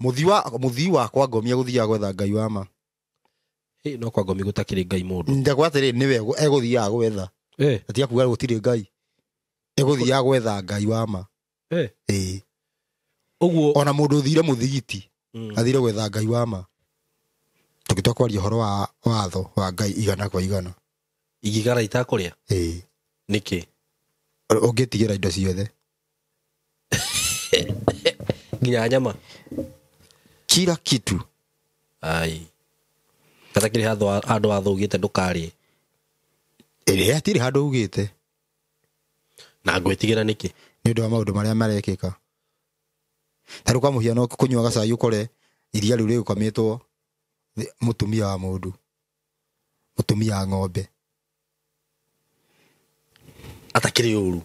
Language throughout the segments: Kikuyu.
Muthii wa kwa ngomia guthiaga gwetha Ngai wa ma. No kwa ngomi gutakiri Ngai mundu. Ndakwa atiri niwe eguthiaga gwetha. Atia kuga gutiri Ngai. Eguthiaga gwetha Ngai wa ma. Uguo ona mundu uthire muthigiti athire gwetha Ngai wa ma. Tugitwa kwaria uhoro wa watho wa Ngai igana kwa igana. Igigara itakuria? Niki? Ungitigira indo ciothe. Nginya nyama. Kila kitu. Ai. Katakiri handu wathugite ndukarie. Ĩrĩa hatirĩ handũ ugĩte. Na ngwĩtigĩra nĩkĩ? Nĩ ũndũ wa maũndũ marĩa marekĩka. Ta rĩu kwa mũhiano kũnyua gacai ũkore iria rĩu rĩgũkamĩtwo mũtumia wa mũndũ. Mũtumia wa ng'ombe. Atakĩrĩ ũru.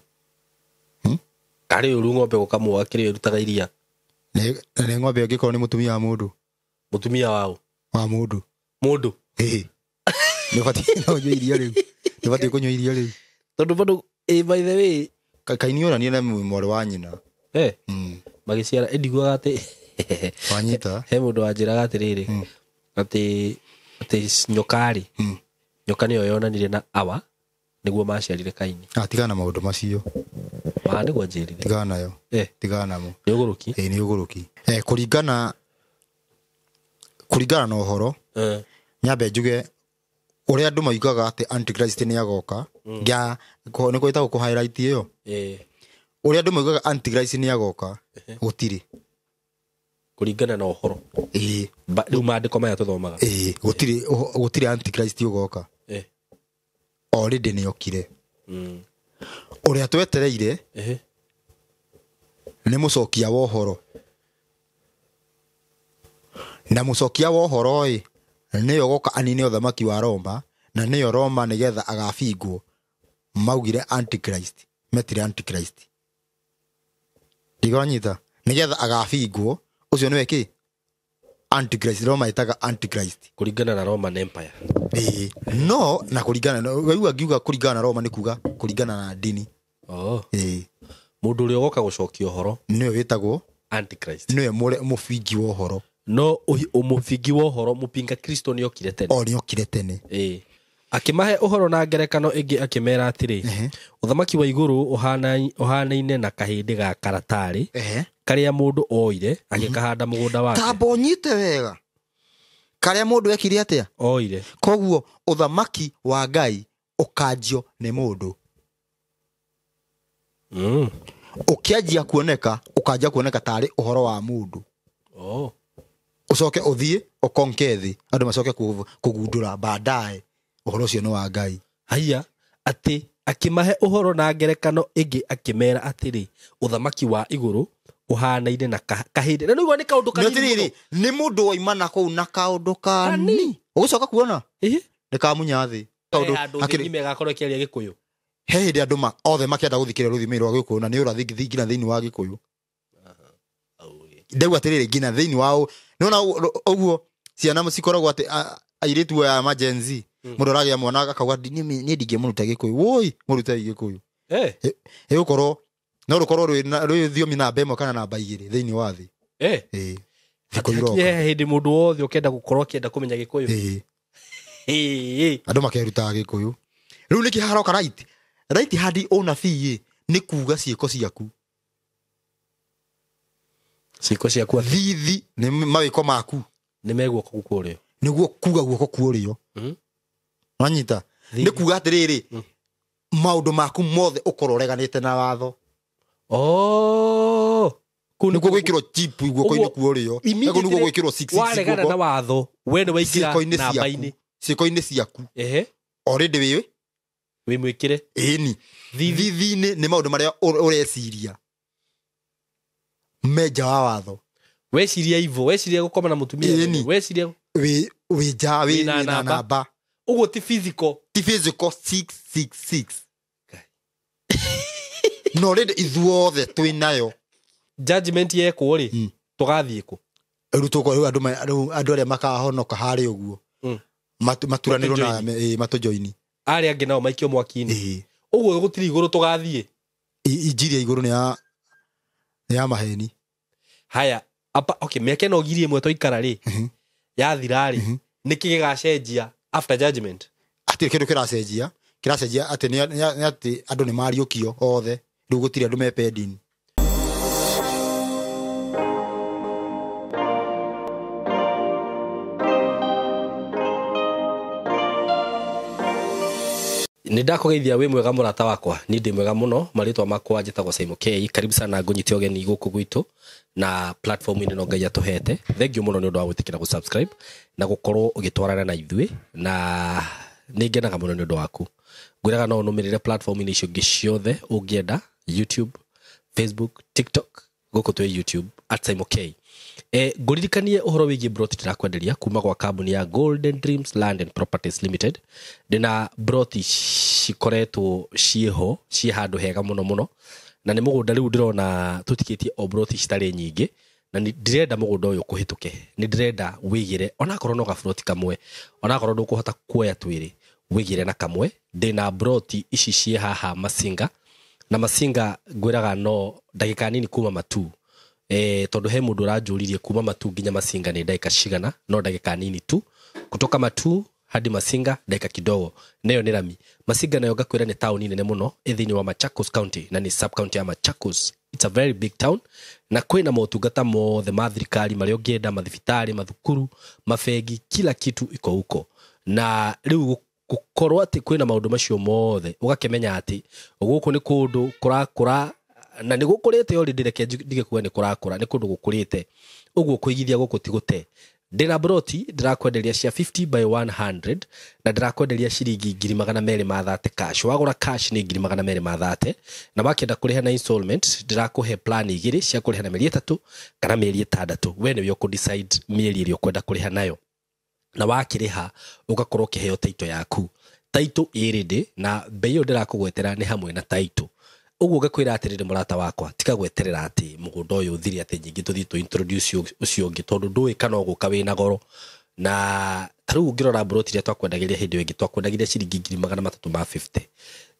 Karĩ ũru ng'ombe gũkamwo akĩrĩ ĩrutaga iria. Nĩ ng'ombe ĩngĩkorwo nĩ mũtumia wa mũndũ. Mũtumia wao? Wa mũndũ. Mũndũ? Nĩ ũbatiĩ kũnyua iria rĩu. Nĩ ũbatiĩ kũnyua iria rĩu. Tondũ bado by the way Kaini onanie na mwarĩ wa nyina. Magĩciara ndiguaga atĩ wanyita. He mũndũ wanjĩraga atĩrĩrĩ atĩ nyoka rĩ, nyoka nĩyo yonanire na Awa nĩguo maciarire Kaini. Tigana na maũndũ macio. Ma nĩguo anjĩrire. Tigana nayo. Tigana namo. Nĩ ũgũrũki? Nĩ ũgũrũki. Kũringana na ũhoro, nyambe njuge ũrĩa andũ moigaga atĩ Antichrist nĩ agoka, nĩ gwĩtagwo kũ highlight ĩyo. Ũrĩa andũ moigaga Antichrist nĩ agoka, gũtirĩ. Kũringana na ũhoro. Rĩu maandĩko maya tũthomaga. Gũtirĩ Antichrist ũgoka. Already nĩ okire. Ũrĩa twetereire nĩ mũcokia wa ũhoro. Na mũcokia wa ũhoro ĩ nĩyo ũgoka anine ũthamaki wa Roma, na nĩyo Roma nĩgetha agabingwo. Maugire Antichrist, metire Antichrist. Ndigonyita nĩgetha agabingwo, ũcio nĩwe kĩ? Antichrist. Roma ĩtaga Antichrist. Kũringana na Roman Empire. No na kũringana na wewe angiuga kũringana na Roma nĩ kuga kũringana na ndini. Mũndũ ũrĩa ũgoka gũcokia ũhoro nĩwe wĩtagwo Antichrist. Nĩwe mũbingi wa ũhoro. No mũbingi wa ũhoro mũpinga Kristo nĩ okire tene. Nĩ okire tene. Akĩmahe ũhoro na ngerekano ĩngĩ akĩmera atĩrĩ, ũthamaki wa igũrũ ũhanaine na kahĩndĩ ga karatarĩ karĩa mũndũ oire agĩkahanda mũgũnda wake. Tamba ũnyite wega. Karĩa mũndũ ekire atĩa? Oire. Koguo ũthamaki wa Ngai ũkanjio nĩ mũndũ. Ũkĩanjia kuoneka, ũkanjia kuoneka tarĩ ũhoro wa mũndũ. Ũcoke ũthiĩ ũkonke thĩ, andũ macoke kũgundũra baadaye ũhoro ũcio nĩ wa Ngai. Haiya, atĩ akĩmahe ũhoro na ngerekano ĩngĩ akĩmera atĩrĩ, ũthamaki wa igũrũ ũhanaine na kahĩndĩ. Na nĩguo nĩ kaũndũ kanini mũno. Nĩ mũndũ woima na kũu na kaũndũ kanini. Ũgũcoka kuona? Nĩ kamunya thĩ. Kaũndũ hakiri gakorwo kĩaria Gĩkũyũ. He hĩndĩ andũ othe makĩenda gũthikĩrĩria rũthiomi rwa Gĩkũyũ na nĩ ũrathi nginya thĩinĩ wa Gĩkũyũ. Ndauga atĩrĩrĩ nginya thĩinĩ wa nĩwona ũguo ciana cikoragwo atĩ airĩtu aya ma Gen Z mũndũ aragĩa mwana akauga niĩ ndingĩmũruta Gĩkũyũ. Woi, mũrutei Gĩkũyũ. Ĩgũkorwo no rũkorwo rwĩ thiomi namba ĩmwe kana namba igĩrĩ thĩinĩ wa thĩ. Thikũ iroka. Hĩndĩ mũndũ wothe ũkĩenda gũkorwo akĩenda kũmenya Gĩkũyũ. Andũ makerutaga Gĩkũyũ. Rĩu nĩkĩ haroka right? Right handi ũnabii nĩ kuga ciĩko ciaku. Ciĩko ciaku thithi nĩ mawĩko maku. Nĩ meguoko kwa ũrĩo. Nĩguo kuga guoko kwa ũrĩo. Wanyita? Nĩ kuga atĩrĩrĩ maũndũ maku mothe ũkorwo ũreganĩte na watho. Nĩguo gwĩkĩrwo chip guoko-inĩ kwa ũrĩo. Nĩguo gwĩkĩrwo 666 waregana na watho we nĩ waingĩra namba-inĩ. Ciĩko-inĩ ciaku. Already wĩ mwĩkĩre. Ĩni. Thithi-inĩ nĩ maũndũ marĩa ũreciria me nja wa watho. Weciria ivo, weciria gũkoma na mũtumia, weciria wĩ nja, wĩ na namba. Ũguo ti physical. Ti physical 666. No rĩndĩ ithuothe twĩ nayo. Judgment yekwo rĩ, tũgathiĩ kũ? Rĩu tũkorwo rĩu andũ arĩa makahonoka harĩa ũguo. Maturanĩrwo na matũjoini. Arĩa angĩ nao maikio mwaki-inĩ. Ũguo gũtirĩ igũrũ tũgathiĩ. Injiri ya igũrũ nĩ ya maheni. Haya, Apa okay mĩaka ĩno 1,000 twaikara rĩ yathira rĩ nĩkĩ gĩgacenjia after judgment? Hatirĩ kĩndũ kĩracenjia. Kĩracenjia atĩ nĩ atĩ andũ nĩ mariũkio othe, rĩu gũtirĩ andũ me pending. Nĩ ndakũgeithia wĩ mwega mũrata wakwa, niĩ ndĩ mwega mũno, marĩtwa makwa njĩtagwo Simon K. Karibu sana ngũnyite ũgeni gũkũ gwitũ na platform-inĩ ĩno Ngai atũhete. Thank you mũno nĩ ũndũ wa gwĩtĩkĩra gũ-subscribe na gũkorwo ũgĩtwarana na ithuĩ, na nĩ ngenaga mũno nĩ ũndũ waku. Ngwĩraga no ũnũmĩrĩre platform-inĩ icio ingĩ ciothe ũngĩenda, YouTube, Facebook, TikTok, gũkũ twĩ YouTube at Simon K. Ngũririkanie ũhoro wĩgiĩ broti ndĩrakwenderia kuma gwa kambuni ya Golden Dreams Land and Properties Limited. Ndĩna broti cikoretwo ciĩho ciĩ handũ hega mũno mũno, na nĩ mũgũnda rĩu ndĩrona tũtikĩtie o broti citarĩ nyingĩ, na ndĩrenda mũgũnda ũyũ kũhĩtũke, nĩ ndĩrenda wĩigĩre onakorwo no gabroti kamwe, onakorwo ndũkũhota kuoya twĩrĩ, wĩigĩre na kamwe. Ndĩna broti ici ciĩ haha Masinga, na Masinga ngwĩraga no ndagĩka nini kuma Matuu. Tondũ he mũndũ ũranjũririe kuma Matuu nginya Masinga nĩ ndagĩka cigana, no ndagĩka nini tu kutoka Matuu hadi Masinga ndagĩka kidogo, nayo nĩ rami. Masinga nayo ngakwĩra nĩ taũni nene mũno ĩ thĩinĩ wa Machakos County, na nĩ sub county ya Machakos. It's a very big town, na kwĩna motungata mothe ma thirikari marĩa ũngĩenda, mathibitarĩ, mathukuru, mabengi, kila kitu iko huko. Na rĩu gũkorwo atĩ kwĩna maũndũ macio mothe, ũgakĩmenya atĩ gũkũ nĩ kũndũ kũrakũra, na nĩ gũkũrĩte already, reke ndige kuga nĩ kũrakũra, nĩ kũndũ gũkũrĩte. Ũguo kũigithia gũkũ ti gũte. Ndĩna broti ndĩrakwenderia cia 50 by 100, na ndĩrakwenderia ciringi 230,000 cash. Wagũra cash nĩ 230,000, na wakĩenda kũrĩha na installment ndĩrakũhe plan igĩrĩ cia kũrĩha na mĩeri 3 kana mĩeri 6. We nĩwe ũkũ decide mĩeri ĩrĩa ũkwenda kũrĩha nayo, na wakĩrĩha ũgakorwo ũkĩheo title yaku. Title ĩ ready, na bei ĩyo ndĩrakũgwetera nĩ hamwe na title. Ũguo ngakwĩra atĩrĩrĩ mũrata wakwa, tiga gweterera atĩ mũgũnda ũyũ ũthire atĩ nyingĩ tũthiĩ tũ introduce ũcio ũngĩ, tondũ ndũĩ kana ũgũka wĩna goro. Na ta rĩu ũngĩrora broti iria twakwendagĩria hĩndĩ ĩyo ĩngĩ, twakwendagĩria ciringi 350,000.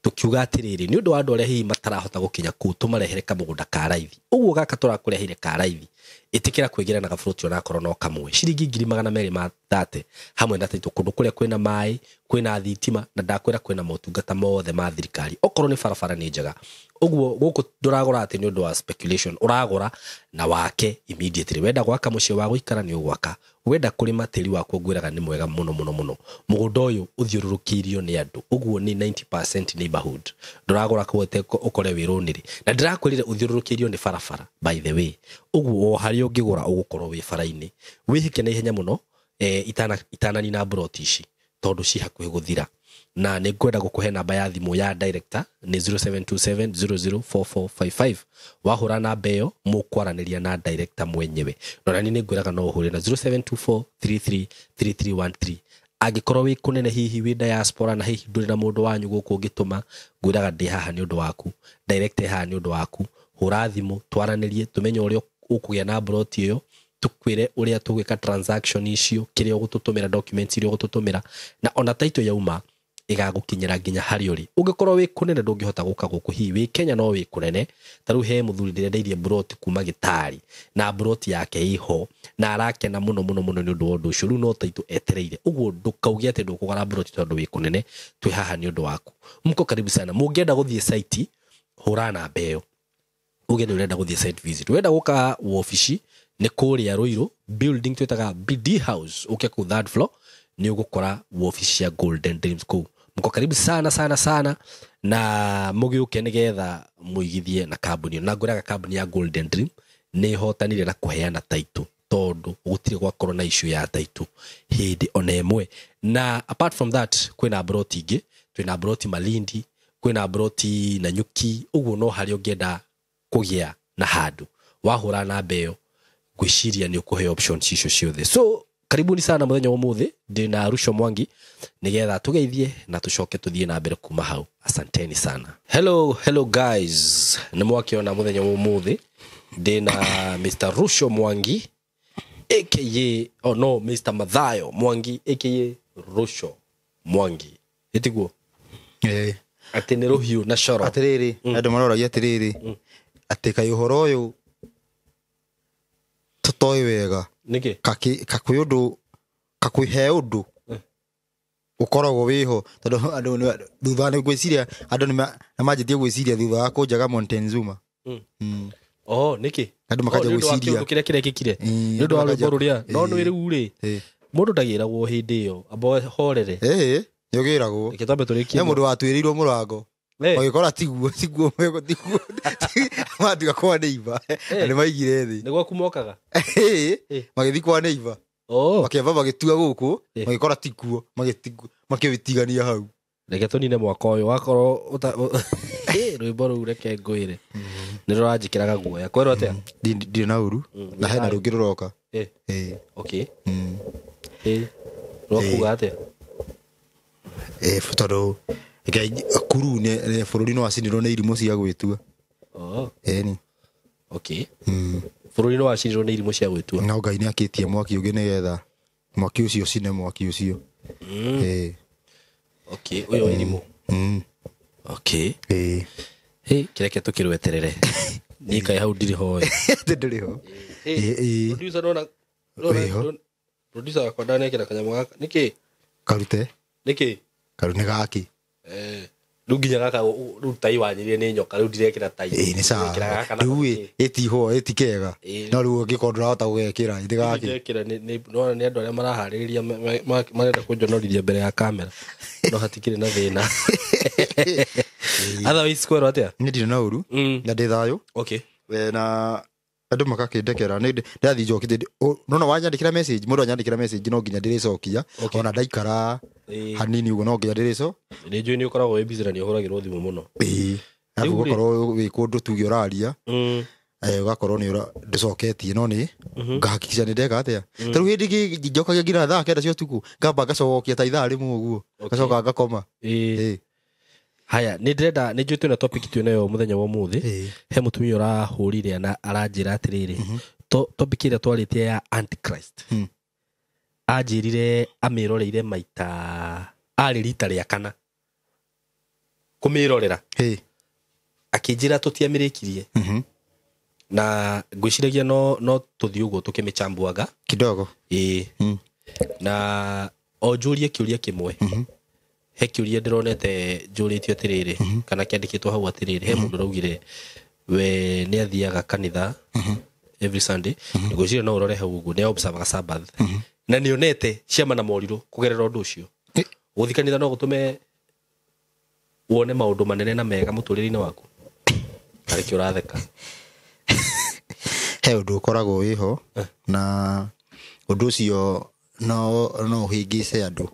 Tũkiuga atĩrĩrĩ, nĩ ũndũ wa andũ arĩa hihi matarahota gũkinya kũu, tũmarehere kamũgũnda ka raithi. Ũguo gaka tũrakũreheire ka raithi, ĩtĩkĩra kwĩgĩra na gaburoti onakorwo no kamwe, ciringi 230,000 hamwe na title, kũndũ kũrĩa kwĩna maĩ, kwĩna thitima, na ndakwĩra kwĩna motungata mothe ma thirikari. Okorwo nĩ barabara nĩ njega. Ũguo gũkũ ndũragũra atĩ nĩ ũndũ wa speculation, ũragũra na wake immediately. Wenda gwaka mũciĩ wa gũikara nĩ ũgwaka, wenda kũrĩma tĩri waku ngwĩraga nĩ mwega mũno mũno mũno. Mũgũnda ũyũ ũthiũrũrũkĩirio nĩ andũ, ũguo nĩ 90% neighborhood. Ndũragũra kũu ũkore wĩrũnĩrĩ, na ndĩrakwĩrire ũthiũrũrũkĩirio nĩ barabara by the way. Ũguo o harĩa ũngĩgũra ũgũkorwo wĩ bara-inĩ. Wĩhĩke na ihenya mũno, itananina broti ici tondũ ci hakuhĩ gũthira. Na nĩ ngwenda gũkũhe namba ya thimũ ya director nĩ 0727004455. Wahũra namba ĩyo mũkwaranĩria na director mwenyewe. Na nani nĩ ngwĩraga no ũhũre na 0724333313. Angĩkorwo wĩ kũnene hihi wĩ diaspora na hihi ndũrĩ na mũndũ wanyu gũkũ ũngĩtũma, ngwĩraga ndĩ haha nĩ ũndũ waku, director haha nĩ ũndũ waku. Hũra thimũ twaranĩrie, tũmenye ũrĩa ũkũgĩa na broti ĩyo, tũkwĩre ũrĩa tũgwĩka transaction icio, kĩrĩa ũgũtũtũmĩra, documents iria ũgũtũtũmĩra, na ona title yauma ĩgagũkinyĩra nginya harĩa ũrĩ. Ũngĩkorwo wĩ kũnene ndũngĩhota gũka gũkũ, hihi wĩ Kenya no wĩ kũnene, ta rĩu he mũthuri ndĩrendeirie broti kuma Gĩtari, na broti yake ĩho, na arakena mũno mũno mũno nĩ ũndũ wa ũndũ ũcio. Rĩu no title etereire. Ũguo ndũkauge atĩ ndũkũgũra broti tondũ wĩ kũnene, twĩ haha nĩ ũndũ waku. Mko karibu sana. Mũngĩenda gũthiĩ site, hũra namba ĩyo uge nĩ ũrenda gũthiĩ site visit. Wenda gũka wabici nĩ kũrĩa Ruiru building twĩtaga BD House, ũke kũu third floor nĩ ũgũkora wabici cia Golden Dreams kũu. Mko karibu sana sana sana, na mũgĩũke nĩgetha mũigithie na kambuni. Na ngwĩraga kambuni ya Golden Dream nĩ ĩhotanire na kũheana title, tondũ gũtirĩ gwakorwo na issue ya title hĩndĩ ona ĩmwe. Na apart from that kwĩna broti ingĩ, twĩna broti Malindi, kwĩna broti Nanyuki. Ũguo no harĩa ũngĩenda kũgĩa na handũ, wahũra namba ĩyo ngwĩciria nĩ ũkũheo options icio ciothe. So karibuni sana mũthenya wa ũmũthĩ, ndĩna Ruco Mwangi nĩgetha tũgeithie na tũcoke tũthiĩ na mbere kuma hau. Asanteni sana. Hello, hello guys, nĩ mwakĩona mũthenya wa ũmũthĩ ndĩna Mr. Ruco Mwangi aka, oh no, Mr. Mathayo Mwangi aka Ruco Mwangi. Ĩtiguo? Atĩ nĩ rũhiũ na coro. Atĩrĩrĩ, andũ maroragia atĩrĩrĩ, atĩ kaĩ ũhoro ũyũ Tũtoĩ wega. Nĩkĩ? Kakwĩ ũndũ kakwĩ he ũndũ ũkoragwo wĩho tondũ andũ thutha nĩ ngwĩciria andũ nĩ manjĩtie gwĩciria thutha wa kũnjaga Montezuma. Oh, nĩkĩ? Andũ makanja gwĩciria kĩũndũ kĩrĩa kĩrekĩkire nĩ ũndũ wa rwĩmbo rũrĩa no nĩ rĩu rĩ mũndũ ndagĩragwo hĩndĩ ĩyo amba horere. Ĩĩ nĩ ũgĩragwo. Reke twambe tũrĩkie. He mũndũ watuĩrĩirwo mũrango magĩkora tiguo tiguo tiguo matiga kwa neighbor na nĩ maigire thĩ. Nĩ gwaku mokaga? Ĩĩ magĩthiĩ kwa neighbor. Makĩamba magĩtua gũkũ magĩkora tikuo makĩtigania hau. Reke tũnine mwaka ũyũ wakorwo rwĩmbo rũu reke ngwĩre nĩ rũranjĩkĩraga guoya. Kwerwo atĩa? Ndirĩ na ũru na hena rũngĩ rũroka. Okay. Rwakuga atĩa? Tondũ kuru nĩ bũrũri no wacinirwo nĩ irimũ cia gwĩtua. Ĩni. Okay. Bũrũri no wacinirwo nĩ irimũ cia gwĩtua. No Ngai nĩ akĩtie mwaki ũngĩ nĩgetha mwaki ũcio ũcine mwaki ũcio. Okay, ũyũ wa irimũ. Okay. Kĩreke tũkĩrweterere. Niĩ kaĩ hau ndirĩ ho. Ndĩrĩ ho. Producer nona producer wakwa ndanekĩra kanyamũ gaka. Nĩkĩ? Karute. Nĩkĩ? Karu nĩ gaki. Rĩu nginya gaka rĩu tai wanyirie nĩ nyoka rĩu ndirekĩra tai. Nĩ sawa. Rĩu ĩtiho ĩtikega. No rĩu ũngĩkorwo ndũrahota gũgekĩra nĩ gaki. Ndekĩra nĩ nona nĩ andũ arĩa maraharĩrĩria marenda kũnjonorithia mbere ya kamera. No hatikĩrĩ na thĩna. Otherwise kwerwo atĩa? Nĩ ndirĩ na ũru. Na ndĩ thayũ. Okay. Na andũ makakĩndekera nĩ ndathiĩ njokete nona wanyandĩkĩra message mũndũ anyandĩkĩra message no nginya ndĩrĩcokia ona ndaikara hanini ũguo no nginya ndĩrĩco. Nĩ njũĩ nĩ ũkoragwo wĩ busy na nĩ ũhũragĩrwo thimũ mũno. Ĩĩ. Arabu ũgakorwo wĩ kũndũ tuge ũraria ũgakorwo nĩ ndũcoketie no nĩ ngahakikisha nĩ ndeka atĩa. Ta rĩu hĩndĩ ĩngĩ njokagia nginya thaa 9 cia ũtukũ ngamba ngacokia ta ithaa rĩmwe ũguo ngacoka ngakoma. Haya, nĩ ndĩrenda nĩ njũĩ twĩna topic twĩ nayo mũthenya wa ũmũthĩ. He mũtumia ũrahũrire na aranjĩra atĩrĩrĩ topic ĩrĩa twarĩtie ya Antichrist. Anjĩrire amĩroreire maita arĩ rita rĩa kana kũmĩrorera. Akĩnjĩra tũtiamĩrĩkirie. Na ngwĩciragia no tũthiĩ ũguo tũkĩmĩchambuaga kidogo. Na o njũrie kĩũria kĩmwe. He kĩũria ndĩronete njũrĩtio atĩrĩrĩ kana kĩandĩkĩtwo hau atĩrĩrĩ he mũndũ ũraugire we nĩ athiaga kanitha every Sunday. Ngwĩciria no ũrore hau ũguo nĩ observaga Sabbath na nĩ onete ciama na morirũ kũgerera ũndũ ũcio. Gũthiĩ kanitha no gũtũme wone maũndũ manene na mega mũtũrĩre-inĩ waku. Arĩkĩ ũratheka? He ũndũ ũkoragwo wĩho na ũndũ ũcio no ũhĩngĩce andũ.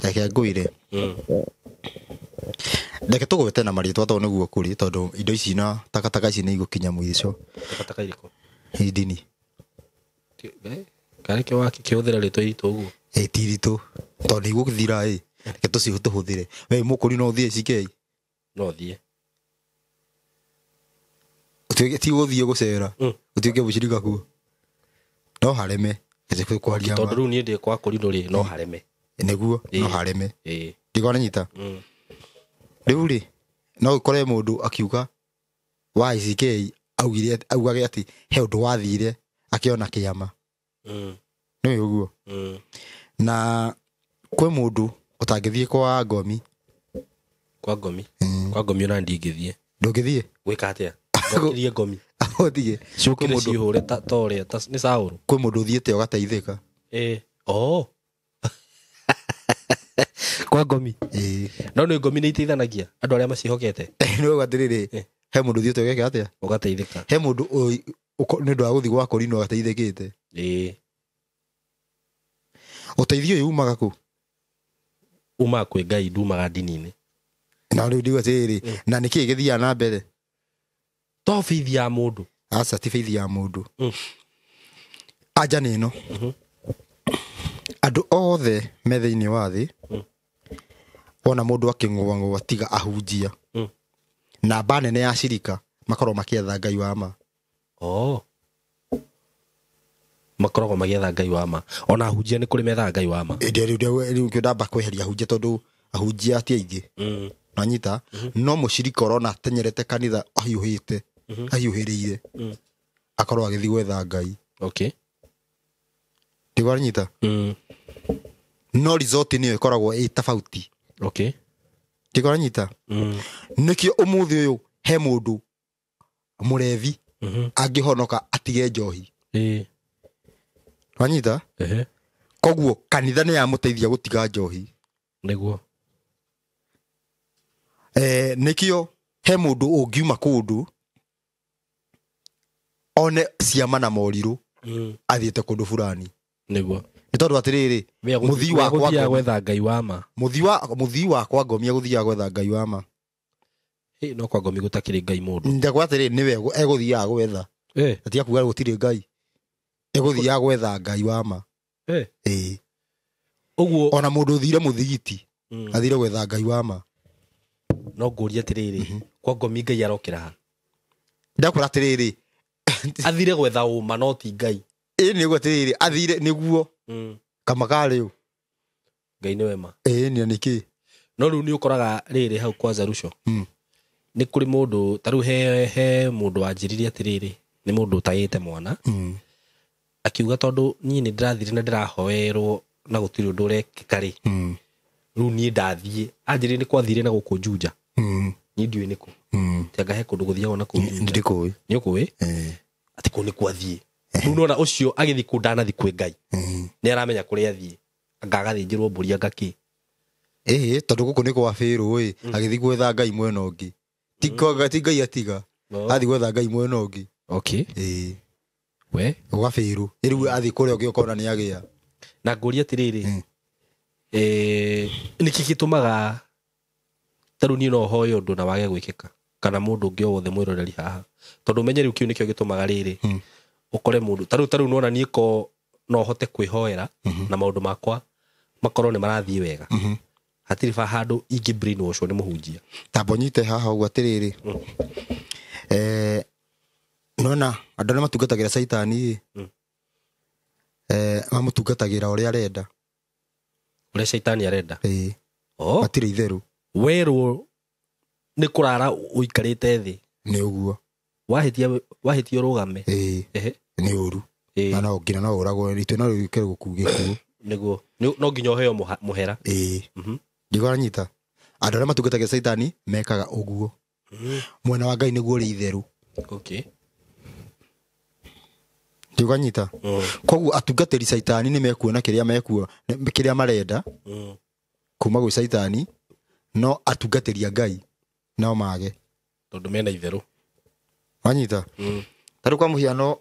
Reke ngwĩre. Reke tũgwete na marĩtwa tondũ nĩguo kũrĩ tondũ indo ici na takataka ici nĩ igũkinya mũico. Takataka irĩkũ? Ndini. Karĩkĩ wakĩhũthĩra rĩtwa iritũ ũguo? Ti iritũ tondũ nĩ igũthira ĩ. Reke tũcihũthĩre. We mũkũri no ũthiĩ CK? No thiĩ. Ti gũthiĩ gũcera. Ũtuĩke mũcirika kuo. No hareme. Tondũ rĩu niĩ ndĩ kwa kũrinũ rĩ no hareme. Nĩguo no hareme. Ndikona nyita. Rĩu rĩ no ũkore mũndũ akiuga wa ICK augire augage atĩ he ũndũ wathire akĩona kĩama. Nĩ ũguo. Na kwĩ mũndũ ũtangĩthiĩ kwa ngomi. Kwa ngomi? Kwa ngomi ona ndingĩthiĩ. Ndũngĩthiĩ? Gwĩka atĩa? Ngokĩrie ngomi. Ũthiĩ. Ciũkĩre cihũre ta ũrĩa nĩ Saũlũ. Kwĩ mũndũ ũthiĩte ũgateithĩka. Kwa ngomi. No nĩ ngomi nĩ iteithanagia andũ arĩa macihokete. Nĩ ũguo atĩrĩrĩ he mũndũ ũthiĩte ũgeka atĩa? Ũgateithĩka. He mũndũ nĩ ũndũ wa gũthiĩ gwa kũrinwo agateithĩkĩte. Ũteithio ũyũ umaga kũ? Umaga kwĩ Ngai ndumaga ndini-inĩ. Na rĩu ndiuga atĩrĩrĩ na nĩkĩĩ gĩthiaga na mbere? To faith ya mũndũ. Aca ti faith ya mũndũ. Anja nĩ ĩno. Andũ othe me thĩinĩ wa thĩ wona mũndũ akĩng'ũang'ũa tiga ahunjia. Namba nene ya cirika makorwo makĩetha Ngai wa ma. Makoragwo magĩetha Ngai wa ma. Ona ahunjia nĩ kũrĩ methaga Ngai wa ma. Rĩu ndamba kweheria ahunjia tondũ ahunjia ti aingĩ. Nanyita no mũcirika ũrona atenyerete kanitha ahiũhĩte ahiũhĩrĩire akorwo agĩthiĩ gwetha Ngai. Okay. Ndigwanyita. No result nĩyo ĩkoragwo ĩ tofauti. Okay. Ndigwanyita. Nĩkĩo ũmũthĩ ũyũ he mũndũ mũrevi angĩhonoka atige njohi. Wanyita? Koguo kanitha nĩ yamũteithia gũtiga njohi. Nĩguo. Nĩkĩo he mũndũ ũngiuma kũndũ one ciama na morirũ athiĩte kũndũ fulani. Nĩguo. Nĩ tondũ atĩrĩrĩ mũthii wakwa gwetha Ngai wa ma. Mũthii wakwa ngomia gũthiaga gwetha Ngai wa ma. No kwa ngomi gũtakĩrĩ Ngai mũndũ. Ndakwa atĩrĩrĩ nĩwe egũthiaga gwetha. Atiga kuga gũtirĩ Ngai. Egũthiaga gwetha Ngai wa ma. Ũguo ona mũndũ ũthire mũthigiti athire gwetha Ngai wa ma. No ngũrie atĩrĩrĩ kwa ngomi Ngai arokĩra ha? Ndakwĩra atĩrĩrĩ athire gwetha ũma no ti Ngai. Nĩguo atĩrĩrĩ athire nĩguo kamakarĩ Ngai nĩ wema. Nĩ nĩkĩ? No rĩu nĩ ũkoraga rĩrĩ hau kwa Zarusho. Nĩ kũrĩ mũndũ ta rĩu he mũndũ wanjĩrire atĩrĩrĩ nĩ mũndũ ũtagĩte mwana. Akiuga tondũ niĩ nĩ ndĩrathire na ndĩrahoerwo na gũtirĩ ũndũ ũrekĩka rĩ. Rĩu niĩ ndathiĩ anjĩrire nĩ kwathire na gũkũ Juja. Niĩ ndiũĩ nĩkũ. Tianga he kũndũ gũthiagwo na kũu Juja. Ndikũĩ. Nĩ ũkũĩ? Atĩ kũu nĩ kwathiĩ. Rĩu nona ũcio agĩthiĩ kũu ndanathiĩ kwĩ Ngai. Nĩ aramenya kũrĩa athiĩ. Anga agathĩnjĩrwo mbũri anga kĩ. Tondũ gũkũ nĩ kwa bĩrũ ĩ, agĩthiĩ gwetha Ngai mwena ũngĩ. Ti Ngai atiga. Athiĩ gwetha Ngai mwena ũngĩ. Okay. We gwa bĩrũ. Rĩu athiĩ kũrĩa ũngĩ ũkona nĩ agĩa. Na ngũrie atĩrĩrĩ. Nĩkĩ gĩtũmaga ta rĩu niĩ no hoye ũndũ na wage gwĩkĩka kana mũndũ ũngĩ o wothe mwĩroreri haha tondũ ũmenye rĩu kĩu nĩkĩo gĩtũmaga rĩrĩ ũkore mũndũ ta rĩu nona niĩ ko no hote kwĩhoera na maũndũ makwa makorwo nĩ marathiĩ wega. Hatirĩ ba handũ ingĩ brainwash nĩ mũhunjia. Tamba ũnyite haha ũguo atĩrĩrĩ. Nona andũ arĩa matungatagĩra Caitani mamũtungatagĩra ũrĩa arenda. Ũrĩa Caitani arenda. Matirĩ itherũ. Werwo nĩ kũrara ũikarĩte thĩ. Nĩ ũguo. Wahĩtia ũrũgame. Nĩ ũru. Na no nginya no ũragwo itwe no rĩũke gũkũ. Nĩguo. No nginya ũheo mũhera. Ndigwanyita. Andũ arĩa matungatagĩra Caitani mekaga ũguo. Mwena wa Ngai nĩguo ũrĩ itherũ. Okay. Ndigwanyita. Koguo atungatĩri Caitani nĩ mekuona kĩrĩa mekuona kĩrĩa marenda kuma gwĩ Caitani no atungatĩri a Ngai no mage tondũ mena itherũ. Wanyita. Ta rĩu kwa mũhiano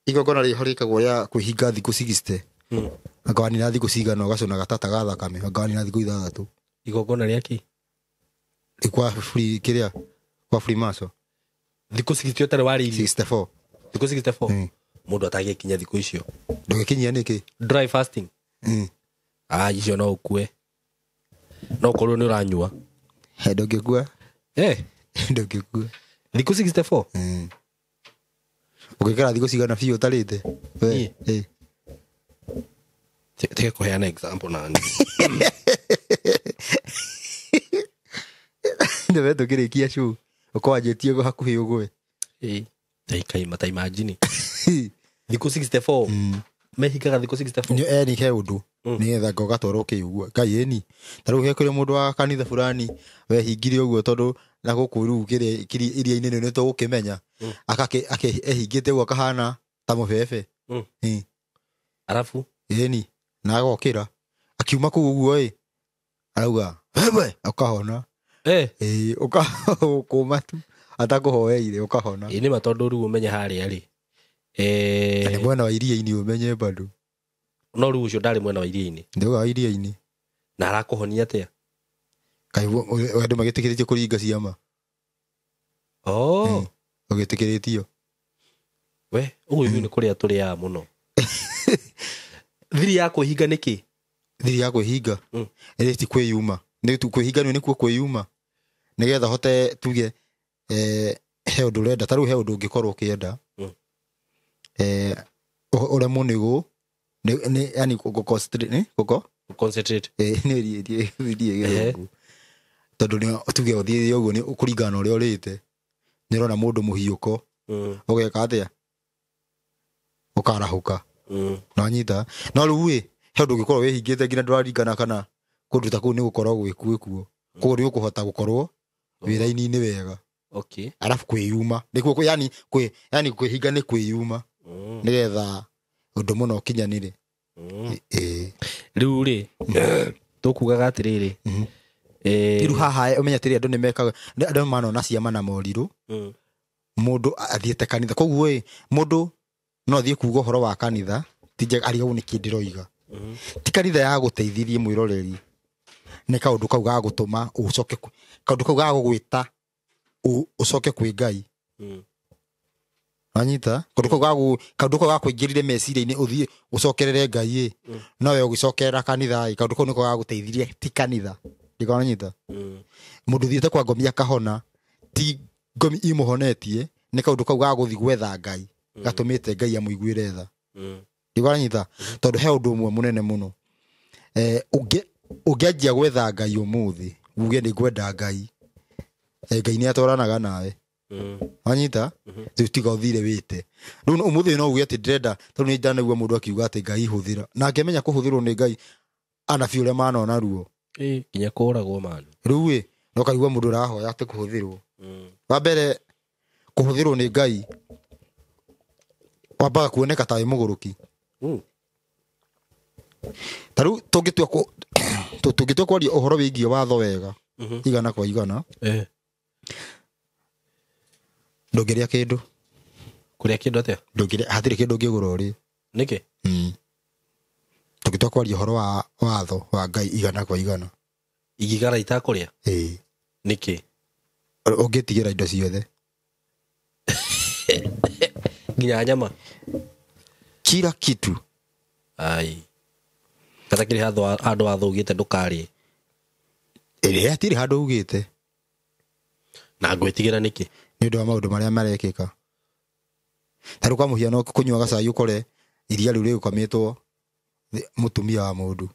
igongona rĩho rĩkagwo rĩa kwĩhinga thikũ 60. Anga wanina thikũ cigana ũgacũna gatata ga thakame anga wanina thikũ 6. Igongona rĩa kĩ? Kwa free kĩrĩa kwa Freemason. Thikũ 60 ũtarĩ warĩa irio. 64. Thikũ 64. Mũndũ atagĩkinya thikũ icio. Ndũgĩkinyia nĩkĩ? Dry fasting. Icio no ũkue. No ũkorwo nĩ ũranyua. Ndũngĩkua. Ndũngĩkua. Thikũ 64. Ũngĩikara thikũ cigana biũ ũtarĩte? Tiga kũheana example na niĩ. Nĩwe tũkĩrĩkia show ũkwanjĩtie hakuhĩ ũgwe. Ta imagine. Thikũ 64. Mehingaga thikũ 64. Nĩ he ũndũ nĩgetha ngogatwarwo kĩũguo Ngai ĩni. Ta rĩu he kũrĩ mũndũ wa kanitha fulani wehingire ũguo tondũ na gũkũ rĩu kĩrĩa iria-inĩ nĩ tũgũkĩmenya. Ehingĩte ũguo akahana ta mũbebe. Arabu ĩni na agokĩra akiuma kũu ũguo ĩ arauga wewe ũkahona. Ũkũma tu atakũhoeire ũkahona. Nĩ ma tondũ rĩu ũmenye harĩa rĩ. Nĩ mwena wa iria-inĩ ũmenye bado. No rĩu ũcio ndarĩ mwena wa iria-inĩ. Ndauga wa iria-inĩ. Na arakũhonia atĩa? Kaĩ andũ magĩtĩkĩrĩtio kũringa ciama? Ũgĩtĩkĩrĩtio. We ũguo ithuĩ nĩ kũrĩa tũrĩaga mũno. Thiri ya kwĩhinga nĩkĩ? Thiri ya kwĩhinga? Ĩrĩ ti kwĩyuma. Nĩ kwĩhinga nĩkuo kwĩyuma. Nĩgetha hote tuge he ũndũ ũrenda ta rĩu he ũndũ ũngĩkorwo ũkĩenda. Ũremwo nĩguo nĩ yani concentrate. Nĩ ri tondũ nĩ tuge ũthiĩ ũguo nĩ kũringana na ũrĩa ũrĩte. Nĩ ũrona mũndũ mũhiũko. Ũgeka atĩa? Ũkarahũka. Nĩwanyita? No rĩu ĩ, he ũndũ ũngĩkorwo wĩhingĩte nginya ndũraringana kana kũndũ ta kũu nĩ gũkorwo gwĩkuo. Koguo nĩ ũkũhota gũkorwo wĩra-inĩ wega. Okay. Arabu kwĩyuma. Nĩkuo yani yani kwĩhinga nĩ kwĩyuma. Nĩgetha ũndũ mũno ũkinyanĩre. Rĩu rĩ, tũkugaga atĩrĩrĩ. Rĩu haha ũmenye atĩrĩ andũ nĩmekaga, andũ manona ciama na morirũ. Mũndũ athiĩte kanitha. Koguo ĩ, mũndũ no athiĩ kuga ũhoro wa kanitha, ti njega arigagwo nĩkĩ ndĩroiga. Ti kanitha ya gũteithirie mwĩroreri. Nĩ kaũndũ kau ga gũtũma ũcoke kaũndũ kau ga gũgwĩta ũcoke kwĩ Ngai. Wanyita? Kaũndũ kau ga kũingĩrire meciria-inĩ ũthiĩ ũcokerere Ngai ĩ. No we ũgĩcokerera kanitha ĩ, kaũndũ kau nĩko ga gũteithirie ti kanitha. Ndikona nyita? Mũndũ ũthiĩte kwa ngomi akahona, ti ngomi imũhonetie, nĩ kaũndũ kau ga gũthiĩ gwetha Ngai, gatũmĩte Ngai amũiguĩre tha. Ndikona nyita? Tondũ he ũndũ ũmwe mũnene mũno. Ũngĩanjia gwetha Ngai ũmũthĩ, uge nĩ ngwenda Ngai. Ngai nĩ atwaranaga nawe. Wanyita? Rĩu tiga ũthire wĩte. Rĩu ũmũthĩ no uge atĩ ndĩrenda, tondũ nĩ ndanaigua mũndũ akiuga atĩ Ngai hũthĩra. Na ngĩmenya kũhũthĩrwo nĩ Ngai, anabii ũrĩa manona ruo. Nginya kũragwo manu. Rĩu ĩ, no kaigua mũndũ ũrahoya atĩ kũhũthĩrwo. Wa mbere kũhũthĩrwo nĩ Ngai wambaga kuoneka ta wĩ mũgũrũki. Ta rĩu tũngĩtua kwaria ũhoro wĩgiĩ watho wega, igana kwa igana. Ndũngĩrĩa kĩndũ. Kũrĩa kĩndũ atĩa? Ndũngĩrĩa, hatirĩ kĩndũ ũngĩgũra ũrĩe. Nĩkĩ? Tũngĩtua kwaria ũhoro wa watho wa Ngai igana kwa igana. Ingĩgara itakũrĩa? Ĩĩ. Nĩkĩ? Ũngĩtigĩra indo ciothe. Nginya nyama? Kila kitu. Ai. Kata kĩrĩ handũ watho ugĩte ndũkarĩe. Ĩrĩa hatirĩ handũ ugĩte. Na ngwĩtigĩra nĩkĩ? Nĩ ũndũ wa maũndũ marĩa marekĩka. Ta rĩu kwa mũhiano kũnyua gacai ũkore iria rĩu rĩgũkamĩtwo mũtumia wa mũndũ.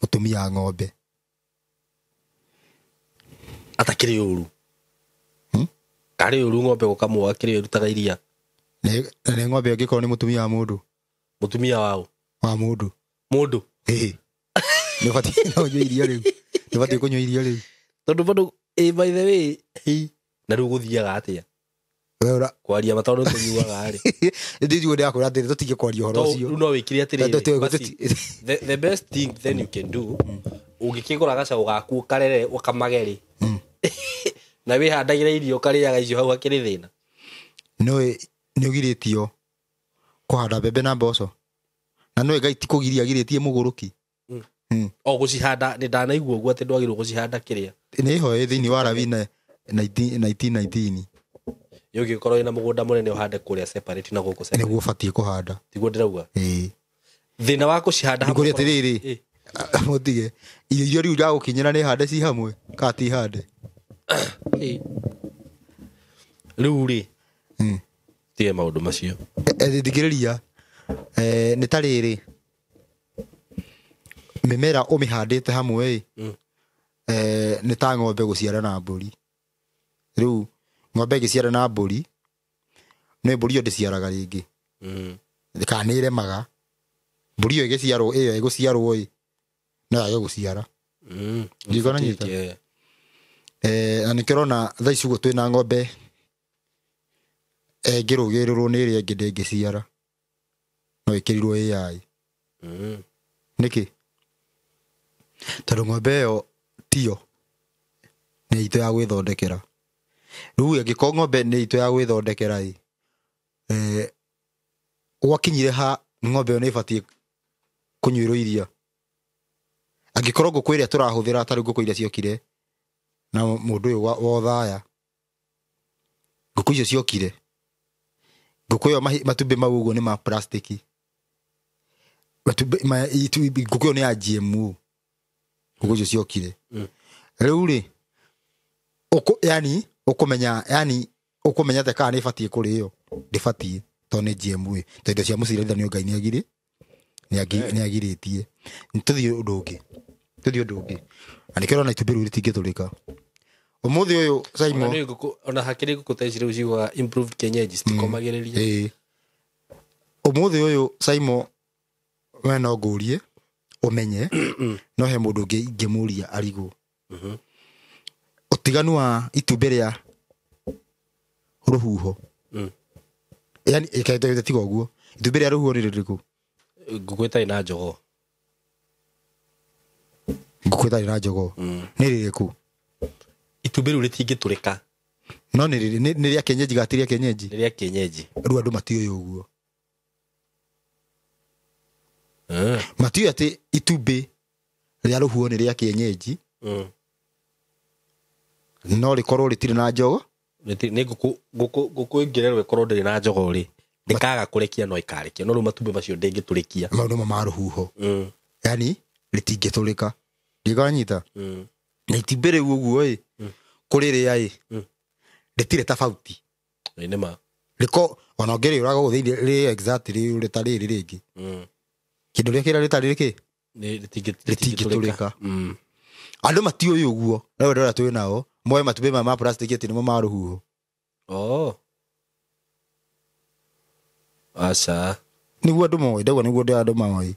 Mũtumia wa ng'ombe. Atakĩrĩ ũru. Karĩ ũru ng'ombe gũkamwo akĩrĩ ĩrutaga iria. Nĩ ng'ombe ĩngĩkorwo nĩ mũtumia wa mũndũ. Mũtumia waũ? Wa mũndũ. Mũndũ? Ĩĩ. Nĩ ũbatiĩ no ũnyue iria rĩu. Nĩ ũbatiĩ kũnyua iria rĩu. Tondũ bado, by the way, na rĩu gũthiaga atĩa? Kwaria ma tondũ tũnyuaga rĩ. Ndijua ndĩrakwĩra atĩrĩ, tũtige kwaria ũhoro ũcio. Rĩu no wĩkire atĩrĩrĩ, basi, the best thing then you can do, ũngĩkĩgũra gacaũ gaku ũkarere ũkamage rĩ. Na wĩhandagĩra irio ũkarĩaga icio hau hakĩrĩ thĩna. Nĩũĩ nĩũgirĩtio kũhanda mbembe na mboco. Na nĩũĩ Ngai ti kũgiria agirĩtie mũgũrũki. O gũcihanda, nĩ ndanaigua ũguo atĩ ndwagĩrĩirwo gũcihanda kĩrĩa. Nĩ ho ĩ thĩinĩ wa Lawi 19:19. Ĩ ũngĩkorwo wĩna mũgũnda mũnene ũhande kũrĩa separate na gũkũ separate. Nĩguo ũbatiĩ kũhanda. Tiguo ndĩrauga? Ĩĩ. Thĩna wa kũcihanda hamwe. Nĩkũrĩ atĩrĩrĩ, mũtige. Irio iria rĩu ndagũkinyĩra nĩ hande ci hamwe, kana ti hande? Rĩu rĩ, tige maũndũ macio. Thikĩrĩria, nĩ ta rĩrĩ, mĩmera ũmĩhandĩte hamwe ĩ, nĩ ta ng'ombe gũciara na mbũri. Rĩu ng'ombe ĩgĩciara na mbũri, nĩ mbũri ĩyo ndĩciaraga rĩngĩ. Kana nĩ ĩremaga. Mbũri ĩyo ĩgĩciarwo, ĩyo ĩgũciarwo ĩ, no yage gũciara. Ndikona nyita. Na nĩkĩo ũrona thaa ici ũguo twĩna ng'ombe ĩngĩrũgĩrĩrwo nĩ ĩrĩa ĩngĩ ndĩngĩciara. No ĩkĩrirwo AI. Nĩkĩ? Tondũ ng'ombe ĩyo tiyo nĩ itũ ya gwĩthondekera. Rĩu angĩkorwo ng'ombe nĩ itũ ya gwĩthondekera ĩ, gwakinyire ha ng'ombe ĩyo nĩ ĩbatiĩ kũnyuĩrwo iria. Angĩkorwo ngũkũ ĩrĩa tũrahũthĩra ta rĩu ngũkũ iria ciokire na mũndũ ũyũ wa Othaya, ngũkũ icio ciokire, ngũkũ ĩyo matumbĩ mau ũguo nĩ ma plastiki. Matumbĩ ma, itu, ngũkũ ĩyo nĩ ya GMO. Ngũkũ icio ciokire. Rĩu rĩ, yani, ũkũmenya, yani, ũkũmenya atĩ kana nĩ ĩbatiĩ kũrĩo, ndĩbatiĩ, tondũ nĩ GMO. Tondũ indo cia mũciarithanio Ngai nĩ agirĩtie. Tũthiĩ ũndũ ũngĩ. Tũthiĩ ũndũ ũngĩ. Na nĩkĩo ũrona itumbĩ rĩu rĩtingĩtũrĩka. Ũmũthĩ ũyũ, Simon. Ona nĩ ngũkũ, ona hakĩrĩ ngũkũ ta ici rĩu ciugaga improved kienyeji, citikomagĩrĩria. Ĩĩ. Ũmũthĩ ũyũ Saimo we no ngũrie ũmenye no he mũndũ ũngĩ ingĩmũria arigwo. Ũtiganu wa itumbĩ rĩa rũhuho. Yani ĩkaita tiga ũguo. Itumbĩ rĩa rũhuho nĩ rĩrĩkũ? Ngũkũ ĩtarĩ na njogoo. Ngũkũ ĩtarĩ na njogoo. Nĩ rĩrĩkũ? Itumbĩ rĩu rĩtingĩtũrĩka. No nĩ rĩa kienyeji gati rĩa kienyeji. Nĩ rĩa kienyeji. Rĩu andũ matiũĩ ũguo. Matiũĩ atĩ itumbĩ rĩa rũhuho nĩ rĩa kienyeji. No rĩkorwo rĩtirĩ na njogoo. Nĩ ngũkũ ĩngĩrerwo ĩkorwo ndĩrĩ na njogoo rĩ, ndĩkaga kũrekia no ĩkarekia. No rĩu matumbĩ macio ndĩngĩtũrĩkia. Maũndũ ma rũhuho. Yani rĩtingĩtũrĩka. Ndĩkanyita. Na itumbĩ rĩu ũguo ĩ, kũrĩ rĩa ĩ, rĩtirĩ tofauti. Nĩ ma. Rĩko ona ũngĩrĩũraga gũkũ thĩinĩ rĩ exactly rĩtarĩ rĩ rĩngĩ. Kĩndũ rĩa kĩrĩa rĩtarĩ rĩkĩ? Rĩtingĩtũrĩka. Andũ matiũĩ ũguo. Rĩu andũ arĩa twĩ nao moe matumbĩ maya ma plastic atĩ nĩmo ma rũhuho. Oh. Aca. Nĩguo andũ moĩ, ndauga nĩguo andũ moĩ.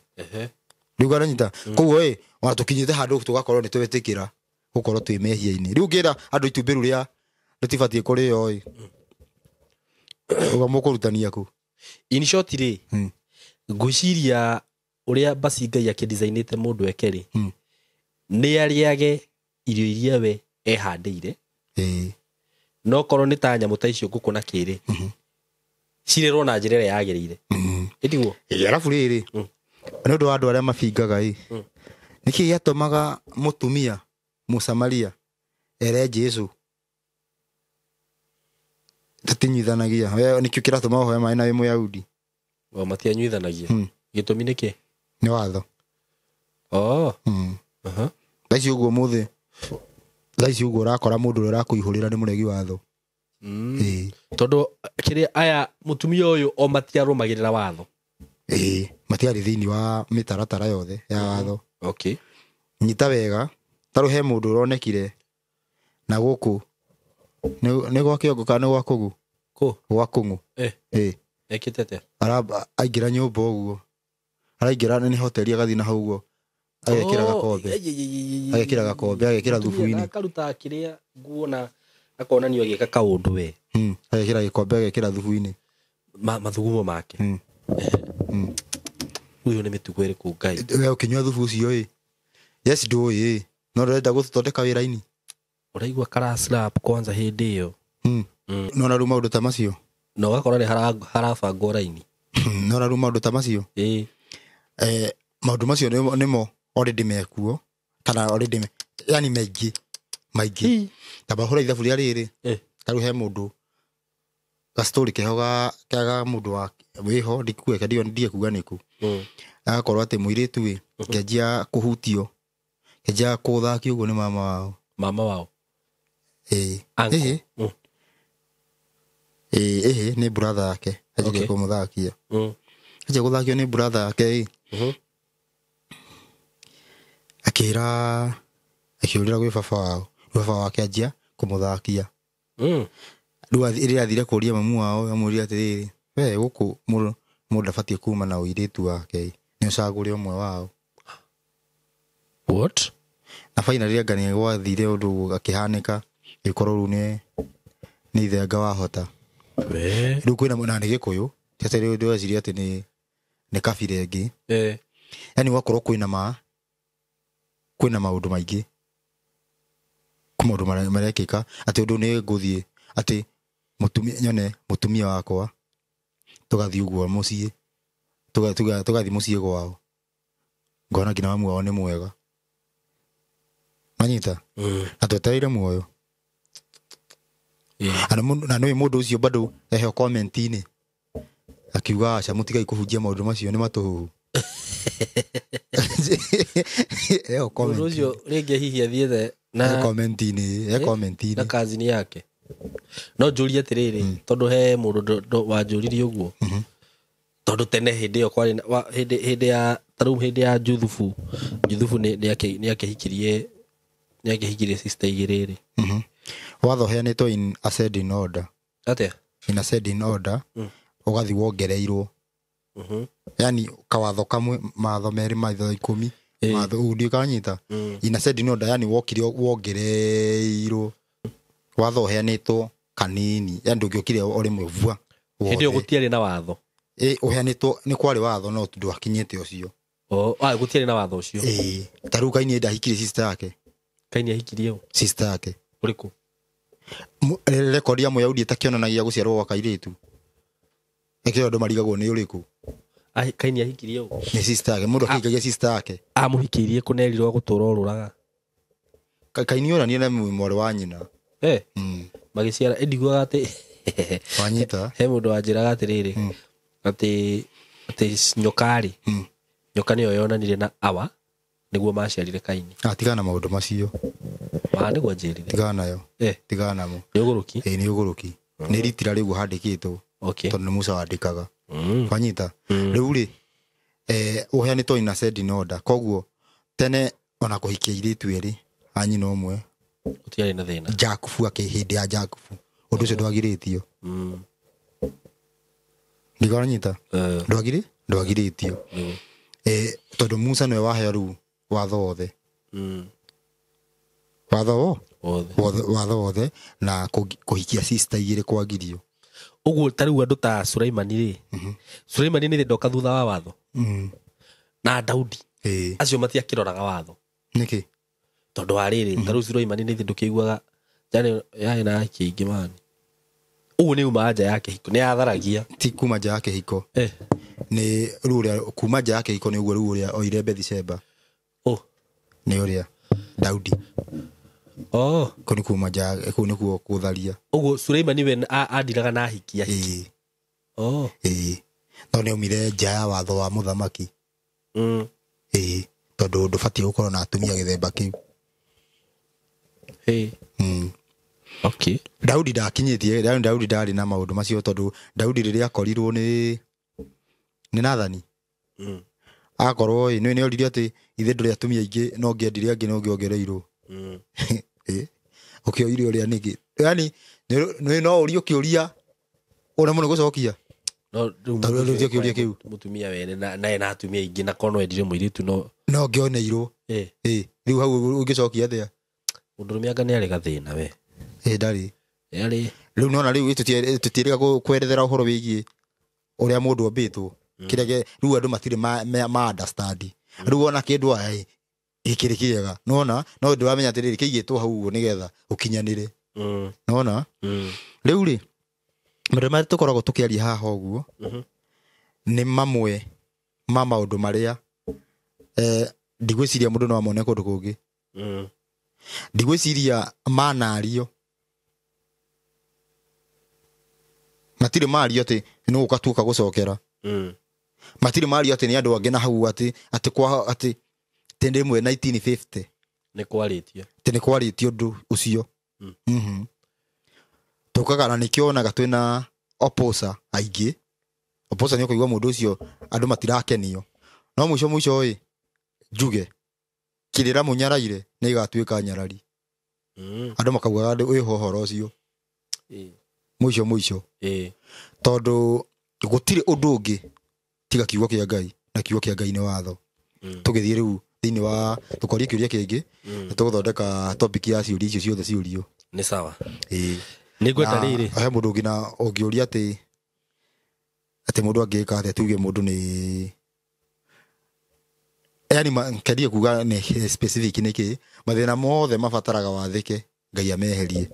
Rĩu ngaranyita. Koguo ĩ, ona tũkinyĩte handũ tũgakorwo nĩ twetĩkĩra gũkorwo twĩ mehia-inĩ. Rĩu ngĩra andũ itumbĩ rĩu rĩa rĩtibatiĩ kũrĩo ĩ. Uga mũkũrutania kũ? In short rĩ, ngwĩciria ũrĩa basi Ngai akĩdesignĩte mũndũ eke rĩ, nĩ arĩage irio iria we ehandĩire. No korwo nĩ ta nyamũ ta icio ngũkũ na kĩrĩ, cirerwo na njĩra ĩrĩa yagĩrĩire. Ĩtiguo? Arabu rĩrĩ, nĩ ũndũ wa andũ arĩa mabingaga ĩ, nĩkĩ gĩatũmaga mũtumia Mũsamaria ere Jesũ tũtinyuithanagia? We nĩkĩo kĩratũma ũhoe maĩ na wĩ Mũyahudi? O matianyuithanagia. Gĩtũmi nĩkĩ? Nĩ watho. Oh. Thaa ici ũguo mũthĩ, thaa ici ũguo ũrakora mũndũ ũrĩa ũrakũihũrĩra nĩ mũregi watho. Tondũ kĩrĩa aya mũtumia ũyũ o matiarũmagĩrĩra watho. Matiarĩ thĩinĩ wa mĩtaratara yothe ya watho. Okay. Nyita wega, tarũ he mũndũ ũronekire na gũkũ nĩ gwa kĩongo kana nĩ gwa kũgũ? Kũ? Gwa kũng'ũ. Ekĩte atĩa? Aingĩra nyũmba ũguo. Araingĩra nĩ hoteli agathiĩ na hau ũguo. Agekĩra gakombe. Agekĩra gakombe, agekĩra thubu-inĩ. Akaruta kĩrĩa nguo na akonanio agĩka kaũndũ we. Agekĩra gĩkombe, agekĩra thubu-inĩ. Mathugumo make. Ũyũ nĩ mĩtugo ĩrĩkũ Ngai? We ũkĩnyua thubu ũcio ĩ. Yes, ndũĩ ĩ. No ndũrenda gũthondeka wĩra-inĩ. Ũraigua kara slap kwanza hĩndĩ ĩyo. No na rĩu maũndũ ta macio. Na ũgakora nĩ harabangwo raini. No na rĩu maũndũ ta macio. Maũndũ macio nĩmo already mekuo kana already yani maingĩ maingĩ. Ta bahũra ithabu rĩa rĩrĩ. Ta rĩu he mũndũ ga story keho ga mũndũ wa wĩho ndikueka ndiye kuga nĩkũ. Agakorwo atĩ mũirĩtu ĩ kĩanjia kũhutio kĩanjia kũthakio ũguo nĩ mama wao. Mama wao. Nĩ brother yake. Anjia kũmũthakia. Anjia gũthakio nĩ brother yake ĩ. Akĩra akĩũrĩra gwĩ baba wao. Baba wake anjia kũmũthakia. Rĩu rĩrĩa athire kũria mamu wao amwĩrire atĩrĩrĩ, we gũkũ mũndũ ndabatiĩ kuma na ũirĩtu wake, nĩ ũcagũre ũmwe wao. What? Na finally anga nĩ gwathire ũndũ akĩhanĩka gĩkorwo rĩu nĩ ithenga wahota. Rĩu kwĩna na nĩ Gĩkũyũ, ti atĩ rĩu ndĩreciria atĩ nĩ kabira ĩngĩ. Yani gwakorwo kwĩna kwĩna maũndũ maingĩ. Kwĩ maũndũ marekĩka atĩ ũndũ nĩ ngũthiĩ atĩ mũtumia nyone mũtumia wakwa tũgathiĩ ũguo mũciĩ tũgathiĩ mũciĩ gwao ngona nginya mamu wao nĩ mwega. Manyita? Na twetereire muoyo. Na nĩ mũndũ ũcio bado eho comment-inĩ akiuga aca mũtigai kũhunjia maũndũ macio nĩ matũhuhu. Eho comment. Mũndũ ũcio rĩngĩ hihi athiĩte na comment-inĩ, comment-inĩ na kazini yake. No njũrie atĩrĩrĩ, tondũ he mũndũ wanjũririe ũguo. Tondũ tene hĩndĩ ĩyo kwarĩ hĩndĩ ya tarĩu hĩndĩ ya Juthubu. Juthubu nĩ akĩhikirie sister igĩrĩ rĩ. Watho ũheanĩtwo in ascending order. Atĩa? In ascending order, ũgathiĩ wongereirwo. Yani kawatho kamwe matho merĩ matho 10 matho ũguo kanyita ina said no yani wokire wongereirwo watho ũheanĩtwo kanini yani ndũngĩokire o rĩmwe vua hĩndĩ ĩyo gũtiarĩ na watho ũheanĩtwo nĩ kwarĩ watho no ndwakinyĩte ũcio gũtiarĩ na watho ũcio ta rĩu Kaini ndahikirie sister yake. Kaini ahikirie ũ? Sister yake. Ũrĩkũ? Rekodi ya Mũyahudi ĩtakĩonanagia gũciarwo gwa kairĩtu ĩkĩo andũ marigagwo nĩ ũrĩkũ. Kaini ahikirie ũ? Nĩ sister yake. Mũndũ akĩhikagia sister yake. Amũhikĩirie kũ nerirwo gũtũra ũrũraga? Kaini onanie na mwarĩ wa nyina. Magĩciara ndiguaga atĩ wanyita he mũndũ wanjĩraga atĩrĩrĩ atĩ nyoka rĩ nyoka nĩyo yonanire na Awa nĩguo maciarire Kaini. Tigana na maũndũ macio. Ma nĩguo njĩrire. Tigana nayo. Tigana namo. Nĩ ũgũrũki? Nĩ ũgũrũki. Nĩ ritira rĩu handĩkĩtwo. Tondũ nĩ Musa wandĩkaga. Wanyita. Rĩu rĩ ũheanĩtwo ina said in order. Koguo tene ona kũhikia airĩtu erĩ a nyina ũmwe gũtiarĩ na thĩna. Jakubu hĩndĩ ya Jakubu ũndũ ũcio ndwagirĩtio. Ndigoranyita. Ndwagirĩtio. Tondũ Musa nĩwe waheo rĩu watho wothe. Watho watho wothe na kũhikia sister igĩrĩ kwagirio. Ũguo ta rĩu andũ ta Sulaimani rĩ Sulaimani nĩ ndoka thutha wa watho na Daudi acio matiakĩroraga watho nĩkĩ tondũ wa rĩrĩ ta rĩu Sulaimani nĩ ndũkĩiguaga yani yarĩ na kĩingĩ mani ũguo nĩ uma nja ya kĩhiko nĩ yatharagia ti kuma nja ya kĩhiko nĩ rĩu ũrĩa kuma nja ya kĩhiko nĩ ũguo rĩu ũrĩa oire Bethsheba nĩ ũrĩa Daudi kũu nĩ kuma nja kũu nĩkuo gũtharia. Ũguo Sulaimani we andiraga na ahikia no nĩ aumire nja ya watho wa mũthamaki tondũ ndũbatiĩ gũkorwo na atumia gĩthemba kĩu. Okay. Daudi ndakinyĩtie Daudi ndarĩ na maũndũ macio tondũ Daudi rĩrĩa akorirwo nĩ Nathani akorwo nĩ oririe atĩ ithe ndũrĩ atumia aingĩ no ngĩendire angĩ no ngĩongereirwo ũkĩoire ũrĩa nĩkĩ yani no ũrie ũkĩũria ũrĩa mũno gũcokia no kĩũria kĩu mũtumia wene na ena atumia aingĩ na kono endire mũirĩtu no ngĩoneirwo rĩu hau ũngĩcokia atĩa mũndũrũme anga nĩ arĩ gathĩna we ndarĩ rĩu nona rĩu tũtiĩrĩga kwerethera ũhoro wĩgiĩ ũrĩa mũndũ ombĩtwo kĩrĩa rĩu andũ matirĩ ma understand rĩu ona kĩndũ aya gĩkĩrĩ kĩega nona no ndĩramenya atĩrĩrĩ kĩigĩtwo hau ũguo nĩgetha ũkinyanĩre nona rĩu rĩ maũndũ marĩa tũkoragwo tũkĩaria haha ũguo nĩ mamwe ma maũndũ marĩa ndigwĩciria mũndũ no amone kũndũ kũngĩ ndigwĩciria manario matirĩ mario atĩ nĩ gũka tuoka gũcokera matirĩ mario atĩ nĩ andũ angĩ na hau atĩ kwa atĩ tende rĩmwe 1950 nĩ kwarĩtio atĩ nĩ kwarĩtio ũndũ ũcio tũkaga na nĩkĩo twĩna oposa aingĩ oposa nĩ ũkũigua mũndũ ũcio andũ matirakenio no mũico mũico ĩ njuge kĩrĩra mũnyaraire nĩ ĩgatuĩka nyarari andũ makaugaga wĩho ũhoro ũcio mũico mũico tondũ gũtirĩ ũndũ ũngĩ tiga kiugo kĩa Ngai na kiugo kĩa Ngai nĩ watho tũgĩthiĩ rĩu thĩinĩ wa tũkorie kĩũria kĩngĩ na tũgũthondeka topic ya ciũria icio ciothe ciũrio nĩ sawa nĩ ngwenda rĩrĩ he mũndũ ũngĩ na ũngĩũria atĩ mũndũ angĩka atĩa tuge mũndũ nĩ yani ngerie kuga nĩ specific nĩkĩ mathĩna mothe mabataraga wathĩke Ngai ameherie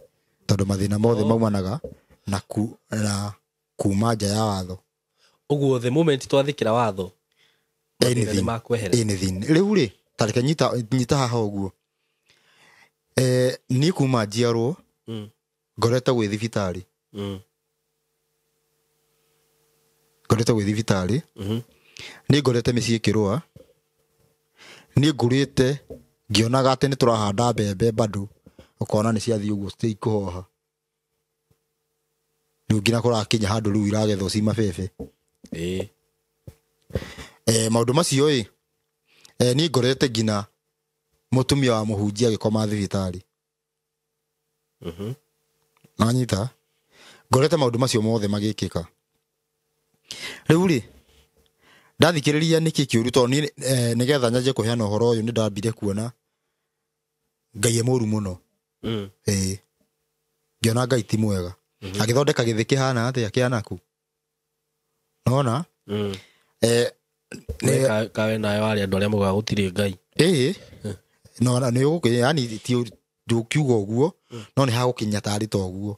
tondũ mathĩna mothe maumanaga na kuma nja ya watho ũguo the moment twathĩkĩra watho anything rĩu rĩ tareke nyita haha ũguo niĩ kuma njiarwo ngorete gwĩ thibitarĩ ngorete gwĩ thibitarĩ niĩ ngorete mĩciĩ ĩkĩrũa niĩ ngũrĩte ngĩonaga atĩ nĩ tũrahanda mbembe bado ũkona nĩ ciathiĩ ũguo citikũhoha rĩu nginya kũrakinya handũ rĩu iragethwo ci mabebe maũndũ macio ĩ niĩ ngorete nginya mũtumia wa mũhunjia agĩkoma thibitarĩ nanyita ngorete maũndũ macio mothe magĩkĩka rĩu rĩ Ndathikĩrĩria nĩkĩ kĩũru tondũ niĩ nĩgetha nyanjie kũheana ũhoro ũyũ nĩ ndambire kuona Ngai e mũru mũno. Ĩĩ. Ngĩona Ngai ti mwega. Agĩthondeka gĩthĩ kĩhana atĩa kĩanaku. Nona? Kawe nayo arĩa andũ arĩa moigaga gũtirĩ Ngai. Ĩĩ. No nĩ ũgũkĩ yani ti ndũkiuga ũguo no nĩ hagũkinya tarĩ ta ũguo.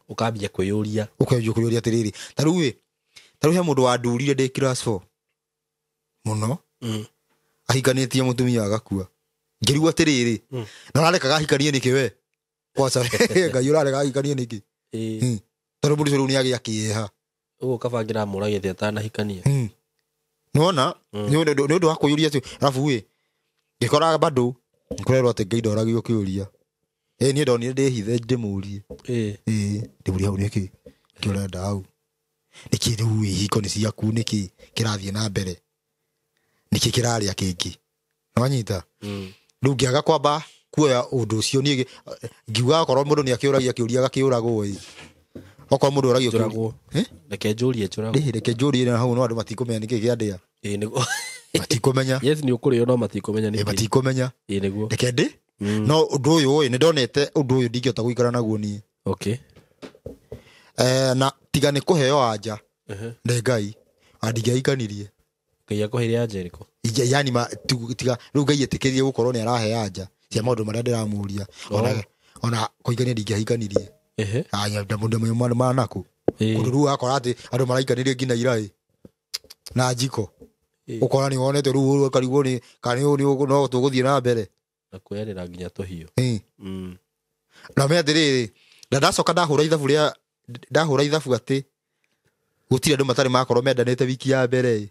Ũkambia kwĩyũria. Ũkambia kwĩyũria atĩrĩrĩ. Ta rĩu ĩ, ta rĩu he mũndũ wandurire ndĩ class 4. Mũno. Ahikanĩtie mũtumia agakua. Ngĩrigwo atĩrĩrĩ. Na ũrarekaga ahikanie nĩkĩ we? Kwaca Ngai ũrareka ahikanie nĩkĩ? Tondũ mũndũ ũcio rĩu nĩagĩa kĩeha. Ũguo kaba ngĩramũragĩte atanahikania. Nĩwona? Nĩ ũndũ wa kwĩyũria atĩ arabu ĩ ngĩkora bado nĩkũrerwo atĩ Ngai ndoragio kĩũria. Ĩ niĩ ndonire ndĩhithe ndĩmũrie. Ĩ ndĩmũrie hau nĩkĩ? Nĩkĩ ũrenda hau? Nĩkĩ rĩu ihiko nĩ ciaku nĩkĩ kĩrathiĩ na mbere? Nĩkĩ kĩrarĩa kĩngĩ? Nĩwanyita? Rĩu ngĩaga kwamba kuoya ũndũ ũcio niĩ ngiuga okorwo mũndũ nĩakĩũragia kĩũria agakĩũragwo ĩ. Okorwo mũndũ ũragio kĩũria. Reke njũrie njũragwo. Reke njũrie na hau no andũ matikũmenya nĩkĩ kĩandĩa. Ĩ nĩguo. Matikũmenya. Yes nĩ ũkũrĩo no matikũmenya nĩkĩ. Matikũmenya. Ĩ nĩguo. Reke ndĩ. No ũndũ ũyũ ĩ nĩndonete ũndũ ũyũ ndingĩhota gũikara naguo niĩ. Okay. Na tiga nĩ kũheo anja. Nĩ Ngai. Andingĩahikanirie. Ngai akũheire anja ĩrĩkũ? Yani tiga rĩu Ngai etĩkĩrie gũkorwo nĩ arahe anja cia maũndũ marĩa ndĩramũria. Ona kũhikania ndingĩahikanirie. Aya ndamũndũ manaku. Kũndũ rĩu wakora atĩ andũ maraikanĩrie nginya iraĩ na njiko. Ũkora nĩ wonete rĩu ũkarigwo nĩ kana nĩ no tũgũthiĩ na mbere. Na kwĩyanĩra nginya tũhiũ. Na me atĩrĩrĩ, na ndacoka ndahũra ithabu rĩa ndahũra ithabu atĩ gũtirĩ andũ matarĩ makorwo mendanĩte wiki ya mbere.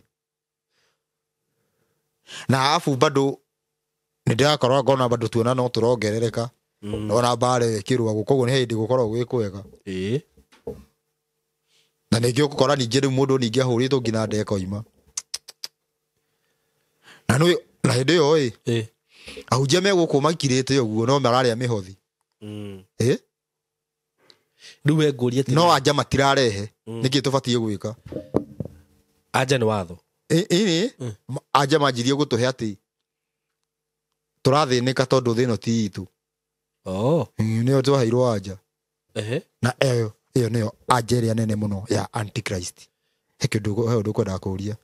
Na arabu bado nĩ ndĩrakorwo ngona bado tuona no tũrongerereka. Ona mbara ĩkĩrũagwo koguo nĩ hĩndĩ gũkoragwo gwĩ kwega. Na ningĩ ũgũkora ningĩ rĩu mũndũ ningĩ ahũrĩtwo nginya ndekoima. Na nĩ na hĩndĩ ĩyo ĩ ahunjia me gũkũ maikirĩte ũguo no mararĩa mĩhothi. Rĩu we ngũrie atĩrĩ. No anja matirarehe. Nĩkĩ tũbatiĩ gwĩka? Anja nĩ watho. Ĩ anja manjirie gũtũhe atĩ tũrathĩnĩka tondũ thĩ ĩno ti itũ. Nĩyo twaheirwo anja. Na ĩyo nĩyo anja ĩrĩa nene mũno ya Antichrist. He kĩndũ he ũndũ ũkwendaga kũũria.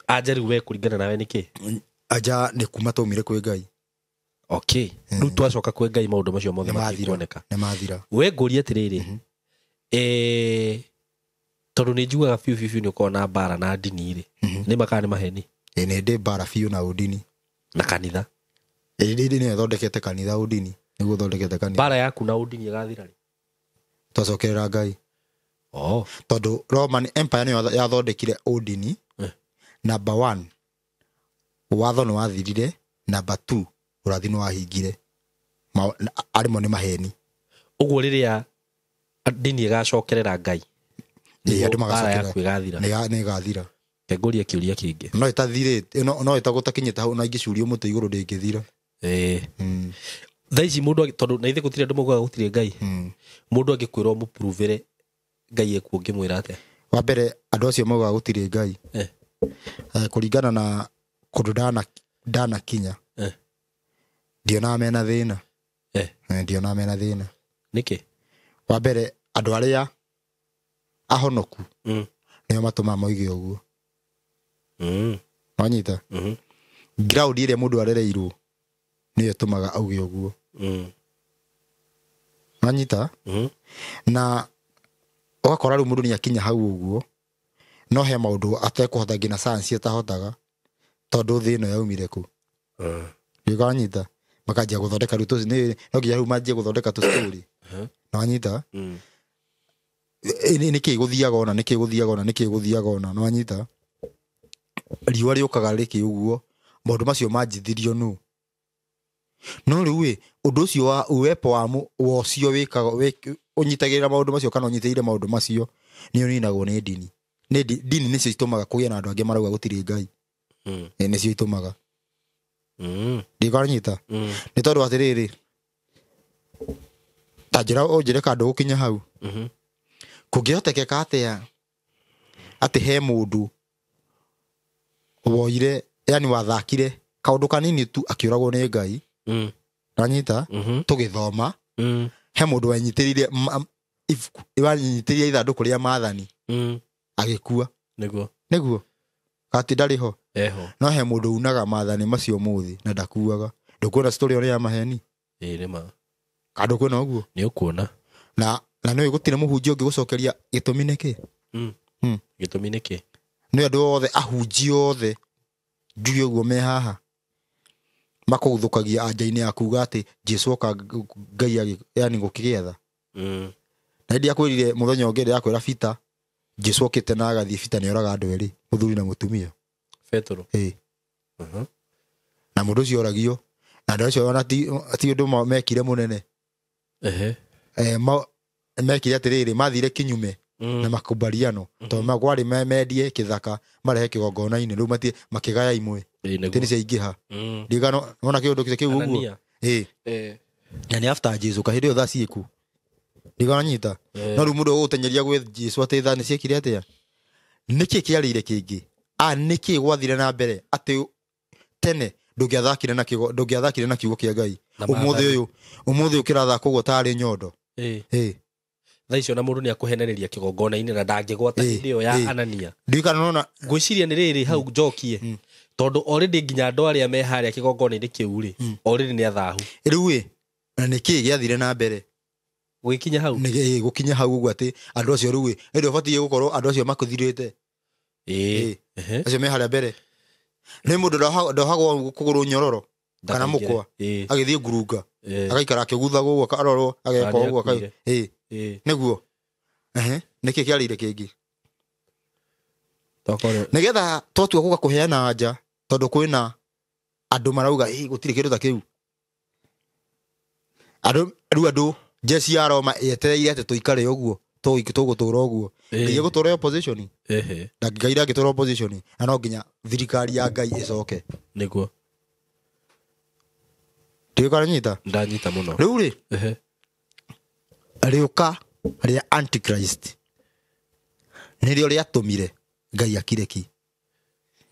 Anja rĩu we kũringana nawe nĩkĩ? Anja nĩ kuma twaumire kwĩ Ngai. Okay. Rĩu twacoka kwĩ Ngai maũndũ macio mothe matikuoneka. Nĩ mathira. We ngũrie atĩrĩrĩ. Tondũ nĩ njugaga biũ biũ biũ nĩ ũkoragwo na mbara na ndini rĩ. Nĩ ma kana nĩ maheni? Nĩ ndĩ mbara biũ na ũndini. Na kanitha. Ĩ nĩ thondekete kanitha ũndini. Nĩguo thondekete kanitha. Mbara yaku na ũndini ĩgathira rĩ? Twacokerera Ngai. Tondũ Roman Empire nĩyo yathondekire ũndini. Number 1, watho nĩ wathirire. Number 2, ũrathi nĩ wahingire. Arĩmo nĩ maheni. Ũguo rĩrĩa ndini ĩgacokerera Ngai. Andũ magacokerera. Ĩgathira. Nĩ ĩgathira. Ngũrie kĩũria kĩngĩ. No ĩtathirĩte, no ĩtagũtakinyĩte hau na ingĩcurio mũtĩ igũrũ ndĩngĩthira. Thaa ici mũndũ tondũ na ithe gũtirĩ andũ maugaga gũtirĩ Ngai. Mũndũ angĩkwĩrwo mũpruvĩre Ngai ekuo ũngĩmwĩra atĩa? Wa mbere andũ acio maugaga gũtirĩ Ngai. Kũringana na kũndũ ndanakinya. Ndionaga mena thĩna. Ndionaga mena thĩna. Nĩkĩ? Wa mbere andũ arĩa ahonoku nĩo matũmaga moige ũguo. Wanyita? Ground ĩrĩa mũndũ arereirwo nĩyo ĩtũmaga auge ũguo. Wanyita? Na ũgakora rĩu mũndũ nĩakinya hau ũguo no he maũndũ atekũhota nginya science ĩtahotaga tondũ thĩ ĩno yaumire kũ. Wanyita? Makanjia gũthondeka rĩu no nginya rĩu manjie gũthondeka tũ story. Wanyita? Nĩkĩ gũthiaga ona nĩkĩ gũthiaga ona nĩkĩ gũthiaga ona nĩwanyita? Riũa rĩũkaga rĩkĩ ũguo maũndũ macio manjithirio nũ. No rĩu ĩ ũndũ ũcio wa uwepo wa ũcio wĩkaga ũnyitagĩrĩra maũndũ macio kana ũnyitĩrĩire maũndũ macio nĩ ũninagwo nĩ ndini. Nĩ ndini nĩcio itũmaga kũgĩe na andũ angĩ marauga gũtirĩ Ngai. Nĩcio itũmaga. Ndikanyita. Nĩ tondũ atĩrĩrĩ ta njĩra ũnjĩre kandũ gũkinya hau. Kũngĩhotekeka atĩa atĩ he mũndũ Woire yani wathakire kaundu kanini tu akiuragwo ni Ngai. Nanyita tugithoma he mundu wanyitirire ibuku wanyitirire ithanduku ria maathani agikua niguo kati ndari ho eho no he mundu unaga maathani macio muthi na ndakuaga ndukuona story ria maheni ĩ nĩ ma kandu kwina uguo nĩ ũkuona na nĩ gutire muhunjia ũngĩgũcokeria gĩtũmi nĩkĩ gĩtũmi nĩkĩ nĩ andũ othe ahunjia othe njuge ũguo me haha makũgũthũkagia anja-inĩ ya kuga atĩ Jesu oka Ngai yani gũkĩgĩetha na hĩndĩ akwĩrire mũthenya ũngĩ ndĩrakwĩra Peter Jesu okĩte na agathiĩ Peter nĩoraga andũ erĩ mũthuri na mũtumia Petero ĩ na mũndũ ũcio oragio na andũ acio ona ti ũndũ mekire mũnene mekire atĩrĩrĩ mathire kinyume na makubaliano tondũ kwarĩ mendie kĩthaka marehe kĩgongona-inĩ rĩu matie makĩgaya imwe tĩni ciaingĩha ndigano wona kĩũndũ kĩu ũguo ĩ na nĩ after Jesu kahĩndĩ ĩyo thaa ciĩku ndigano nyita no rĩu mũndũ ũgũtenyeria gwĩ Jesu atĩ thaa nĩ ciekire atĩa nĩkĩ kĩarĩire kĩngĩ a nĩkĩ gwathire na mbere atĩ tene ndũngĩathakire na kiugo ndũngĩathakire na kiugo kĩa Ngai ũmũthĩ ũyũ kĩrathakwo ũguo tarĩ nyondo ĩ thaa icio na mũndũ nĩ akũhenereria kĩgongona-inĩ na ndangĩgwata hĩndĩ ĩyo ya Anania ndirikana nona ngwĩciria nĩ rĩrĩ hau njokie tondũ already nginya andũ arĩa me harĩa kĩgongona-inĩ kĩu rĩ already nĩ athahu rĩu ĩ na nĩkĩ gĩathire na mbere gũgĩkinya hau nĩ gũkinya hau ũguo atĩ andũ acio rĩu ĩ ĩndĩ ũbatiĩ gũkorwo andũ acio makũthirĩte acio me harĩa mbere nĩ mũndũ ndohagwo kũgũrũ nyororo kana mũkwa agĩthiĩ ngurunga agaikara akĩguthagwo ũguo akarorwo ageka ũguo nĩguo nĩkĩ kĩarĩire kĩngĩ nĩgetha twatua gũka kũheana anja tondũ kwĩna andũ marauga gũtirĩ kĩndũ ta kĩu andũ rĩu andũ jeshi ya Roma yetereire atĩ tũikare ũguo tũgũtũra ũguo ngai egũtũra opposition na Ngai ndangĩtũra opposition na no nginya thirikari ya Ngai ĩcoke nĩguo ndiũĩ nyita ndanyita mũno rĩu rĩ rĩũka rĩa Antichrist nĩrĩo rĩatũmire Ngai akire ki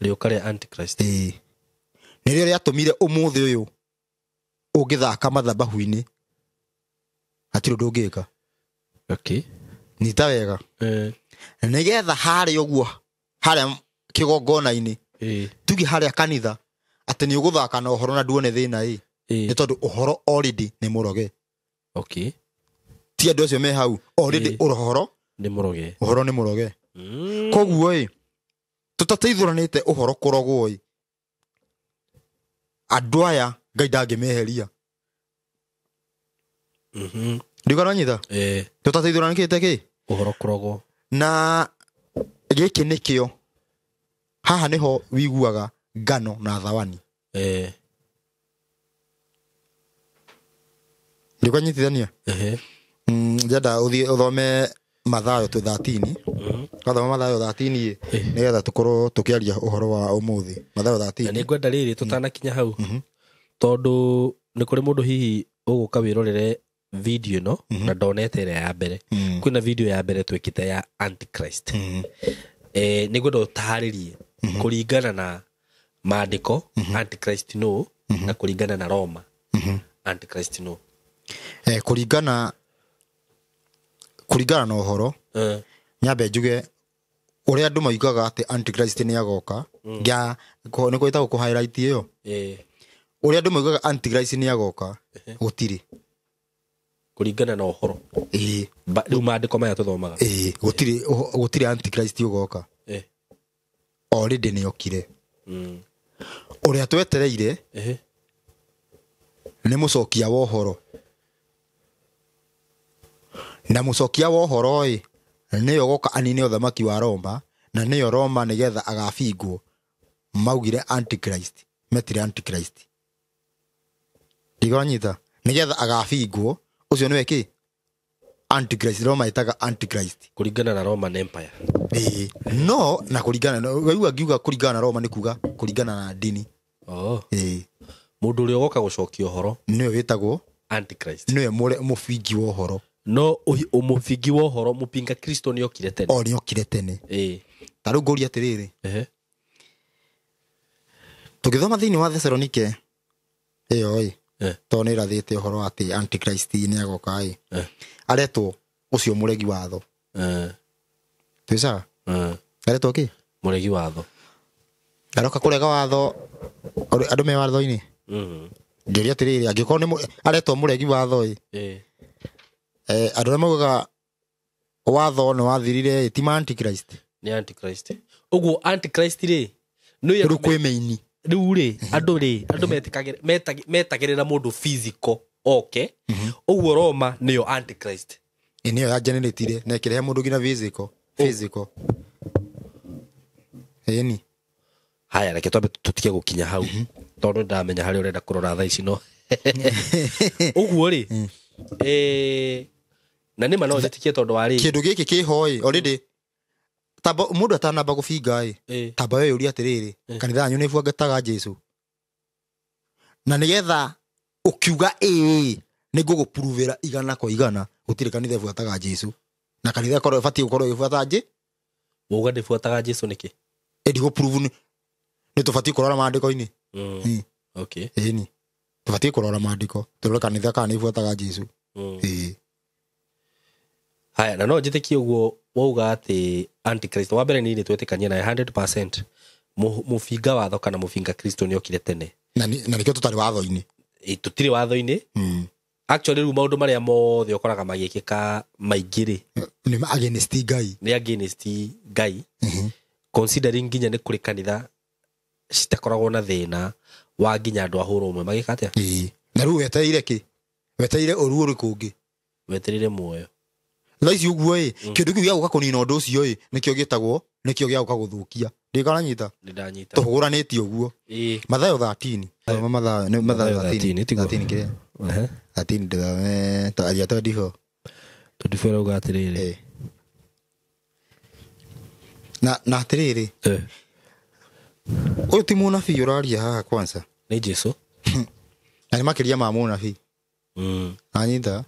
rĩũka rĩa Antichrist nĩrĩo rĩatũmire ũmũthĩ ũyũ ũngĩthaka mathabahu-inĩ hatirĩ ũndũ ũngĩka okay nyita wega nĩgetha harĩa ũguo harĩa kĩgongona-inĩ tuge harĩa kanitha atĩ nĩ ũgũthaka na ũhoro na nduone thĩna ĩ nĩ tondũ ũhoro already nĩ mũroge okay ti andũ acio me hau already ũhoro nĩ mũroge ũhoro nĩ mũroge koguo ĩ tũtateithũranĩte ũhoro kũrogwo ĩ andũ aya Ngai ndangĩmeheria ndiũĩ nyita tũtateithũranĩte kĩ ũhoro kũrogwo na gĩkĩ nĩkĩo haha nĩho wiguaga ngano na thawani ndiũĩ nyitithania njenda ũthiĩ ũthome Mathayo 13 wathoma Mathayo 13 nĩgetha tũkorwo tũkĩaria ũhoro wa ũmũthĩ Mathayo 13 na nĩngwenda rĩrĩ tũtanakinya hau tondũ nĩ kũrĩ mũndũ hihi ũgũka wĩrorere video ĩno na ndonete ĩrĩa ya mbere kwĩna video ya mbere twĩkĩte ya Antichrist nĩngwenda ũtaarĩrie kũringana na maandĩko Antichrist no na kũringana na Roma Antichrist no kũringana na ũhoro nyambe njuge ũrĩa andũ maugaga atĩ Antichrist nĩ agoka nĩ kwĩtagwo kũ highlight ĩyo ũrĩa andũ maugaga Antichrist nĩ agoka gũtirĩ kũringana na ũhoro rĩu maandĩko maya tũthomaga gũtirĩ Antichrist ũgoka already nĩ okire ũrĩa twetereire nĩ mũcokia wa ũhoro na mũcokia wa ũhoro ĩ nĩyo goka anine ũthamaki wa Roma na nĩyo Roma nĩgetha agabingwo maugire Antichrist metire Antichrist ndigonyita nĩgetha agabingwo ũcio nĩwe kĩ Antichrist Roma ĩtaga Antichrist kũringana na Roman Empire no na kũringana waigua ngiuga kũringana na Roma nĩ kuga kũringana na ndini mũndũ ũrĩa ũgoka gũcokia ũhoro nĩwe wĩtagwo Antichrist nĩwe mũbingi wa ũhoro no mũbingi wa ũhoro mũpinga Kristo nĩ okire tene o nĩ okire tene ta rĩu ngũria atĩrĩrĩ Tũgĩthoma thĩinĩ wa Thessalonike ĩyo ĩ, tondũ nĩ ĩrathĩte ũhoro wa atĩ Antichrist nĩ agoka ĩ, aretwo ũcio mũregi watho. Twĩ sawa? Aretwo kĩ? Mũregi watho. Aroka kũrega watho, andũ me watho-inĩ. Ngĩũria atĩrĩrĩ, angĩkorwo nĩ aretwo mũregi watho ĩ, andũ arĩa maugaga watho nĩ wathirire ĩ, ti ma Antichrist. Nĩ Antichrist. Ũguo Antichrist rĩ, nĩ rĩu kwĩ meini. Rĩu rĩ, andũ rĩ, andũ metagĩrĩra mũndũ physical oke. Ũguo Roma nĩyo Antichrist. Ĩ, nĩyo ya generate-ire na ĩkĩrehe mũndũ nginya physical. Physical. Ĩni. Haya, reke twambe tũtige gũkinya hau. Tondũ ndamenya harĩa ũrenda kũrora thaa ici no. Ũguo rĩ, na nĩ ma no njĩtĩkie tondũ wa rĩ. Kĩndũ gĩkĩ kĩho ĩ, already tamba mũndũ atanamba gũbinga ĩ, tamba we ũria atĩrĩrĩ, kanitha yanyu nĩ ĩbuangataga Jesũ. Na nĩgetha ũkiuga ĩĩ, nĩ ngũgũpuruvĩra igana kwa igana, gũtirĩ kanitha ĩbuataga Jesũ. Na kanitha ĩkorwo ĩbatiĩ gũkorwo ĩgĩbuata Jesũ. Wauga ndĩbuataga Jesũ nĩkĩ? Ĩ, ndigũpuruvu nĩ tũbatiĩ kũrora maandĩko-inĩ. Okay. Ĩni. Tũbatiĩ kũrora maandĩko, tũrore kanitha kana nĩ ĩbuataga Jesũ. Ĩĩ. Haya, na no njĩtĩkie ũguo wauga atĩ Antichrist wa mbere nĩ twetĩkania naye 100%. Mũbinga watho kana mũbinga Kristo nĩ okire tene. Na nĩkĩo tũtarĩ watho-inĩ. Ĩ, tũtirĩ watho-inĩ. Actually rĩu maũndũ marĩa mothe ũkoraga magĩkĩka maingĩ rĩ, Nĩ ma against Ngai. Nĩ against Ngai. Considering nginya nĩ kũrĩ kanitha citakoragwo na thĩna wa nginya andũ a hũra ũmwe magĩka atĩa? Ĩĩ. Na rĩu wetereire kĩ? Wetereire ũru ũrĩkũ ũngĩ? Wetereire muoyo. Thaa ici ũguo ĩ, kĩndũ kĩu gĩa gũka kũnina ũndũ ũcio ĩ, nĩkĩo gĩtagwo, nĩkĩo gĩa gũka gũthũkia. Ndĩkaranyita? Nĩndanyita. Tũhũranĩtie ũguo. Ĩĩ. Mathayo 13. Thoma Mathayo, nĩ Mathayo Mathayo 13. 13, tiguo? 13 kĩrĩa? Ehe. 13 ndĩthome, ta aria 24. 24 rauga atĩrĩrĩ. Ĩĩ. Na atĩrĩrĩ. Ũyũ ti mũnabii ũraria haha kwanza. Nĩ Jesũ. Na nĩ makĩria ma mũnabii. Anyita?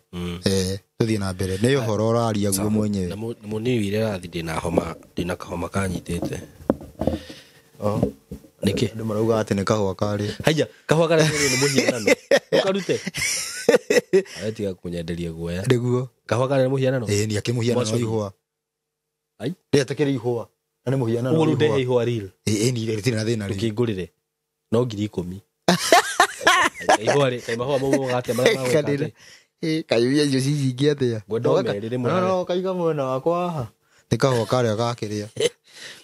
Tũthiĩ na mbere. Nĩ ũhoro ũraria guo mwenyewe. Na mũnini wire rathi ndĩna homa, ndĩna kahoma kanyitĩte. Nĩkĩ? Andũ marauga atĩ nĩ kahũa karĩ. Haiya, kahũa karĩ nĩ mũhianano. Ũkarute. Awe tiga kũnyenderia guoya. Nĩguo. Kahũa karĩ nĩ mũhianano? Ĩĩ, nĩ akĩmũhianano Mwacoki. ihũa. Ai? Rĩetĩkĩre ihũa. Na nĩ mũhianano Ũguo rĩu ihũa. ndehe ihũa real. Ĩĩ, nĩ rĩtirĩ na thĩna rĩu. Ũkĩngũrĩre. No ngiri ikũmi. Ihũa rĩ, kaĩ mahũa mau mogaga atĩa marĩa magwĩka atĩa? Ĩĩ, kaĩ mbia icio cicingĩ atĩa? Ngwenda ũmerĩ rĩmwe No, harĩa. no, kaiga mwena wakwa haha. Nĩ kahũa karĩa gakĩrĩa.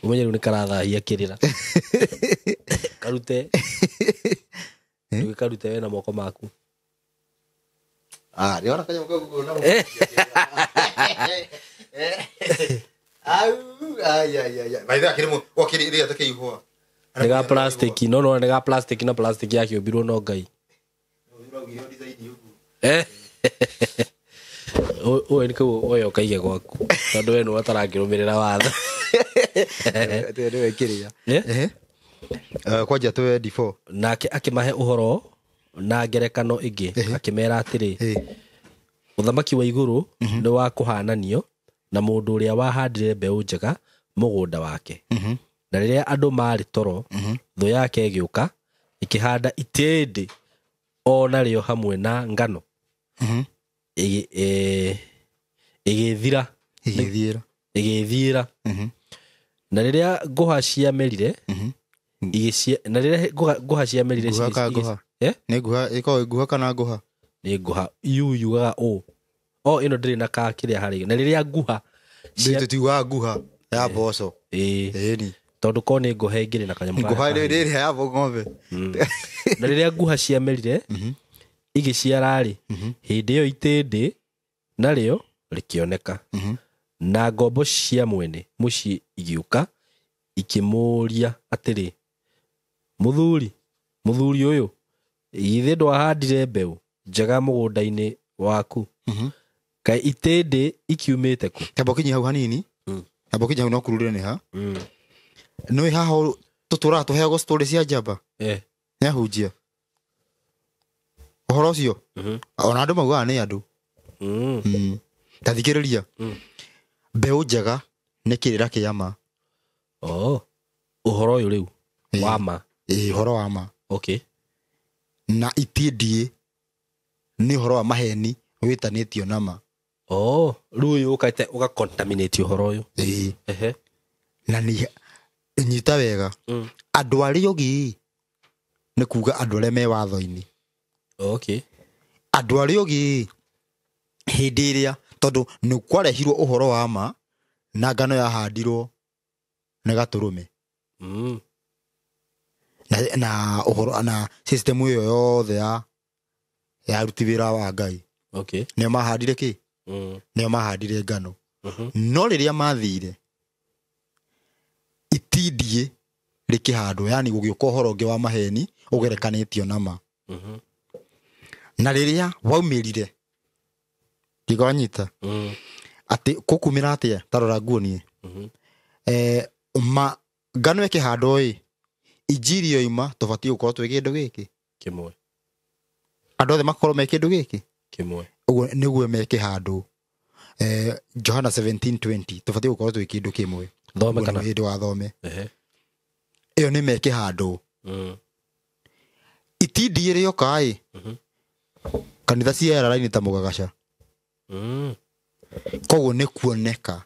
Ũmenye rĩu nĩ karathahia kĩrĩra. Karute. Ndũgĩkarute we na moko maku. Ah, nĩwona kanyamũ kau ũguo na moko. Au, ai, ai, ai, ai. Maitho akĩrĩ wakĩrĩ rĩrĩa takĩ ihũa. Nĩ ga plastic, no, no, nĩ ga plastic na plastic yakĩũmbirwo no Ngai. Ũyũ nĩ kau oya ũkaige gwaku. Tondũ we nĩwe ũtarangĩrũmĩrĩra watho. Nĩwe kĩrĩa. Kwanja 24. Nake akĩmahe ũhoro na ngerekano ĩngĩ, akĩmera atĩrĩ, ũthamaki wa igũrũ nĩ wa kũhananio na mũndũ ũrĩa wahandire mbeũ njega mũgũnda wake. Na rĩrĩa andũ marĩ toro, thũ yake ĩgĩũka ĩkĩhanda itĩndĩ o narĩo hamwe na ngano. Ĩgĩthira. Ĩgĩthiĩra. Ĩgĩthiĩra. Na rĩrĩa ngũha ciamerire, na rĩrĩa ngũha ciamerire Ngũha ka ngũha? Nĩ ngũha, ĩkoragwo ĩ ngũha kana ngũha? Nĩ ngũha. Iu yugaga ũ. O, ĩno ndĩrĩ na ka kĩrĩa harĩ. Na rĩrĩa ngũha cia- Ndĩ tũtiugaga ngũha ya mboco. Ĩni. Tondũ korwo nĩ ngũha ĩngĩrĩ na kanyamũ Ngũha karĩa ĩrĩa ya ng'ombe. Na rĩrĩa ngũha ciamerire, igĩciara-rĩ, hĩndĩ ĩyo itĩndĩ narĩo rĩkĩoneka. Na ngombo cia mwene mũciĩ igĩũka ikĩmũũria atĩrĩ, mũthuri ũyũ, githĩ ndwahandire mbeũ njega mũgũnda-inĩ waku? Kaĩ itĩndĩ ikiumĩte kũ? Kamba ũkinye hau hanini. Kamba ũkinye hau no kururire nĩ ha. Nĩũĩ haha tũtũraga tũheagwo story cia njamba? Nĩ ahunjia. Ũhoro ũcio? Ona andũ maugaga nĩ andũ. Ta thikĩrĩria. Mbeũ njega nĩ kĩrĩra kĩa ma. Oh, ũhoro ũyũ rĩu wa ma. Ũhoro wa ma. Okay. Na itindiĩ nĩ ũhoro wa maheni wĩtanĩtio na ma. Oh, rĩu ũyũ ũkaite ũgacontaminate ũhoro ũyũ. Ehe. Na nĩ nyita wega. Andũ arĩa ogi nĩ kuga andũ arĩa me watho-inĩ. Okay. Andũ arĩa ogi hĩndĩ ĩrĩa tondũ nĩ kwarehirwo ũhoro wa ma na ngano yahandirwo nĩ gatũrũme. Na ũhoro na system ĩyo yothe ya aruti wĩra wa Ngai. Okay. Nĩo mahandire kĩ? Nĩo mahandire ngano. No rĩrĩa mathire itindiĩ rĩkĩhandwo, yani gũgĩũka ũhoro ũngĩ wa maheni ũgerekanĩtio na ma. Na rĩrĩa waumĩrire ndigwanyita atĩ kũkumĩra atĩa ta rora nguonie. Ma ngano ĩkĩhandwo ĩ injiri yoima tũbatiĩ gũkorwo twĩ kĩndũ gĩkĩ kĩmwe. Andũ othe makorwo me kĩndũ gĩkĩ kĩmwe. Ũguo nĩguo mekĩhandwo. Johana 17:20 tũbatiĩ gũkorwo twĩ kĩndũ kĩmwe. Thome kana hĩndĩ wa thome. Ĩyo nĩ mekĩhandwo. Itindiĩ rĩoka ĩ kanitha ciera raini ta mũgagaca. Koguo nĩ kuoneka.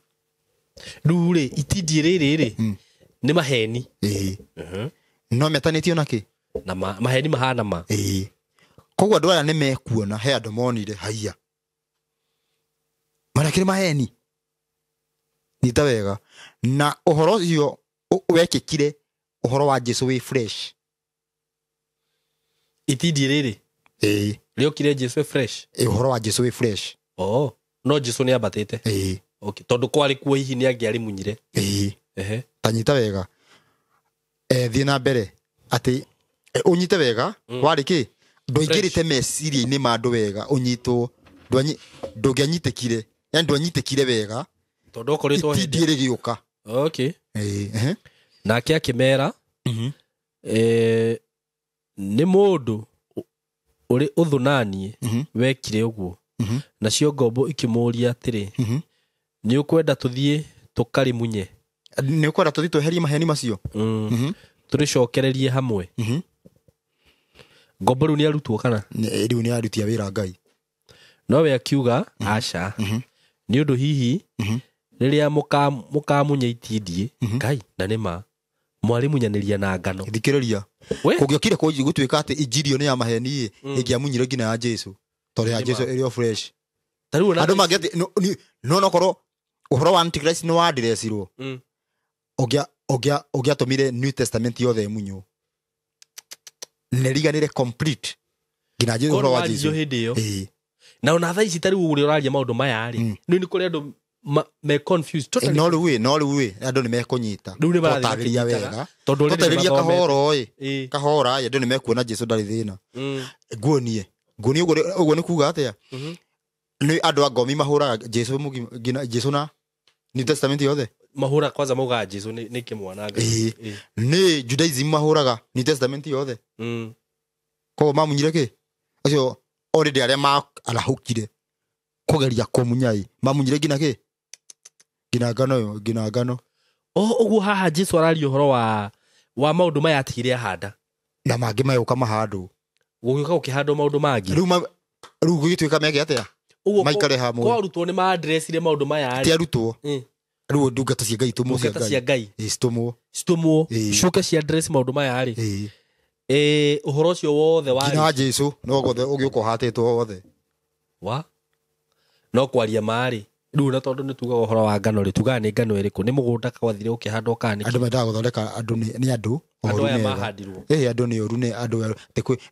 Rĩu rĩ itindiĩ rĩrĩ rĩ nĩ maheni. No metanĩtio na kĩ? Na maheni mahana ma. Koguo andũ aya nĩ mekuona he andũ monire haiya. Marakĩrĩ maheni. Nyita wega. Na ũhoro ũcio wekĩkire ũhoro wa Jesu wĩ fresh. Itindiĩ rĩrĩ? Rĩokire Jesu fresh. Ũhoro wa Jesu wĩ fresh. Oh, no Jesu nĩ ambatĩte. Okay, tondũ kwarĩ kuo hihi nĩ angĩarĩmunyire. Ta nyita wega. Thiĩ na mbere atĩ ũnyite wega warĩ kĩ? Ndwaingĩrĩte meciria-inĩ ma andũ wega ũnyitwo ndũngĩanyitĩkire. Yani ndwanyitĩkire wega tondũ ũkoretwo hĩndĩ itindiĩ rĩgĩũka. Okay. Nake akĩmera nĩ mũndũ ũrĩ ũthũ naniĩ wekire ũguo. Nacio ngombo ikĩmũũria atĩrĩ, nĩ ũkwenda tũthiĩ tũkarĩmunye? Nĩ ũkwenda tũthiĩ tweherie maheni macio? Tũrĩcokererie hamwe. Ngombo rĩu nĩ arutwo kana? Rĩu nĩ aruti a wĩra Ngai. Nowe akiuga aca. Nĩ ũndũ hihi rĩrĩa mũkamunya itindiĩ Ngai na nĩ ma mwarimunyanĩria na ngano. Thikĩrĩria. Kũngĩokire gũtuĩka atĩ injiri ĩyo nĩ ya maheni ĩ ĩngĩamunyire nginya ya Jesu. Tondũ ya Jesu ĩrĩ o fresh. Andũ mangĩatĩ no nokorwo ũhoro wa Antichrist nĩ wandirecirwo. Ũngĩatũmire New Testament yothe ĩmunywo. Nĩriganĩre complete nginya Jesu ũhoro wa Jesu hĩndĩ ĩyo. Na ona thaa ici ta rĩu ũrĩa ũraria maũndũ maya rĩ nĩ kũrĩ andũ me confused totally. No rĩu andũ nĩ mekũnyita. Rĩu nĩ marathiĩ wega. Tondũ rĩrĩ kahoro ĩ kahora ĩ andũ nĩ mekuona Jesu ndarĩ thĩna. Nguonie ũguo nĩ kuga atĩa? Nĩ andũ a ngomi mahũraga Jesu nginya Jesu na New Testament yothe. Mahũra kwanza maugaga Jesu nĩ kĩmwana Ngai. Nĩ Judaism mahũraga New Testament yothe. Koguo mamunyire kĩ? Acio already arĩa maarahũkire kũgeria kũmunya ĩ mamunyire nginya kĩ? Nginya ngano ĩyo, nginya ngano. Ũguo haha Jesu araria ũhoro wa maũndũ maya atigire ahanda. Na mangĩ magĩũka mahandwo. Gũgĩũka gũkĩhandwo maũndũ mangĩ. Rĩu gũgĩtuĩka meke atĩa? Maikare hamwe. Kwa arutwo nĩ maadresire maũndũ maya. Ti arutwo. Rĩu ndungata cia Ngai itũmwo cia Ngai. Ngai. Citũmwo. Citũmwo. Ciũke cia address maũndũ maya rĩ. Ũhoro ũcio wothe wa nginya Jesu no gothe ũgĩũka ũhatĩtwo wothe. Wa? No kwaria marĩ. Rĩu na tondũ nĩ tugaga ũhoro wa ngano rĩ tugaga nĩ ngano ĩrĩkũ? Nĩ mũgũnda kwathire ũkĩhandwo kana nĩkĩ? Andũ mendaga gũthondeka andũ nĩ andũ Andũ aya mahandirwo. Andũ nĩ ũru nĩ andũ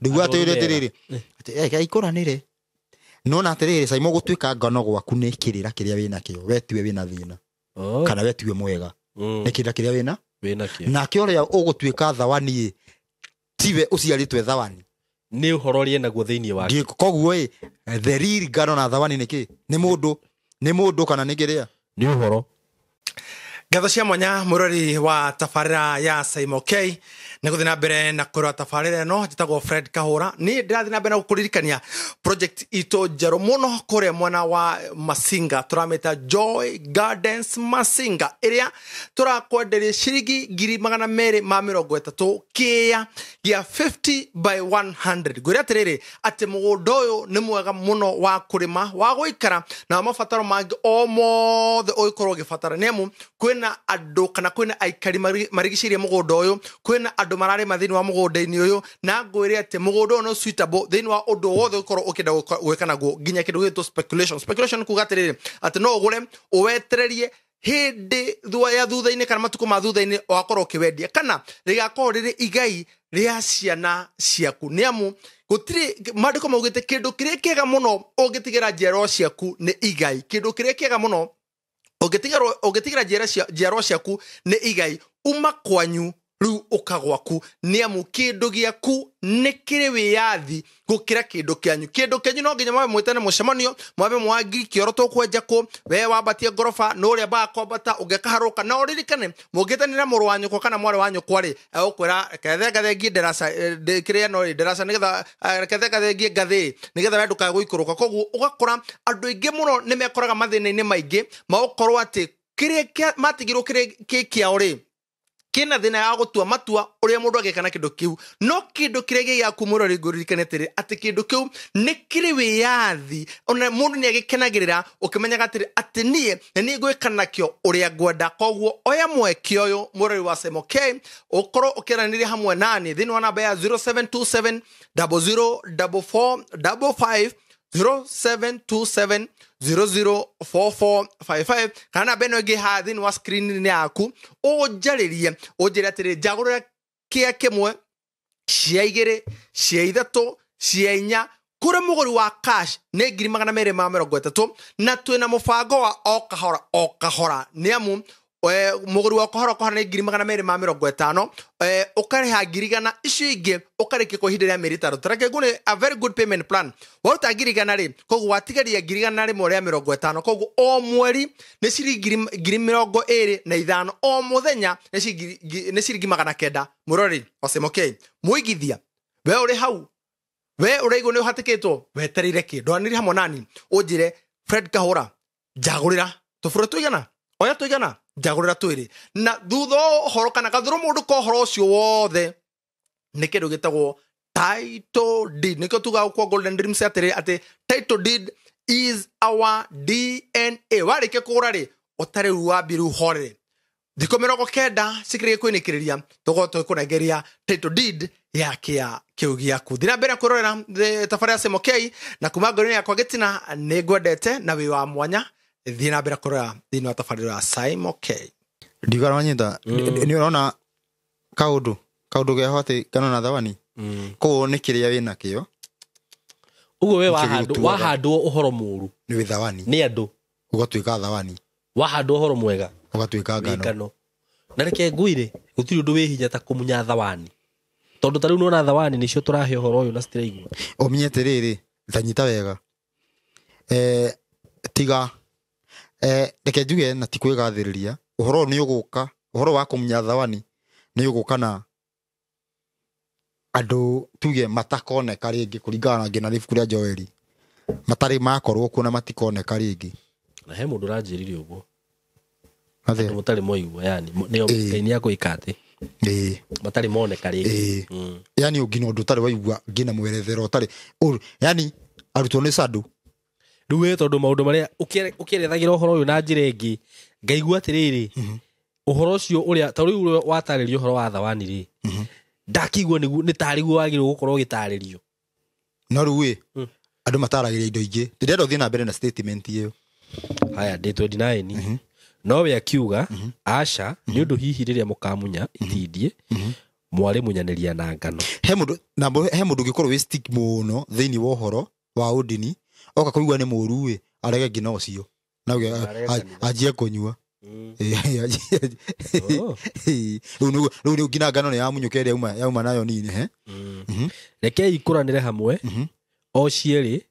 rĩu atĩrĩrĩ atĩ ikũranĩre. No na atĩrĩrĩ Saimo gũtuĩka ngano gwaku nĩ kĩrĩra kĩrĩa wĩnakĩo we tiwe wĩna thĩna. Kana we tiwe mwega. Nĩ kĩrĩra kĩrĩa wĩna? Wĩnakĩo. Nake ũrĩa ũgũtuĩka thawani ĩ tiwe ũciarĩtwe thawani. Nĩ ũhoro ũrĩa naguo thĩinĩ wake. Koguo ĩ the real ngano na thawani nĩ kĩ? Nĩ mũndũ. Nĩ mũndũ kana nĩ kĩrĩa? Nĩ ũhoro. Ngatho cia mwanya mũrori wa tabarĩra ya Saimo K Nĩ gũthiĩ na mbere na kwĩrora tabarĩra ĩno. Njĩtagwo Fred Kahũra. Niĩ ndĩrathiĩ na mbere na gũkũririkania project itũ njerũ mũno kũrĩa mwena wa Masinga, tũramĩta Joy Gardens Masinga, ĩrĩa tũrakwenderia ciringi 230,000 kĩĩa gĩa 50 by 100. Ngwĩre atĩrĩrĩ atĩ mũgũnda ũyũ nĩ mwega mũno wa kũrĩma, wa gũikara na wa mabataro mangĩ o mothe ũngĩkorwo ũgĩbatara, nĩ amu kwĩna andũ kana kwĩna aikari marigicĩirie mũgũnda ũyũ, kwĩna andũ mararĩma thĩinĩ wa mũgũnda-inĩ ũyũ, na ngwĩre atĩ mũgũnda ũyũ nĩ suitable thĩinĩ wa ũndũ wothe ũngĩkorwo ũkĩenda gwĩka naguo, nginya kĩndũ gĩgwĩtwo speculation. Speculation nĩ kuga atĩrĩrĩ atĩ no ũgũre ũwetererie hĩndĩ ya thutha-inĩ kana matukũ ma thutha-inĩ wakorwo ũkĩwendia, kana rĩgakorwo rĩrĩ igai rĩa ciana ciaku, nĩ amu gũtirĩ maandĩko maugĩte kĩndũ kĩrĩa kĩega mũno ũngĩtigĩra njiarwa ciaku nĩ igai. Kĩndũ kĩrĩa kĩega mũno ũngĩtigĩra njiarwa ciaku nĩ igai, uma kwanyu rĩu ũka gwaku, nĩ amu kĩndũ gĩaku nĩ kĩrĩ wĩyathi gũkĩra kĩndũ kĩanyu. Kĩndũ kĩanyu no nginya mwabe mwĩtane mũcemanio, mwabe mwangiri kĩoro tũkwenja kũ, we wambatie ngoroba nũ ũrĩa mbaga kwambata ũngĩkaharũka. Na ũririkane mũngĩtanĩra mũrũ wa nyũkwa kana mwarĩ wa nyũkwa rĩ, egũkwĩra reke thengathengie ndaraca, kĩrĩa no rĩ ndaraca, nĩgetha reke thengathengie ngathĩ nĩgetha we ndũkae gũikũrũka. Koguo ũgakora andũ aingĩ mũno nĩ mekoraga mathĩna-inĩ maingĩ ma gũkorwo atĩ kĩrĩa matigirwo kĩrĩ kĩ kĩao rĩ kĩna thĩna ya gũtua matua ũrĩa mũndũ angĩka na kĩndũ kĩu. No kĩndũ kĩrĩa gĩ gĩaku mũrori, ngũririkane atĩrĩ atĩ kĩndũ kĩu nĩ kĩrĩ wĩyathi, ona mũndũ nĩ agĩkenagĩrĩra ũkĩmenyaga atĩrĩ atĩ niĩ nĩ niĩ ngwĩka nakĩo ũrĩa ngwenda. Koguo oya mweke ũyũ mũrori wa Simon K, ũkorwo ũkĩaranĩria hamwe nani thĩinĩ wa namba ya 0727 00 44 55, 0727 004455, kana namba ĩno ĩngĩ haha thĩinĩ wa screen-inĩ yaku, ũnjarĩrie ũnjĩre atĩrĩ njagũrĩra kĩa kĩmwe, cia igĩrĩ, cia ithatũ, cia inya. Kũrĩ mũgũri wa cash nĩ 230,000, na twĩna mũbango wa o kahora o kahora, nĩ amu mũgũri wa kahora kahora nĩ 250,000, ũkarĩha 100,000, icio ingĩ ũkarĩkia kwa ihinda rĩa mĩeri 5. Tareke ngũne a very good payment plan. Waruta 100,000 rĩ, koguo watigaria 150,000, koguo o mweri nĩ ciringi 25,000, o mũthenya nĩ ciringi 900. Mũrori wa Simon K, mũigithia we ũrĩ hau, we ũraigua nĩ ũhatĩkĩtwo, wetereire kĩ? Ndwanĩrie hamwe nani ũnjĩre Fred Kahũra njagũrĩra tũbũrũ tũigana, oya tũigana, njagũrĩra twĩrĩ. Na thutha wa ũhoro kana gathũrũ mũndũ ka ũhoro ũcio wothe nĩ kĩndũ gĩtagwo title deed. Nĩkĩo tugaga kwa Golden Dreams atĩrĩ atĩ title deed is our DNA. Warĩkia kũgũra rĩ, ũtarĩ rĩu wambie rĩu horere thikũ 90 cikĩrĩkia kwĩnĩkĩrĩria, tũgũkorwo tũgĩkũnengeria title deed ya kĩa kĩu gĩaku. Thiĩ na mbere kwĩrorera tabarĩra ya Simon K, na kuma ngoro-inĩ yakwa gĩtina nĩ ngwendete na wĩ wa mwanya. Thiĩ na mbere kwĩrorera thĩinĩ wa tabarĩra ya Simon K. Ndigara wanyita nĩ ũrona kaũndũ keho atĩ ngano na thawani, koguo nĩ kĩrĩa wĩna kĩo ũguo we wahandwo ũhoro mũru nĩ wĩ thawani, nĩ andũ ũgatuĩka thawani, wahandwo ũhoro mwega ũgatuĩka ngano. Na reke ngwĩre gũtirĩ ũndũ wĩ hinya ta kũmunya thawani, tondũ ta rĩu nĩwona thawani nĩcio tũrahe ũhoro ũyũ na citiraigua. Ũmenye atĩrĩrĩ, tanyita wega, tiga reke njuge na ti kwĩgathĩrĩria, ũhoro nĩ ũgũka, ũhoro wa kũmunya thawani nĩ ũgũka na andũ tuge matakoneka rĩngĩ kũringana na nginya ibuku rĩa Joeli, matarĩ makorwo kuo na matikoneka rĩngĩ. Na he mũndũ ũranjĩrire ũguo andũ mũtarĩ moigua, yani nĩo Ngai nĩ agwĩka atĩ matarĩ moneka rĩngĩ. Yani ũngina ũndũ ũtarĩ waigua nginya mwerethero ũtarĩ, yani arutwo nĩ candũ. Rĩu we tondũ maũndũ marĩa ũkĩerethagĩra ũhoro ũyũ na njĩra ĩngĩ, ngaigua atĩrĩrĩ ũhoro ũcio ũrĩa ta rĩu watarĩrio ũhoro wa thawani rĩ, ndakigua nĩ tarĩguo wagĩrĩirwo gũkorwo ũgĩtarĩrio. No rĩu ĩ andũ mataragĩria indo ingĩ, ndĩrenda ũthiĩ na mbere na statement ĩyo. Haya ndĩ 29. No we akiuga aca nĩ ũndũ hihi rĩrĩa mũkamunya itindiĩ mwarĩ munyanĩria na ngano. He mũndũ na he mũndũ ũngĩkorwo wĩ stick mũno thĩinĩ wa ũhoro wa ũndini, oka kũigua nĩ mũru ĩ arege nginya ũcio na anjie kũnyua. Rĩu nginya ngano nĩ yamunyũka ĩrĩa yauma nayo nini. Rekei ikũranĩre hamwe o cierĩ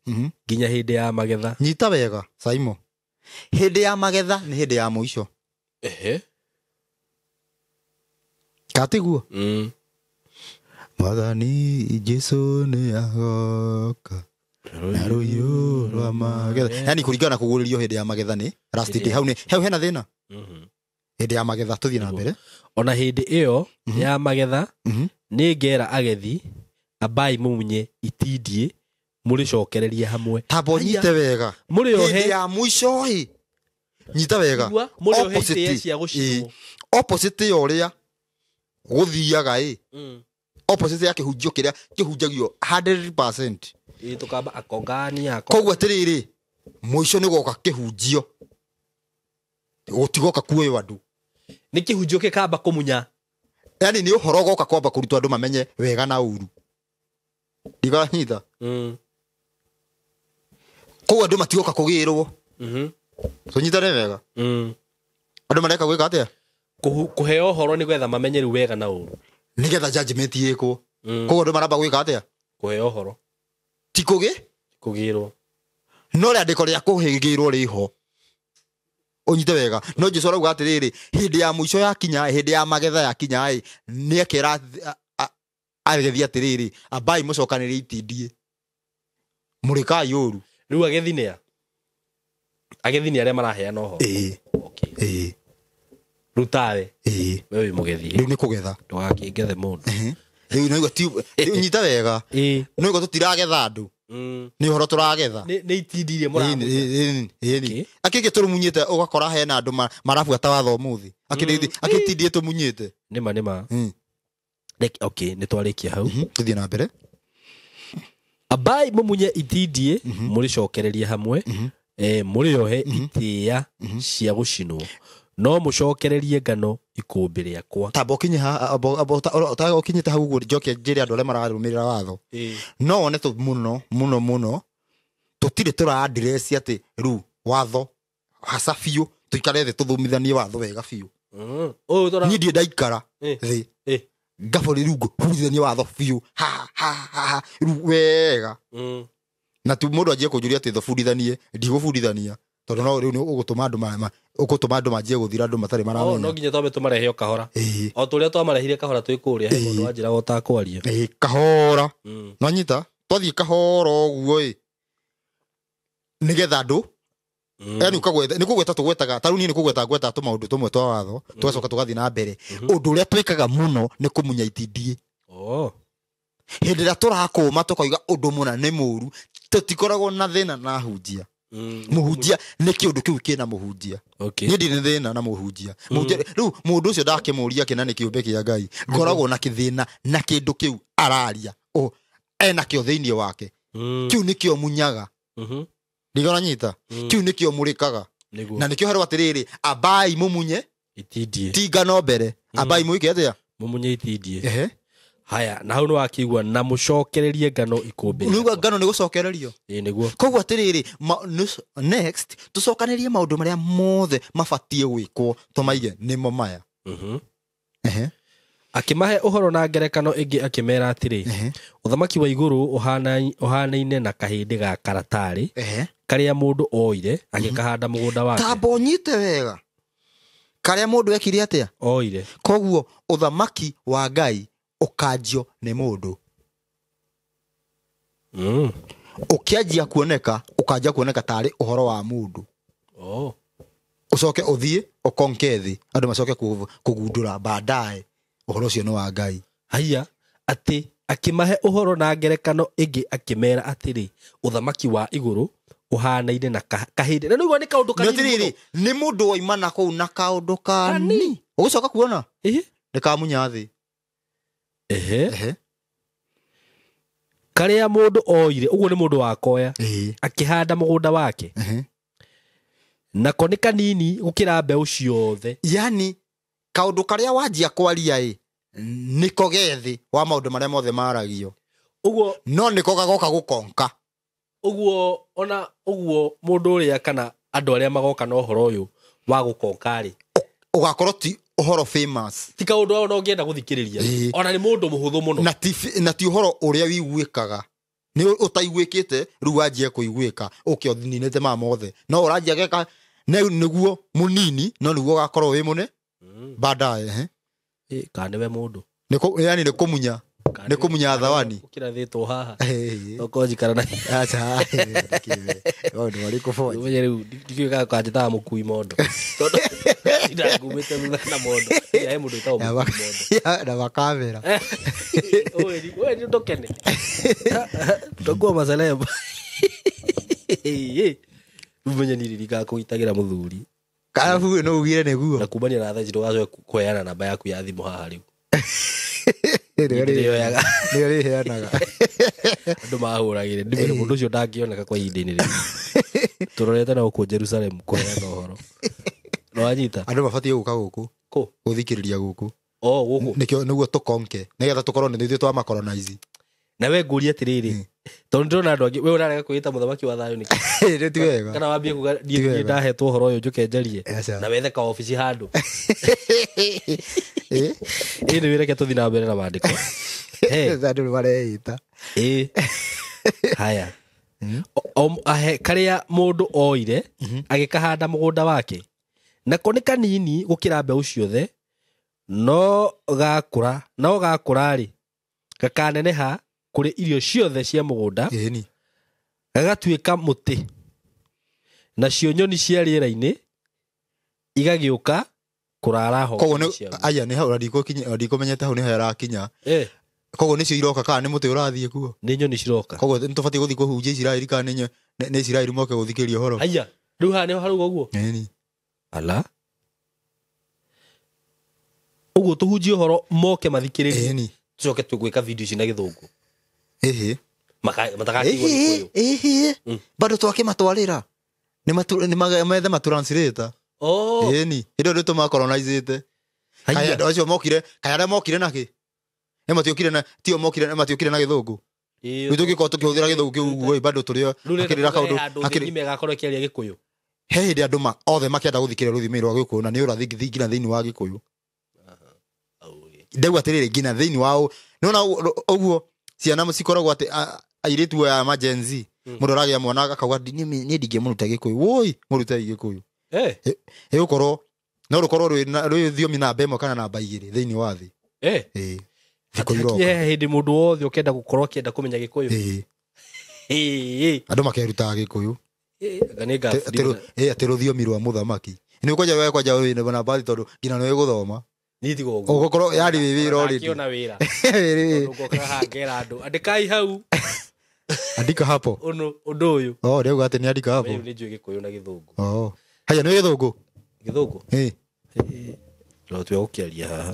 nginya hĩndĩ ya magetha. Nyita wega Simon, hĩndĩ ya magetha nĩ hĩndĩ ya mũico. Katiguo. Mwathani Jesu nĩ agoka na rũhiũ rwa magetha. Yani kũringana na kũgũrĩrio hĩndĩ ya magetha nĩ last day. Hau nĩ hau hena thĩna. Hĩndĩ ya magetha tũthiĩ na mbere. Ona hĩndĩ ĩyo ya magetha nĩ ngera agethi ambai mumunye itindiĩ mũrĩcokererie hamwe. Tamba ũnyite wega. Mũrĩohe hĩndĩ ya mũico ĩ. Nyita wega. Mũrĩohe itĩĩa cia gũcinwo. Opposite ya ũrĩa gũthiaga ĩ. Opposite ya kĩhunjio kĩrĩa kĩhunjagio 100%. Ĩ tũkamba akongania. Koguo atĩrĩrĩ mũico nĩ goka kĩhunjio. Gũtigoka kuoywo andũ. Nĩ kĩhunjio gĩkamba kũmunya. Yani nĩ ũhoro goka kwamba kũrutwo andũ mamenye wega na ũru. Ndiganyita. Koguo andũ matigoka kũgĩrwo. Tũnyitane wega. Andũ mareka gwĩka atĩa? Kũheo ũhoro nĩgetha mamenye rĩu wega na ũru. Nĩgetha judgment ĩkwo. Koguo andũ maramba gwĩka atĩa? Kũheo ũhoro. Ti kũgĩ? Kũgĩrwo. No rĩandĩko rĩa kũhĩgĩrwo rĩho. Ũnyite wega. No Jesu arauga atĩrĩrĩ, hĩndĩ ya mũico yakinya, hĩndĩ ya magetha yakinya ĩ, nĩekera agethi atĩrĩrĩ, ambai mũcokanĩrie itindiĩ. Mũrĩkai ũru. Rĩu agethi nĩa? Agethi nĩ arĩa maraheana ũhoro. Ĩĩ. Okay. Ĩĩ. Rĩu tawe. Ĩĩ. We wĩ mũgethi. Rĩu nĩ kũgetha. Ndũgakĩngethe mũndũ. Rĩu nĩguo ti nyita wega. Ĩĩ. Nĩguo tũtiragetha andũ. Nĩ ũhoro tũragetha. Nĩ itindiĩ iria mũramunya. Ĩĩ. Akĩngĩ tũrumunyĩte ũgakora hena andũ marabuata watho ũmũthĩ. Akĩtindie tũmunyĩte. Nĩma nĩma. Okay, nĩ twarĩkia hau. Tũthiĩ na mbere. Ambai mũmunye itindiĩ mũrĩcokererie hamwe, mũrĩohe itĩĩa cia gũcinwo. No mũcokererie ngano ikũmbĩ rĩakwa. Tamba ũkinye ũkinyĩte hau ũguo njoke njĩre andũ arĩa mararũmĩrĩra watho. No wone mũno mũno mũno tũtirĩ tũra address atĩ rĩu watho haca biũ tũikare thĩ tũthomithanie watho wega biũ. Niĩ ndirĩ ndaikara thĩ ngabori rĩu ngũbundithanie watho biũ ha ha ha rĩu wega. Na tu mũndũ anjie kũnjũria atĩ thobundithanie ndigũbundithania. Tondũ no rĩu nĩ ũgũtũma andũ ũgũtũma andũ manjie gũthira andũ matarĩ maramenya. No nginya twambe tũmarehe o kahora. O tũrĩa twamarehire kahora twĩ kũrĩa he mũndũ wanjĩraga ũtakwaria. Kahora. No nyita twathiĩ kahora ũguo ĩ nĩgetha andũ yani ũkagweta nĩ kũgweta tũgwetaga ta rĩu niĩ nĩ kũgweta ngwetaga tũmaũndũ tũmwe twa watho tũgacoka tũgathiĩ na mbere. Ũndũ ũrĩa twĩkaga mũno nĩ kũmunya itindiĩ. Hĩndĩ ĩrĩa tũrakũma tũkauga ũndũ mũna nĩ mũru tũtikoragwo na thĩna na hunjia. Mũhunjia nĩ kĩũndũ kĩu kĩna mũhunjia. Niĩ ndirĩ thĩna na mũhunjia. Rĩu mũndũ ũcio ndakĩmũria kĩna nĩ kĩũmbe kĩa Ngai. Ngoragwo na kĩthĩna na kĩndũ kĩu araria. Enakĩo thĩinĩ wake. Kĩu nĩkĩo munyaga. Ndigona nyita. Kĩu nĩkĩo mũrĩkaga. Na nĩkĩo harĩ atĩrĩrĩ, ambai mũmunye itindiĩ. Ti ngano mbere. Ambai mũike atĩa? Mũmunye itindiĩ. Haya, na hau nĩ wakiigua na mũcokererie ngano ikũmbĩ. Nĩuga ngano nĩ gũcokererio. Ĩĩ nĩguo. Koguo atĩrĩrĩ, next tũcokanĩrie maũndũ marĩa mothe mabatiĩ gwĩkwo tũmaige nĩmo maya. Akĩmahe ũhoro na ngerekano ĩngĩ akĩmera atĩrĩ, ũthamaki wa igũrũ ũhanaine na kahĩndĩ ga karatarĩ karĩa mũndũ oire agĩkahanda mũgũnda wake. Tamba ũnyite wega. Karĩa mũndũ ekire atĩa? Oire. Koguo ũthamaki wa Ngai ũkanjio nĩ mũndũ. Ũkĩanjia kuoneka, ũkanjia kuoneka tarĩ ũhoro wa mũndũ. Ũcoke ũthiĩ ũkonke thĩ, andũ macoke kũgundũra baadaye ũhoro ũcio nĩ wa Ngai. Haiya, atĩ akĩmahe ũhoro na ngerekano ĩngĩ akĩmera atĩrĩ, ũthamaki wa igũrũ ũhanaine na kahĩndĩ. Na nĩguo nĩ kaũndũ kanini. Atĩrĩrĩ, nĩ mũndũ waima na kũu na kaũndũ kanini. Ũgũcoka kuona? Nĩ kamunya thĩ. Karĩa mũndũ oire, ũguo nĩ mũndũ wakoya, akĩhanda mũgũnda wake. Nako nĩ kanini gũkĩra mbeũ ciothe. Yani kaũndũ karĩa wanjia kwaria ĩ nĩko gethĩ wa maũndũ marĩa mothe maragio. Ũguo no nĩko gagoka gũkonka. Ũguo ona ũguo mũndũ ũrĩa kana andũ arĩa magoka na ũhoro ũyũ wa gũkonka rĩ, ũgakorwo ti ũhoro famous. Ti kaũndũ ona ũngĩenda gũthikĩrĩria. Ona nĩ mũndũ mũhũthũ mũno. Na ti ũhoro ũrĩa wĩiguĩkaga. Nĩ ũtaiguĩkĩte rĩu wanjie kũiguĩka ũke ũninĩte maya mothe. No ũranjia geka nĩguo mũnini no nĩguo ũgakorwo wĩ mũne baadaye. Kana nĩwe mũndũ. Yani nĩ kũmunya. Nĩ kũmunya thawani. Ũkĩrathĩtwo haha. Ĩĩ. Okorwo njikara na Aca, maũndũ marĩkũ bonye? Ũmenye rĩu ndikĩũĩ kana kanjĩtaga mũkui mondo. Tondũ ndangumĩte thutha na mondo. He mũndũ wĩtagwo mũkui mondo. Na makamera. Wewe ni ndũkene. Tutakuwa maceleb. Ũmenye niĩ ririkanaga kũgitagĩra mũthuri. Arabu no ugire nĩguo. Na kumania na thaa ici ndũgacoke kũheana namba yaku ya thimũ haha rĩu. Nĩyo Ndĩrĩoyaga. nĩyo rĩheanaga. Andũ mahũragĩre. Ndimwĩre mũndũ ũcio ndangĩoneka kwa ihinda-inĩ rĩu. Tũrorete na gũkũ Jerusalem kũheana ũhoro. Nĩwanyita? Andũ mabatiĩ gũka gũkũ. Kũ? Gũthikĩrĩria gũkũ. O gũkũ. Nĩkĩo nĩguo tũkonke. Nĩgetha tũkorwo nĩ ithuĩ twamakolonize. Na we ngũrie atĩrĩrĩ. Tondũ ndĩrona andũ angĩ we ũrarega kwĩĩta mũthamaki wa thayũ nĩkĩ? Nĩ ti wega. Kana wambie kuga niĩ Ti wega. niĩ ndahetwo ũhoro ũyũ njũke njarie. Aca. Na wethe ka obici handũ. Ĩ? Ĩ nĩ wĩreke tũthiĩ na mbere na maandĩko. He. Andũ nĩ mareita. Ĩ. Haya. Ahe karĩa mũndũ oire agĩkahanda mũgũnda wake. Nako nĩ kanini gũkĩra mbeũ ciothe no gakũra no gakũra-rĩ gakaneneha kũrĩ irio ciothe cia mũgũnda Ĩni. gagatuĩka mũtĩ nacio nyoni cia rĩera-inĩ igagĩũka kũrara Koguo honge nĩ ciaguo. aya nĩ hau ndikũmenyete hau nĩ harakinya. Eh, Koguo nĩcio iroka kana nĩ mũtĩ ũrathiĩ kuo. nĩ nyoni ciroka. Koguo nĩ tũbatiĩ gũthiĩ kũhunjia Isiraeli kana nĩ Isiraeli moke gũthikĩrĩria ũhoro. Haya, rĩu haha nĩho harauga ũguo. Ĩni. Ala. Ũguo tũhunjie ũhoro moke mathikĩrĩrie. Ĩni. Tũcoke tũgwĩka video ici na gĩthũngũ. Ĩhĩ. Matakakĩigua Gĩkũyũ. Ĩhĩ. Bado twakĩmatwarĩra. Nĩ methe matranslator. Oh, Ĩni. Hĩndĩ ĩyo nĩ tũmakolonizĩte. Kaya haya. andũ acio mokire, kaya arĩa mokire nakĩ? Nĩ matiokire na tio mokire nĩ matiokire na gĩthũngũ. Rĩu tũngĩkorwo tũkĩhũthĩra gĩthũngũ kĩu ũguo bado tũrĩ Rĩu hakĩrĩ kaũndũ handũ hakĩrĩ thĩ ĩgakorwo ĩkĩaria Gĩkũyũ. he hĩndĩ andũ othe makĩenda gũthikĩrĩria rũthiomi rwa Gĩkũyũ na nĩ ũrathi nginya thĩinĩ wa Gĩkũyũ. Ndauga atĩrĩrĩ nginya thĩinĩ wa nĩwona ũguo ciana cikoragwo atĩ airĩtu aya ma Gen Z mũndũ aragĩa mwana akauga niĩ ndingĩmũruta Gĩkũyũ. Woi mũrutei Gĩkũyũ. Eh, Ĩgũkorwo no rũkorwo rwĩ thiomi namba ĩmwe kana namba igĩrĩ thĩinĩ wa thĩ. eh. Ĩĩ. Thikũ iroka. Hakinya hĩndĩ mũndũ wothe ũkĩenda gũkorwo akĩenda kũmenya Gĩkũyũ. Ĩĩ. Ĩĩ. Andũ makerutaga Gĩkũyũ. Anga nĩ ngabundithia. Atĩ rũthiomi rwa mũthamaki. Nĩ ũkwanja we kwanja wĩ na mbathi tondũ nginya nĩ gũthoma. Niĩ tiga ũguo. Ũgũkorwo yarĩ wĩ wĩra already. Ndakĩona wĩra. Ĩĩ. Tondũ ngoka haha ngera andũ. Andĩkai hau Andika hapo. ũndũ ũyũ. Oh, ndauga atĩ nĩ andika hapo. Rĩu nĩ njũĩ Gĩkũyũ na Gĩthũngũ. Oh. Haya nĩ gĩthũngũ. Gĩthũngũ? Ĩĩ. No twe gũkĩaria haha.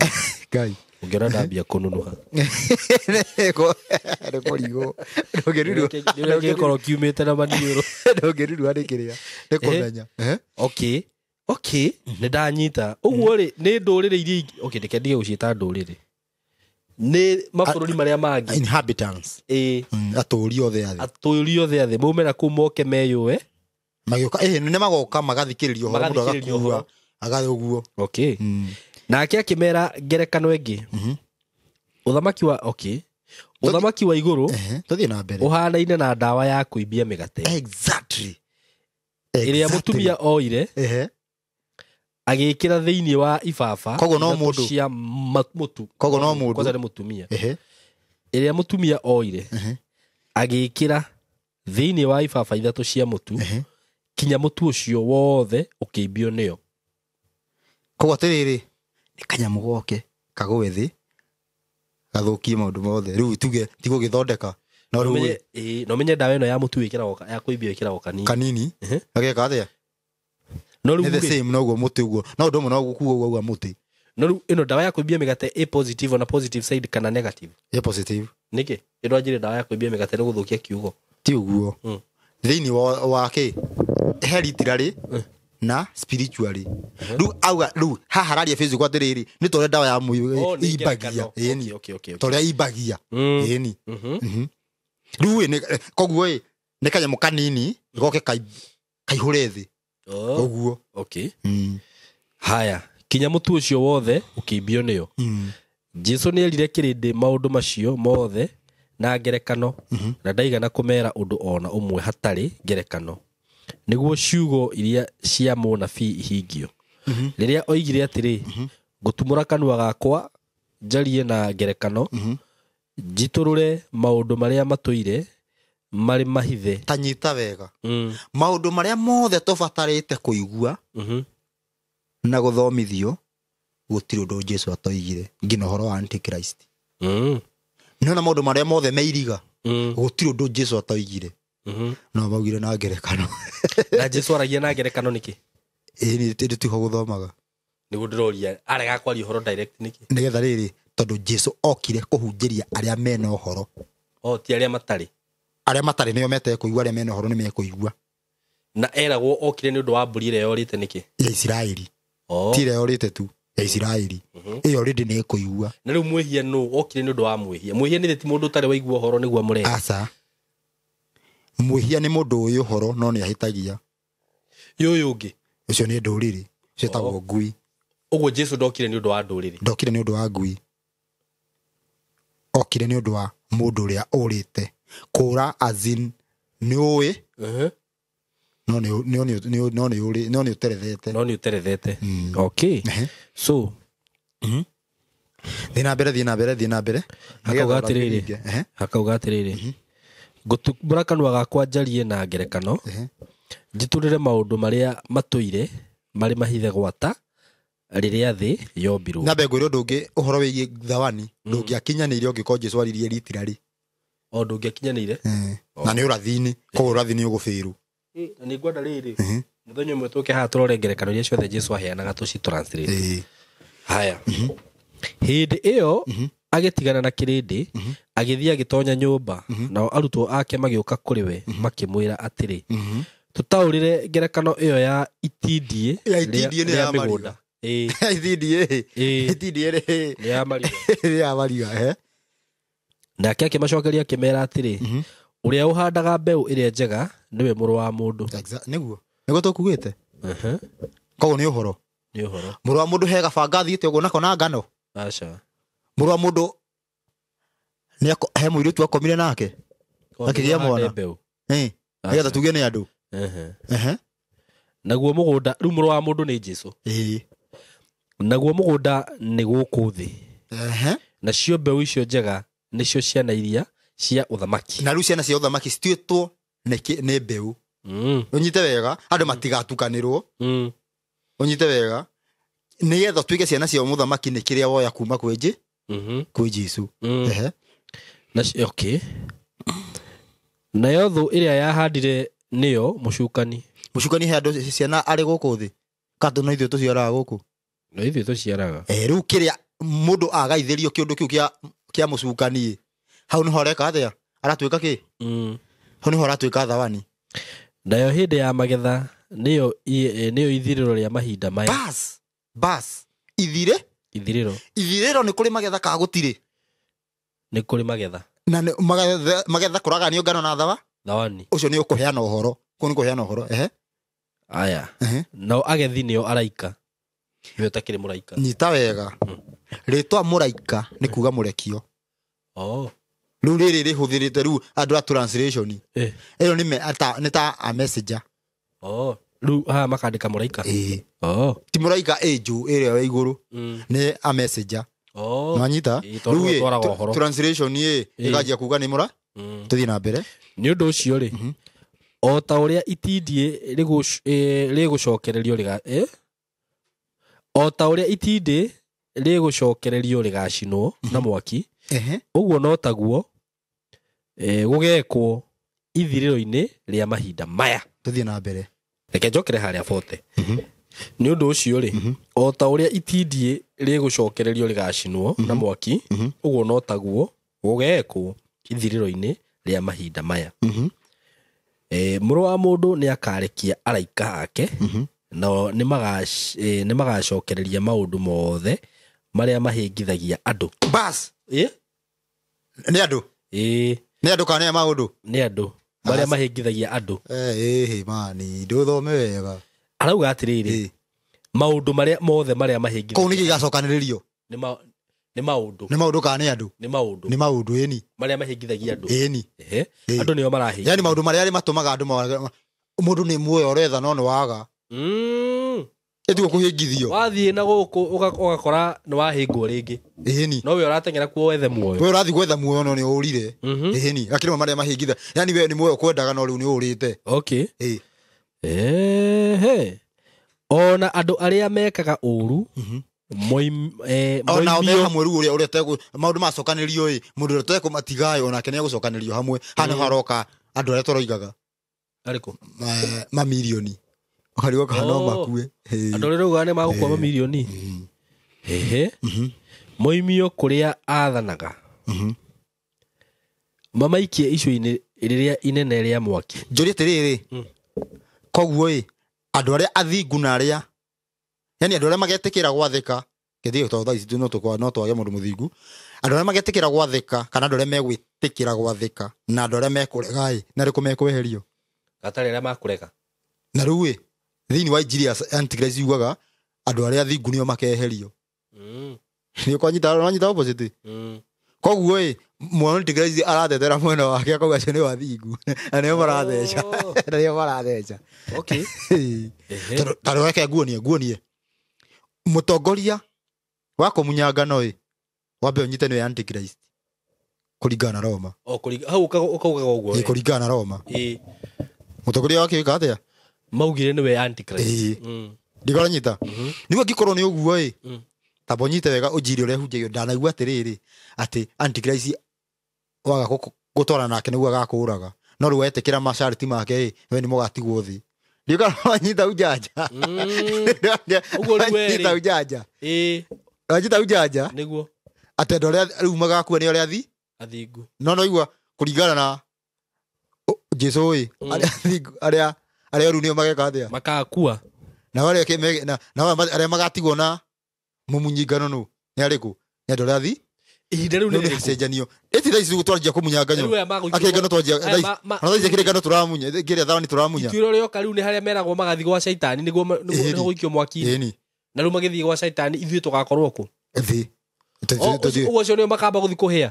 Ngai. Ũngĩona ndambia kũnunuha. Nĩ kũrigwo. Ndũngĩrurua. Nĩ gĩkorwo kiumĩte na maniũrũ. Ndũngĩrurua nĩ kĩrĩa. Nĩ kũmenya. Eh? Okay. Okay, nĩ ndanyita. Ũguo rĩ, nĩ ndũrĩrĩ iria ingĩ. Okay, reke ndige gũciĩta ndũrĩrĩ. Nĩ mabũrũri marĩa mangĩ. Inhabitants. Ĩĩ. Atũũri othe a thĩ. Atũũri othe a thĩ maume na kũu moke meyũe. Magĩũka ĩhĩ nĩ magoka magathikĩrĩria ũhoro mũndũ Magathikĩrĩria agakua ũhoro. agathiĩ ũguo. Okay. Nake akĩmera ngerekano ĩngĩ. Ũthamaki wa okay. Ũthamaki wa igũrũ Tũthiĩ na mbere. ũhanaine na ndawa ya kũimbia mĩgate. Exactly. Ĩrĩa mũtumia oire Ehe. agĩkĩra thĩinĩ wa ibaba Koguo no ithatũ mũndũ. cia mũtu. Koguo no mũndũ. Kwanza nĩ mũtumia. Ehe. Ĩrĩa mũtumia oire agĩkĩra thĩinĩ wa ibaba ithatũ cia mũtu Ehe. kinya mũtu ũcio wothe ũkĩimbio nĩyo. Koguo atĩrĩrĩ nĩ kanyamũ goke kagũe thĩ gathũkie maũndũ mothe rĩu tuge ti gũgĩthondeka no rĩu Na ũmenye ndawa ĩno ya mũtu ĩkĩragwo ya kũimbio ĩkĩragwo kanini. kanini Ehe. gageka atĩa No rĩu nĩ the rĩ, same noguo mũtĩ ũguo no ũndũ ũmwe no gũkua ũguo auga mũtĩ no rĩu ĩno ndawa ya kũimbia mĩgate ĩ positive ona positive side kana negative. ĩ positive Nĩkĩ? Ĩno anjĩre ndawa ya kũimbia mĩgate nĩ gũthũkia kiugo. ti ũguo thĩinĩ wa kĩ he literally na spiritually rĩu auga rĩu haha hararia Facebook atĩrĩrĩ nĩ torĩa ndawa ya Oh, nĩ imbagia ngerekano. ĩni Okay, okay, okay, okay. torĩa imbagia ĩni rĩu ĩ koguo ĩ nĩ kanyamũ kanini goke kaihũre thĩ Oh, ũguo okay. Haya, kinya mũtu ũcio wothe ũkĩimbio nĩyo. Jesu nĩ erire kĩrĩndĩ maũndũ macio mothe na ngerekano na ndaigana kũmera ũndũ ona ũmwe hatarĩ ngerekano nĩguo ciugo iria cia mũnabii ihingio. Rĩrĩa oigire atĩrĩ, ngũtumũra kanua gakwa njarie na ngerekano, Njitũrũre maũndũ marĩa matũire marĩ mahithe. Ta nyita wega. Maũndũ marĩa mothe tũbatarĩte kũigua na gũthomithio gũtirĩ ũndũ Jesu atoigire nginya ũhoro wa antichrist. Nĩona maũndũ marĩa mothe me iriga gũtirĩ ũndũ Jesu atoigire. No maugire na ngerekano. Na Jesu aragia na ngerekano nĩkĩ? Ĩĩ nĩ tiho gũthomaga. Nĩguo ndĩroria arega kwaria ũhoro direct nĩkĩ? Nĩgetha rĩrĩ tondũ Jesu okire kũhunjĩria arĩa mena ũhoro. O ti arĩa matarĩ. Arĩa matarĩ nĩo metekũigua, arĩa mena ũhoro nĩ mekũigua. Na eragwo okire nĩ ũndũ wa mbũri ĩrĩa yorĩte nĩkĩ? Ya Isiraeli. Ti ĩrĩa yorĩte tu, ya Isiraeli. Ĩyo already nĩ ĩkũigua. Na rĩu mwĩhia nũ okire nĩ ũndũ wa mwĩhia? Mwĩhia nĩ ti mũndũ ũtarĩ waigua ũhoro nĩguo amũrehe. Aca. Mwĩhia nĩ mũndũ ũĩ ũhoro no nĩ ahĩtagia. Yũyũ ũngĩ. Ũcio nĩ ndũrĩrĩ. Ũcio ĩtagwo ngui. Ũguo Jesu ndokire nĩ ũndũ wa ndũrĩrĩ. Ndokire nĩ ũndũ wa ngui. Okire nĩ ũndũ wa mũndũ ũrĩa ũrĩte. Kũra as in nĩ ũĩ. No nĩ ũterethete. No nĩ ũterethete. Okay. So Thiĩ na mbere, thiĩ na mbere, thiĩ na mbere. Hakauga atĩrĩrĩ. Ngũtumbũra kanua gakwa njarie na ngerekano. Njitũrĩre maũndũ marĩa matũire marĩ mahithe gwata rĩrĩa thĩ yombirwo. Nyambe ngwĩre ũndũ ũngĩ ũhoro wĩgiĩ thawani ndũngĩakinyanĩire ũngĩkorwo Jesu aririe ritirari. O ndũngĩakinyanĩire. Na nĩ ũrathi-inĩ, koguo ũrathi nĩ ũgũbĩrwo. Na nĩ ngwenda rĩrĩ mũthenya ũmwe tũke haha tũrore ngerekano iria ciothe Jesu aheanaga tũci translate. Haya. Hĩndĩ ĩyo agĩtigana na kĩrĩndĩ agĩthiĩ agĩtonya nyũmba nao arutwo ake magĩũka kũrĩ we makĩmwĩra atĩrĩ tũtaũrĩre ngerekano ĩyo ya itindiĩ rĩa mĩgũnda. Itindiĩ rĩa mariga. Rĩa mariga. Nake akĩmacokeria akĩmera atĩrĩ ũrĩa ũhandaga mbeũ ĩrĩa njega nĩwe mũrũ wa mũndũ. Nĩguo. Nĩguo tũkugĩte. Koguo nĩ ũhoro. Nĩ ũhoro. Mũrũ wa mũndũ he gabanga athiĩte ũguo nako na ngano. Aca. Mũrũ wa mũndũ nĩ he mũirĩtu akomire nake. Akĩgĩa mwana. Nĩgetha tuge nĩ andũ. Naguo mũgũnda rĩu mũrũ wa mũndũ nĩ Jesu. Naguo mũgũnda nĩ gũkũ thĩ. Nacio mbeũ icio njega nĩcio ciana iria cia ũthamaki. Na rĩu ciana cia ũthamaki cituĩtwo nĩ mbeũ. Ũnyite wega andũ matigatukanĩrwo. Ũnyite wega nĩgetha tuĩke ciana cia mũthamaki nĩ kĩrĩa woya kuma kwĩ kwĩ Jesu. Okay. Nayo thũ ĩrĩa yahandire nĩyo mũcukani. Mũcukani he andũ ciana arĩ gũkũ thĩ. Katũ no ithuĩ tũciaraga gũkũ. No ithuĩ tũciaraga. Rĩu kĩrĩa mũndũ agaithĩrio kĩũndũ kĩu kĩa mũcukani hau nĩho areka atĩa? Aratuĩka kĩ? Hau nĩho aratuĩka thawani. Nayo hĩndĩ ya magetha nĩyo ithirĩro rĩa mahinda maya. Bas. Bas. Ithire? Ithirĩro. Ithirĩro nĩ kũrĩ magetha ka gũtirĩ? Nĩ kũrĩ magetha. Na magetha kũraganio ngano na thawa? Thawani. Ũcio nĩ ũkũheana ũhoro. Kũu nĩ kũheana ũhoro. Aya. Nao agethi nĩo araika. Nĩwe ũtakĩrĩ mũraika. Nyita wega. Rĩtwa mũraika nĩ kuga mũrekio. Rĩu rĩrĩ rĩhũthĩrĩte rĩu andũ a translation. Ĩyo nĩ ta a messenger. Rĩu haha makandĩka mũraika. Ti mũraika angel ĩrĩa wa igũrũ. Nĩ a messenger. Nwanyita? Rĩu translation ĩkanjia kuga nĩ mũra. Tũthiĩ na mbere. Nĩ ũndũ ũcio rĩ o ta ũrĩa itindiĩ rĩgũcokererio o ta ũrĩa itindĩ rĩgũcokererio rĩgacinwo na mwaki ũguo no taguo gũgekwo ithirĩro-inĩ rĩa mahinda maya. Tũthiĩ na mbere. Reke njokere harĩa bote. Nĩ ũndũ ũcio rĩ o ta ũrĩa itindiĩ rĩgũcokererio rĩgacinwo na mwaki ũguo no taguo gũgekwo ithirĩro-inĩ rĩa mahinda maya. Mũrũ wa mũndũ nĩ akarekia araika ake nao nĩ magacokereria maũndũ mothe marĩa mahĩngithagia andũ. Bas. Nĩ andũ? Nĩ andũ kana nĩ maũndũ? Nĩ andũ marĩa mahĩngithagia andũ. Mani ndũthome wega. Arauga atĩrĩrĩ maũndũ marĩa mothe marĩa mahĩngithagia. Kũu nĩ gĩgacokanĩrĩrio? Nĩ maũndũ. Nĩ maũndũ kana nĩ andũ? Nĩ maũndũ. Nĩ maũndũ ĩni. Marĩa mahĩngithagia andũ. Ĩni. Andũ nĩo marahĩngithia. Yaani maũndũ marĩa matũmaga andũ mũndũ nĩ muoyo ũretha no nĩ waga. Ĩtiguo kũhĩngithio. Wathiĩ na gũkũ ũgakora nĩ wahĩngwo rĩngĩ. Ĩni. No we ũrateng'era kuo wethe muoyo. We ũrathiĩ gwetha muoyo no nĩ ũrire. Ĩni. Akĩrĩ marĩa mahĩngitha. Yani we nĩ muoyo kwendaga no rĩu nĩ ũrĩte. Okay. Ĩ. Ehe. Ona andũ arĩa mekaga ũru ona me hamwe rĩu ũrĩa ũrĩa maũndũ macokanĩrio ĩ mũndũ ũrĩa tekũmatigaĩ onake nĩ egũcokanĩrio hamwe. Haha nĩho haroka andũ arĩa tũroigaga. Arĩkũ? Mamirioni. Ũkarigwo kana no makue. Andũ arĩa ũrauga nĩ magũkua mamirioni. Ehe. Moimio kũrĩa athanaga. Mamaikie icua-inĩ rĩrĩa inene rĩa mwaki. Njũrie atĩrĩrĩ, koguo ĩ andũ arĩa athingu na arĩa yani andũ arĩa magetĩkĩra gwathĩka kĩthie tondũ thaa ici no twage mũndũ mũthingu. Andũ arĩa magetĩkĩra gwathĩka kana andũ arĩa megwĩtĩkĩra gwathĩka na andũ arĩa mekũrega ĩ na arĩkũ mekweherio? Gatarĩ arĩa makũrega. Na rĩu ĩ thĩinĩ wa injiri ya Antichrist yugaga andũ arĩa athingu nĩo makeherio. Nĩ ũkwanyita opposite. Koguo ĩ mwana Antichrist aratetera mwena wake akauga acio nĩ athingu na nĩo maratheca. Na nĩo maratheca. Okay. Tondũ reke nguonie mũtongoria wa kũmunyangano ĩ wambe ũnyite nĩwe Antichrist kũringana na Roma. Hau ũkaugaga ũguo. Ĩ kũringana na Roma. Ĩ mũtongoria wake wĩka atĩa? Maugire nĩwe Antichrist. Ndigoranyita. Nĩguo angĩkorwo nĩ ũguo ĩ tamba ũnyite wega ũnjiri ũrĩa hunjagio ndanaigua atĩrĩrĩ atĩ Antichrist waga gũtwarana nake nĩguo agakũraga no rĩu wetĩkĩra masharti make ĩ we nĩ mũgatigwo thĩ. Ndiũka wanyita ujanja. Ũguo rĩu wanyita ujanja. Ĩ wanyita ujanja nĩguo atĩ andũ arĩa rĩu magakua nĩ arĩa athingu. No noigua kũringana na Jesu ĩ arĩa athingu arĩa rĩu nĩo mageka atĩa? Makakua. Na arĩa magatigwo na mũmunyingano nũ nĩ arĩkũ? Nĩ andũ arĩa athi ihinda rĩu nĩ rĩrĩkũ? Cenjanio. Ĩti thaa ici twanjia kũmunyanganyo. Akĩrĩngano twanjia thaa ici kĩrĩngano tũramunya kĩrĩa thawani tũramunya. Ituĩro rĩoka rĩu nĩ harĩa meragwo magathiĩ gwa caitani nĩguo gũikio mwaki-inĩ. Na rĩu magĩthiĩ gwa caitani ithuĩ tũgakorwo kũ? Thĩ. Ũguo acio nĩo makamba gũthiĩ kũhĩa.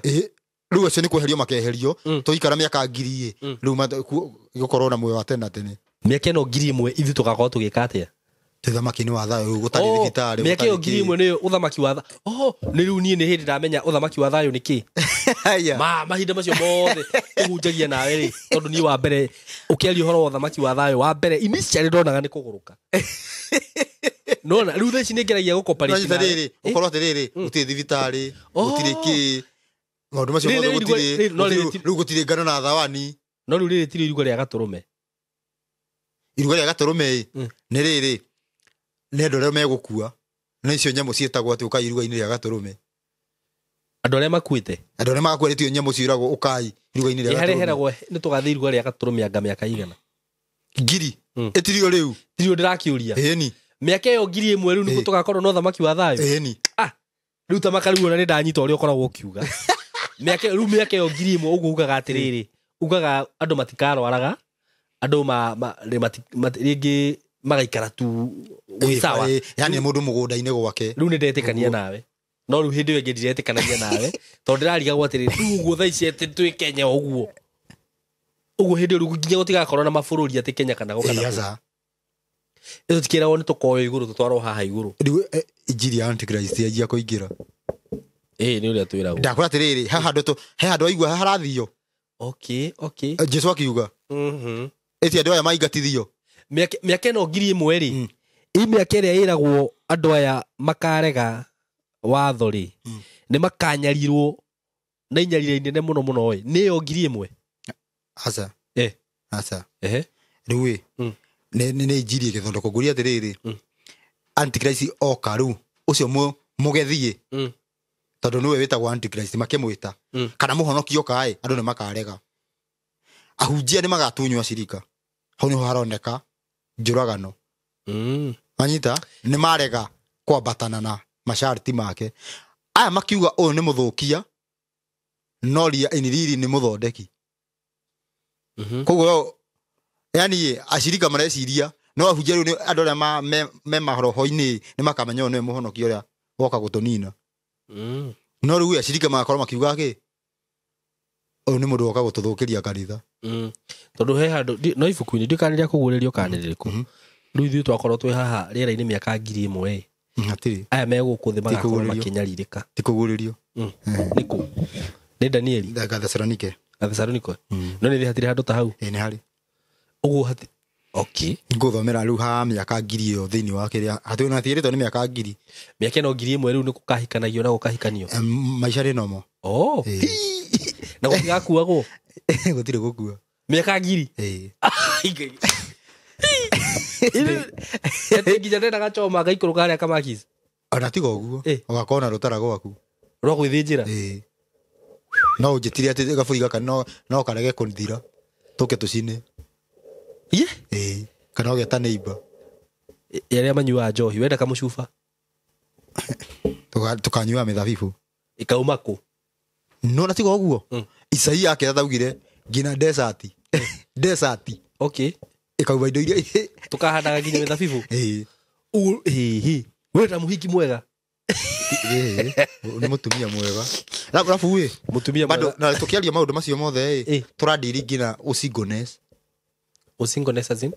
Rĩu acio nĩ kweherio makeherio tũikara mĩaka ngiri ĩ rĩu gũkorwo na muoyo wa tene na tene. Mĩaka ĩno 1000 ithuĩ tũgakorwo tũgĩka atĩa? Ũthamaki-inĩ wa thayũ gũtarĩ thibitarĩ. Mĩaka ĩyo 1000 nĩyo ũthamaki wa thayũ. Nĩ rĩu niĩ nĩ hĩndĩ ndamenya ũthamaki wa thayũ nĩ kĩ. Mahinda macio mothe tũhunjagia nawe rĩ tondũ niĩ wa mbere ũkĩaria ũhoro wa ũthamaki wa thayũ wa mbere initially ndonaga nĩ kũgũrũka. Nona rĩu thaa ici nĩ ngeragia gũcooperate nawe. Ũkorwo atĩrĩrĩ gũtirĩ thibitarĩ gũtirĩ kĩ maũndũ macio mothe gũtirĩ rĩu gũtirĩ ngano na thawani. No rĩu rĩrĩ tirĩ iruga rĩa gatũrũme. Iruga rĩa gatũrũme nĩ rĩrĩ nĩ andũ arĩa megũkua na icio nyamũ ciĩtagwo atĩ ũkai iruga-inĩ rĩa gatũrũme. Andũ arĩa makuĩte. Andũ arĩa magakuĩte tio nyamũ ciĩragwo ũkai iruga-inĩ rĩa gatũrũme. Harĩa heragwo nĩ tũgathiĩ iruga rĩa gatũrũme anga mĩaka igana? 1000. Ĩtirio rĩu. Tirio ndĩrakĩũria. Ĩni. Mĩaka ĩyo 1000 rĩu nĩguo tũgakorwo na ũthamaki wa thayũ. Ĩni. Rĩu ta makarĩu ona nĩ ndanyita ũrĩa ũkoragwo ũkiuga. Mĩaka rĩu mĩaka ĩyo 1000 ũguo ugaga atĩrĩrĩ ugaga andũ matikarwaraga andũ rĩngĩ magaikara tu gwĩ sawa. Yani mũndũ mũgũnda-inĩ gwake. Rĩu nĩ ndetĩkania nawe. No rĩu hĩndĩ ĩyo ĩngĩ ndiretĩkanagia nawe tondũ ndĩrarigagwo atĩrĩrĩ rĩu ũguo thaa ici atĩ twĩ Kenya ũguo. Ũguo hĩndĩ ĩyo rĩu nginya gũtigakorwo na mabũrũri atĩ Kenya kana gũka na kũ. Ĩyo tũtikĩragwo nĩ tũkoyo igũrũ tũtwarwo haha igũrũ. Rĩu injiri ya Antichrist yanjia kũingĩra. Ĩ nĩ ũrĩa twĩragwo. Ndakwĩra atĩrĩrĩ he handũ waigua harathio. Okay, okay. Jesu akiuga. Ĩti andũ aya maingatithio. Mĩaka ĩno 1000 rĩ ĩ mĩaka ĩrĩa ĩragwo andũ aya makarega watho rĩ nĩ makanyarirwo na inyarira inene mũno mũno ĩ nĩyo 1000. Aca. Aca. Rĩu ĩ nĩ injiri ĩgĩthondekwo ngũria atĩrĩrĩ Antichrist oka rĩu ũcio mũgethi ĩ tondũ nĩwe wĩtagwo Antichrist makĩmwĩta kana mũhonoki oka ĩ andũ nĩ makarega. Ahunjia nĩ magatunywo acirika. Hau nĩho haroneka njũragano. Manyita nĩ marega kwambatana na masharti make. Aya makiuga ũyũ nĩ mũthũkia no ria iniriri nĩ mũthondeki. Koguo yani acirika mareciria no ahunjia rĩu andũ arĩa me maroho-inĩ nĩ makamenya ũyũ nĩwe mũhonoki ũrĩa woka gũtũnina. No rĩu acirika magakorwo makiuga kĩ ũyũ nĩ mũndũ woka gũtũthũkĩria kanitha. Tondũ he handũ no ibuku-inĩ ndiũ kana rĩa kũguũrĩrio kana nĩ rĩrĩkũ. Rĩu ithuĩ twakorwo twĩ haha rĩera-inĩ mĩaka 1000 ĩ. Hatirĩ. Aya me gũkũ thĩ magakorwo Tikũgũrĩrio. makĩnyarirĩka. Ti kũgũrĩrio. Nĩkũ? Nĩ Danieli Gathesalonike. Gathesaloniko. No nĩ hatirĩ handũ ta hau. Ĩ nĩ harĩ. Ũguo hati. Okay. Ngũthomera rĩu ha mĩaka 1000 ĩyo thĩinĩ wa kĩrĩa hatirĩ na tigĩrĩtwo nĩ mĩaka 1000. Mĩaka ĩno 1000 rĩu nĩ gũkahikanagio na gũkahikanio. Maica rĩ nomo. Oh. Ĩ. Na gũtigakuagwo Gũtirĩ gũkua. mĩaka 1000. Ĩ. Atĩ nginya ndenda gachoma gaikũrũka harĩa kamakis Ona tiga ũguo. Ĩ. Ũgakorwo na rũtara gwaku. rwa gwĩthĩnjĩra. Ĩ. No ũnjĩtire atĩ gabũri gaka no karege kũthira. Tũke tũcine. Ye. Ĩ. Kana ũgeta neighbor. Arĩa manyuaga njohi wenda kamũcuba Tũkanyua mĩthabibũ. ĩkauma kũ? No na tiga ũguo. Isaia akĩra augire nginya desert. Desert. Okay. Ĩkauma indo iria. Tũkahandaga nginya mĩthabibũ. Ĩ. Ũguo hihi wenda mũhiki mwega. Ĩ. Nĩ mũtumia mwega. Arabu ĩ. Mũtumia Bado mwega. na tukiaria maũndũ macio mothe Ĩ. ĩ tũradiri nginya ũsingleness Ũsingleness as in?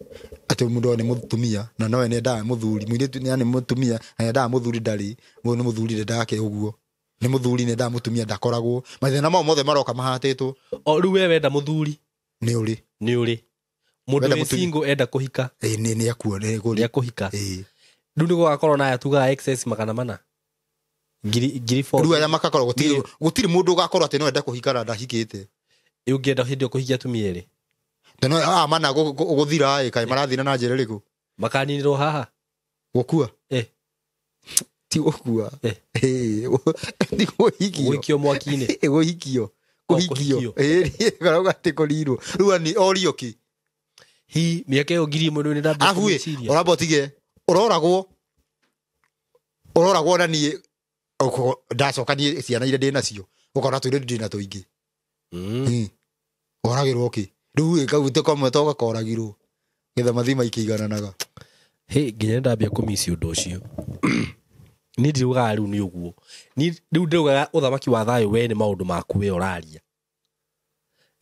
atĩ mũndũ nĩ mũtumia na nowe nĩendaga mũthuri mũirĩtu nĩ mũtumia na nĩendaga mũthuri ndarĩ mũndũ nĩ mũthuri ndendaga ke ũguo nĩ mũthuri nĩendaga mũtumia ndakoragwo mathĩna mao mothe maroka mahatĩtwo O rĩu we wenda mũthuri nĩ ũrĩ nĩ ũrĩ. Mũndũ Wenda wĩ mũtumia. single enda kũhika Ĩ, nĩ akuo nĩ nĩ kũrĩ akũhika. Ĩ. Rĩu nĩ gũgakorwo na aya tugaga excess 400. Ngiri four. Rĩu arĩa makakorwo gũtirĩ mũndũ ũgakorwo atĩ no ende kũhika na ndahikĩte. Ĩ ũngĩenda hĩndĩ ĩyo kũhikia atumia erĩ Tondũ aya mana gũthira ĩ kaĩ marathira na njĩra ĩrĩkũ makaninĩrwo haha. gũkua Ĩ. ti gũkua Ĩ. Ĩ, ti kũhikio. Gũikio mwaki-inĩ. Kũhikio. O, Kũhikio. kũhikio. Ĩ, karauga atĩ kũrirwo rĩu ani orio kĩ Hi mĩaka ĩyo 1000 rĩu nĩ ndambia arabu ĩ kũmĩciria. ũramba ũtige ũroragwo na niĩ ndacoka niĩ ciana iria ndĩ nacio ũkona tũirĩtu ndĩ na tũingĩ. Oragĩrwo kĩ rĩu ĩ kau kamwe to gakoragirwo getha mathiĩ maikĩigananaga. Hĩ nginya nĩ ndambia kũmici ũndũ ũcio. Niĩ ndirugaga rĩu nĩ ũguo. Niĩ rĩu ndĩraugaga ũthamaki wa thayũ we nĩ maũndũ maku we ũraria.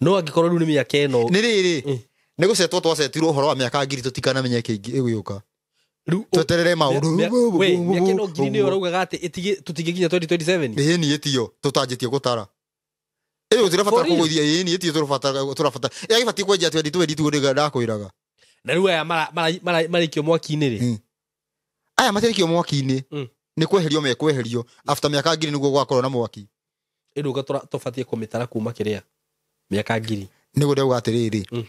No angĩkorwo rĩu nĩ mĩaka ĩno Nĩ rĩrĩ nĩ gũcetwo twacetirwo ũhoro wa mĩaka 1000 tũtikanamenye kĩingĩ ĩgũgĩũka. rĩu Tweterere maũndũ. We mĩaka ĩno 1000 nĩyo ũraugaga atĩ tũtingĩkinya 2027. Ĩĩ niĩ tiyo tũtanjĩtie gũtara. Ĩĩ tũtirabatara For real? kũgũithia ĩĩ niĩ tiyo tũrabatara. Ĩĩ agĩbatiĩ kwenjia 2022 nĩguo ndakwĩraga. Na rĩu aya marĩkio mwaki-inĩ rĩ. Aya matirĩkio mwaki-inĩ. Nĩ kweherio mekweherio after mĩaka 1000 nĩguo gwakorwo na mwaki. Ĩndũ tũbatiĩ kũmĩtara kuma kĩrĩa mĩaka 1000. Nĩguo ndauga atĩrĩrĩ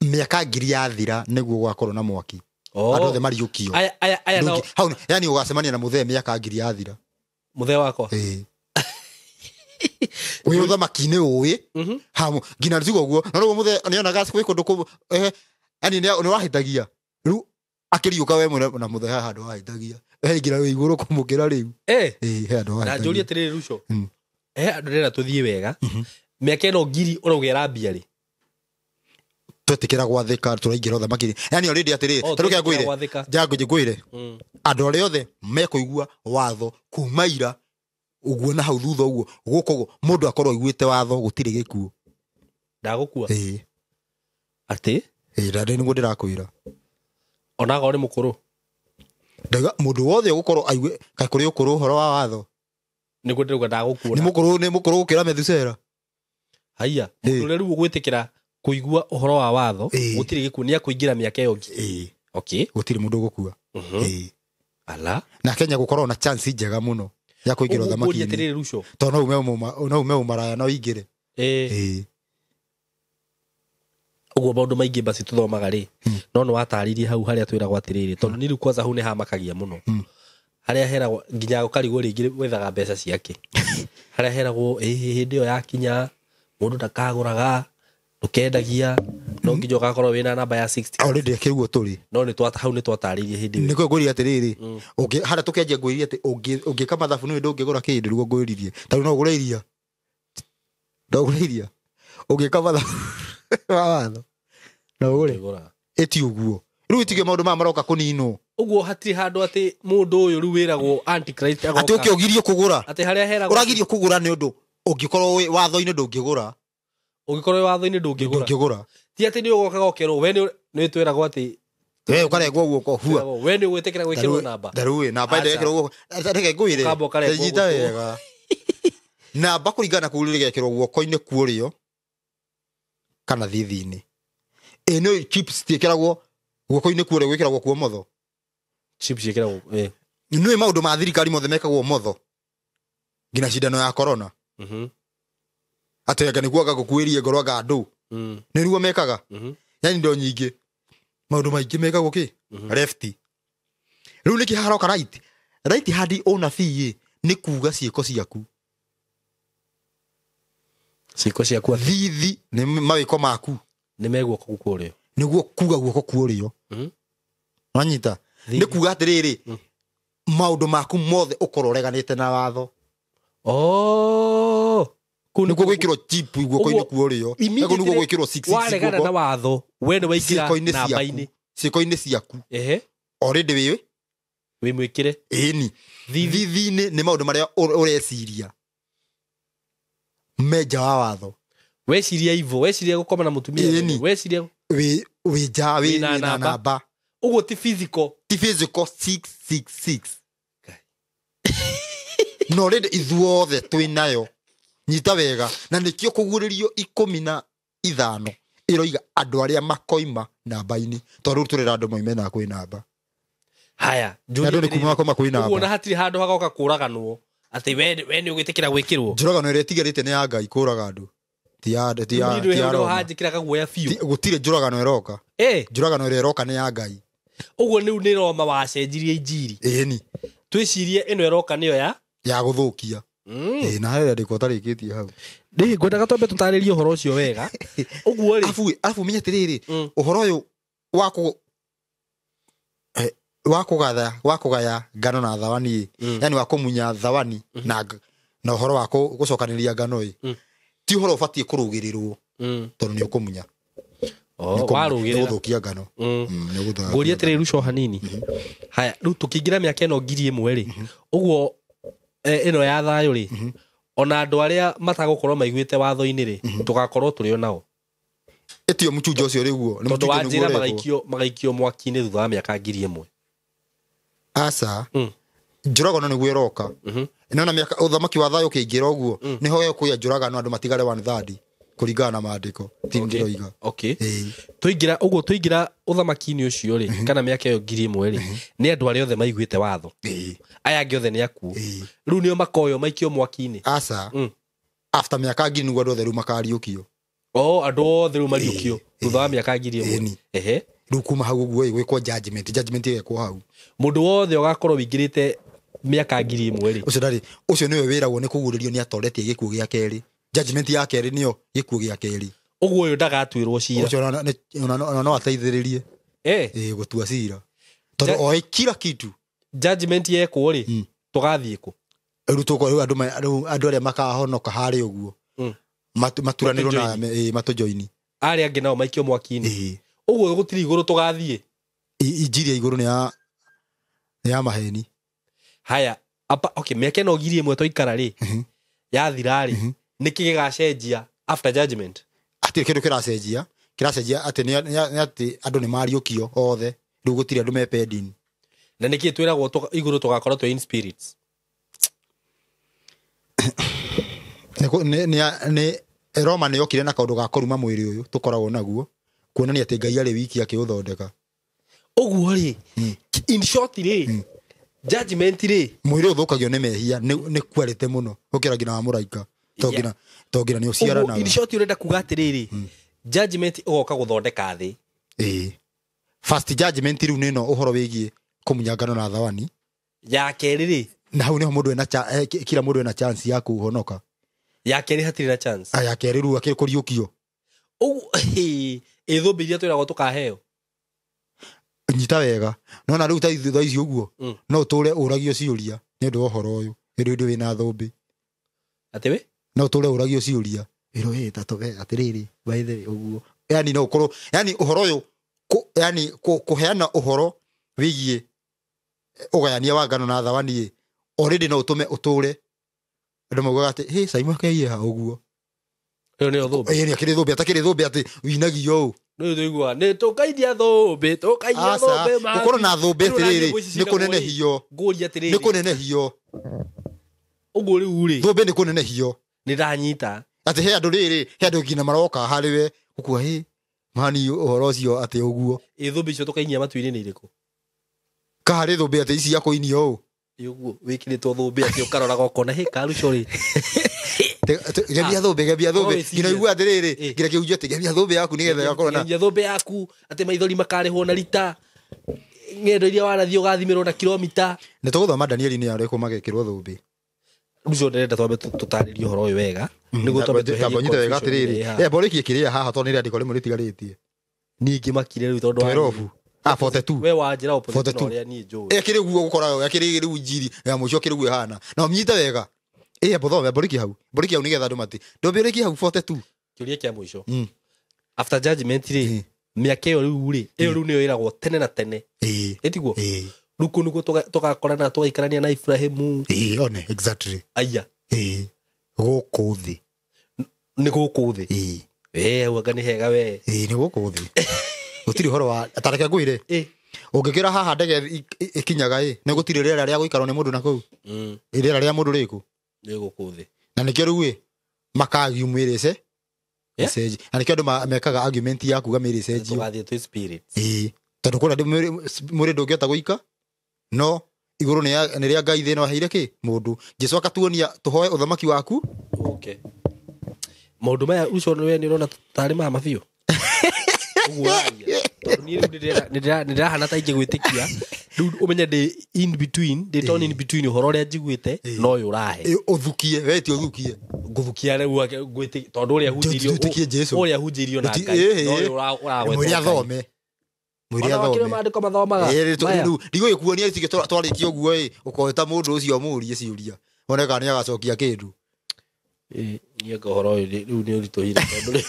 mĩaka 1000 yathira nĩguo gwakorwo na mwaki. Andũ othe mariũkio. Aya nao Hau yani ũgacemania na mũthee mĩaka 1000 yathira. Mũthee wakwa. Ĩĩ. Wĩ ũthamaki-inĩ ũĩ hamu nginya tiga ũguo na rĩu mũthee nĩonaga gwĩ kũndũ kũ yani nĩ ũrahĩtagia rĩu akĩriũka we mwene na mũthee he handũ wahĩtagia he nginya wĩ igũrũ kũmũkĩra rĩu. Eh. Ĩĩ he handũ Na njũrie wahĩtagia. atĩrĩrĩ Ruco. He andũ ndĩrenda tũthiĩ wega. Mĩaka ĩno 1000 ũrauga ĩrambia rĩ? Twetĩkĩra gwathĩka tũraingĩra ũthamaki-inĩ yani already atĩrĩrĩ Oh, ta rĩu kĩa twetĩkĩra ngwĩre gwathĩka. njangũ ngwĩre andũ arĩa othe mekũigua watho kuma ira ũguo na hau thutha ũguo gũkũ ũguo mũndũ akorwo aiguĩte watho gũtirĩ gĩkuũ. Ndagũkua. Ĩĩ. Atĩ? Ĩĩ na nĩguo ndĩrakwĩra. Onakorwo nĩ mũkũrũ. Ndauga mũndũ wothe ũgũkorwo aigue kaĩ kũrĩ ũkũrũ ũhoro wa watho. Nĩguo ndĩrauga ndagũkua. Nĩ mũkũrũ nĩ mũkũrũ gũkĩra Methusela. Haiya. Mũndũ ũrĩa rĩu ũgwĩtĩkĩra kũigua ũhoro wa watho gũtirĩ gĩkuũ nĩ akũingĩra mĩaka ĩyo 1000. Ĩĩ. Okay. Gũtirĩ mũndũ ũgũkua. Ĩĩ. Ala. Na Kenya gũkorwo na chance njega mũno ya kũingĩra Ũguo ngũria ũthamaki-inĩ. atĩrĩrĩ Ruco. Tondũ no ume ũmaraya no ũingĩre. Ĩĩ. Ĩĩ. Ũguo maũndũ maingĩ basi tũthomaga rĩ no nĩ watarĩirie hau harĩa twĩragwo atĩrĩrĩ tondũ niĩ rĩu kwanza hau nĩ hamakagia mũno harĩa heragwo nginya ũkarigwo rĩngĩ wethaga mbeca ciake harĩa heragwo ĩ hĩndĩ ĩyo yakinya mũndũ ndakagũraga ndũkendagia no nginya ũgakorwo wĩna namba ya 60 Already akĩriguo tũrĩ. no nĩ hau nĩ twatarĩirie hĩndĩ ĩyo Nĩkĩo ngwĩrire atĩrĩrĩ harĩa tũkĩanjia ngwĩrire atĩ ũngĩka mathabu nĩwe ndũngĩgũra kĩndũ nĩguo ngwĩririe ta rĩu no ũgũre iria no ũgũre iria ũngĩka mathabu ma watho no ũgũre Ndĩgũraga. ĩti ũguo rĩu itige maũndũ maya maroka kũninwo ũguo hatirĩ handũ atĩ mũndũ ũyũ rĩu wĩragwo antichrist atĩ agoka ũke ũgirio kũgũra atĩ harĩa heragwo ũragirio kũgũra nĩ ũndũ ũngĩkorwo wĩ watho-inĩ ndũngĩgũra ũngĩkorwo wĩ watho-inĩ ndũngĩgũra ndũngĩgũra ti atĩ nĩ ũgokaga ũkerwo we nĩ twĩragwo atĩ We ũkarengwo guoko hua. We nĩ ũgwĩtĩkĩra gwĩkĩrwo namba? Ndarũĩ namba ndekĩrwo guoko. Reke ngwĩre. Ũkamba ũkarengwo Nyita guoko. wega. Namba kũringana na kũu rĩgekĩrwo guoko-inĩ kuũrĩo kana thithi-inĩ. Ĩ nĩ chips ciĩkĩragwo guoko-inĩ kuũrĩo gwĩkĩragwo kuo motho. Chips ciĩkĩragwo eh. Nĩ maũndũ ma thirikari mothe mekagwo motho. Nginya cindano ya corona. Atĩ anga nĩguo anga gũkuĩrie ngoro anga andũ. Nĩ nĩguo mekaga. Yani indo nyingĩ. Maũndũ maingĩ mekagwo kĩ? Left. Rĩu nĩkĩ haroka right? Right hand ũnabii nĩ kuga ciĩko ciaku. Ciĩko ciaku atĩ? Thithi nĩ mawĩko maku. Nĩ me guoko kũrĩo. Nĩguo kuga guoko kũrĩo. Wanyita? Thithi. Nĩ kuga atĩrĩrĩ, maũndũ maku mothe ũkorwo ũreganĩte na watho. Oh. Kũu Nĩguo gwĩkĩrwo chip guoko-inĩ Ũguo, kuorĩo. immediately Nĩguo gwĩkĩrwo 6 waregana na watho we nĩ waingĩra ciĩko-inĩ ciaku. namba-inĩ. Ciĩko-inĩ ciaku. Ehe. Already wĩ Wĩ mwĩkĩre. ĩni. Thithi. Thithi-inĩ nĩ maũndũ marĩa ũreciria me nja wa watho. Weciria ivo, weciria gũkoma na mũtumia. Ĩni. Weciria Wĩ nja, Wĩna wĩ na namba. namba. Ũguo ti physical. Ti physical 666. No already ithuothe twĩ nayo. Nyita wega. Na nĩkĩo kũguũrĩrio 15 ĩroiga andũ arĩa makoima namba-inĩ. Tondũ rĩu tũrera andũ moime na kwĩ namba. Haya, Na andũ nĩ kuma makoma kwĩ Ũguo namba. na hatirĩ handũ hagoka kũraganwo atĩ we nĩ ũgwĩtĩkĩra gwĩkĩrwo. Njũragano ĩrĩa ĩtigarĩte nĩ ya Ngai kũraga andũ. Ti ya ti ya Niĩ ti ya ndũĩ Roma. hanjĩkĩra kaguoya biũ. Gũtirĩ njũragano ĩroka. Njũragano ĩrĩa ĩroka nĩ ya Ngai. Ũguo rĩu nĩ Roma wacenjirie injiri. Ĩni. Twĩcirie ĩno ĩroka nĩyo ya Ya gũthũkia. Ĩ na harĩa ndĩko ũtarĩkĩtie hau. Rĩ ngwendaga twambe tũtarĩrie ũhoro ũcio wega. Ũguo rĩ. Arabu menye atĩrĩrĩ, ũhoro ũyũ wa kũ wa kũgatha, wa kũgaya ngano na thawani ĩ. Yani wa kũmunya thawani na ũhoro wa gũcokanĩrĩria ngano ĩ. Ti ũhoro ũbatiĩ kũrũgĩrĩrwo tondũ nĩ ũkũmunya. Warũgĩrĩra. Nĩ ũgũthũkia ngano. Nĩ ũgũthũkia. Ngũria atĩrĩrĩ Ruco hanini. Haya, rĩu tũkĩingĩra mĩaka ĩno 1000 rĩ. Ũguo ĩno ya thayũ rĩ. Ona andũ arĩa matagũkorwo maiguĩte watho-inĩ rĩ, tũgakorwo tũrĩ o nao. Ĩtio mũchunjo ũcio rĩguo. Nĩ Tondũ mũchunjo wa nĩguo njĩra ũrekwo. magaikio mwaki-inĩ thutha wa mĩaka 1000. Aca. Njũragano nĩguo ĩroka. Nĩwona mĩaka ũthamaki wa thayũ ũkĩingĩra ũguo, nĩho ĩkũgĩa njũragano andũ matigare 1/3 kũringana na maandĩko. Ti ndĩroiga. Ĩĩ. Tũingĩra ũguo tũingĩra ũthamaki-inĩ ũcio rĩ, kana mĩaka ĩyo 1000 rĩ, nĩ andũ arĩa othe maiguĩte watho. Aya angĩ othe nĩ akuũ. Rĩu nĩo makoywo maikio mwaki-inĩ. Aca. After mĩaka 1000 nĩguo andũ othe rĩu makariũkio. Oh, andũ othe rĩu mariũkio thutha wa mĩaka 1000. Ĩni. Ehe. Rĩu kuma hau ũguo ĩ, gwĩkwo judgment, judgment ĩgekwo hau. Mũndũ wothe ũgakorwo wĩingĩrĩte mĩaka 1000 rĩ. Ũcio ndarĩ, ũcio nĩwe wĩragwo nĩ kũguũrĩrio nĩ atoretie gĩkuũ gĩa kerĩ. Judgment ya kerĩ nĩyo gĩkuũ gĩa kerĩ. Ũguo ũyũ ndagatuĩrwo cira. Ũcio ona no ateithĩrĩrie. Ĩĩ, gũtua cira. Tondũ oĩ kila kitu. Judgment yekwo rĩ, tũgathiĩ kũ? Rĩu tũkwa rĩu andũ arĩa makahonoka harĩ ũguo. Maturanĩrwo na matũjoini. Arĩa angĩ nao maikio mwaki-inĩ. Ũguo gũtirĩ igũrũ tũgathiĩ. Injiri ya igũrũ nĩ ya maheni. Haya, apa, okay, mĩaka ĩno 1000 twaikara rĩ, yathira rĩ, nĩkĩ gĩgacenjia after judgment? Hatirĩ kĩndũ kĩracenjia. Kĩracenjia atĩ nĩ atĩ andũ nĩ mariũkio othe. Rĩu gũtirĩ andũ me pending. Na nĩkĩ twĩragwo igũrũ tũgakorwo twĩ in spirits? Nĩ Roma nĩ yokire na kaũndũ ga kũruma mwĩrĩ ũyũ tũkoragwo naguo, kuonania atĩ Ngai arĩ wiki akĩũthondeka. Ũguo rĩ, in short rĩ, judgment rĩ, Mwĩrĩ ũthũkagio nĩ mehia, nĩ kwarĩte mũno gũkĩra nginya wa mũraika. To nginya nĩ ũciaranaga. In short ũrenda kuga atĩrĩrĩ, judgment ĩgoka gũthondeka thĩ. Ĩĩ. First judgment rĩu nĩ ĩno ũhoro wĩgiĩ kũmunya ngano na thawani. Ya kerĩ rĩ, Na hau nĩho mũndũ ena kila mũndũ ena chance ya kũhonoka. Ya kerĩ hatirĩ na chance. Ya kerĩ rĩu akĩrĩ kũriũkio. Ũguo, ĩthũmbĩ iria twĩragwo tũkaheo. Nyita wega. Nona rĩu ta thaa ici ũguo, no ũtũre ũragio ciũria nĩ ũndũ wa ũhoro ũyũ. Ĩndĩ ũndũ wĩna thũmbĩ. Atĩ wĩ? No ũtũre ũragio ciũria. Ĩro ĩ, ta tũbe, atĩrĩrĩ, by the way, ũguo. Yani no ũkorwo, yani ũhoro ũyũ, yani kũheana ũhoro wĩgiĩ ũgayania wa ngano na thawani ĩ, already no ũtũme ũtũre. Andũ maugaga atĩ, hey, Simon akeiye ha ũguo. Ĩyo nĩyo thũmbĩ. Ĩĩ, nĩ akĩrĩ thũmbĩ, atakĩrĩ thũmbĩ atĩ winagio ũũ. Nĩ tũigua nĩ tũkainia thũmbĩ, tũkainia thũmbĩ. Gũkorwo na thũmbĩ atĩrĩrĩ, nĩ kũnenehio. Ngũria atĩrĩrĩ. Nĩ kũnenehio. Ũguo rĩu rĩ. Thũmbĩ nĩ kũnenehio. Nĩ ndanyita. Atĩ he andũ rĩrĩ, he andũ nginya maroka harĩ we gũkua hĩ mani ũhoro ũcio atĩ ũguo. Ĩ thũmbĩ icio tũkainia matu-inĩ nĩ irĩkũ? Ka harĩ thũmbĩ atĩ ici cia kũinio ũũ. Ĩ ũguo wĩkĩrĩtwo thũmbĩ atĩ ũkaroraga ũkona hĩ karuco rĩ. Gemia thũmbĩ, gemia thũmbĩ. Nginya igua atĩrĩrĩ, nginya kĩhunjio atĩ gemia thũmbĩ yaku nĩgetha ĩgakorwo na. Gemia thũmbĩ yaku atĩ maithori makarĩhwo na rita. Ng'endo iria wanathiĩ ũgathimĩrwo na kilomita. Nĩ tũgũthoma Danieli nĩ arĩkũ magekĩrwo thũmbĩ. Rũcio ndĩrenda twambe tũtarĩrie ũhoro ũyũ wega. Nĩguo twambe tweherie nyite wega atĩrĩrĩ. Eh, borĩkie kĩrĩa haha tondũ nĩ rĩandĩko rĩmwe rĩtigarĩtie. Niĩ ngĩmakire rĩu tondũ 12. Ah, 42. We wanjĩra opposite na ũrĩa niĩ njũĩ. Ĩkĩrĩ guo gũkora, ĩkĩrĩ rĩu njiri ya mũico ĩkĩrĩ guo ĩhana. Na ũmnyite wega. Ĩ bothome borĩkie hau. Borĩkie hau nĩgetha andũ mati. Ndũmbĩrĩkie hau 42. Kĩũria kĩa mũico. After judgment rĩ, mĩaka ĩyo rĩu rĩ, ĩyo rĩu nĩyo ĩragwo tene na tene. Ĩtiguo? Rĩu kũu nĩkuo tũgakorana tũgaikarania na Ibrahimu. Ĩĩ, one exactly. Aya. Ĩĩ. Gũkũ thĩ. Nĩ gũkũ thĩ. Ĩĩ. Ĩĩ, hau anga nĩ hega we. Ĩĩ, nĩ gũkũ thĩ. Gũtirĩ ũhoro wa tareke ngwĩre. Ũngĩkĩra haha ndege ĩkinyaga ĩ, nĩ gũtirĩ rĩera rĩa gũikarwo nĩ mũndũ na kũu. Rĩera rĩa mũndũ rĩkũ? Nĩ gũkũ thĩ. Na nĩkĩo rĩu ĩ, makagiu mwĩrĩ ĩce. Ĩcenjie. Na nĩkĩo andũ mekaga argument ya kuga mĩĩrĩ ĩcenjio. Tũgathiĩ twĩ spirits. Ĩĩ. Tondũ kũrĩa mwĩrĩ ndũngĩhota gũika. No igũrũ nĩ rĩa Ngai thĩ no aheire kĩ mũndũ. Jesu akatuonia tũhoe ũthamaki waku. Okay. Maũndũ maya ucio we nĩ ũrona tarĩ ma biũ. Ũguo ũraria. Tondũ niĩ rĩu nĩ ndĩrahana ta ingĩgwĩtĩkia. Rĩu ũmenye ndĩ in between, ndĩ torn in between ũhoro ũrĩa njiguĩte na ũyũ ũrahe. Ũthukie, we ti ũthukie. Ngũthukia rĩu ngwĩtĩkia tondũ ũrĩa hunjĩirio ũrĩa hunjĩirio na Ngai na ũyũ ũragwetwo. Mwĩre athome. Mwĩre athome. Maandĩko mathomaga. Rĩu ndigũgĩkuonia tigĩ twarĩkia ũguo ĩ, ũkoeta mũndũ ũcio mũũrie ciũria. Wone kana nĩagacokia kĩndũ. Ĩ, niĩ anga ũhoro ũyũ rĩu nĩ ũritũhire tondũ rĩu.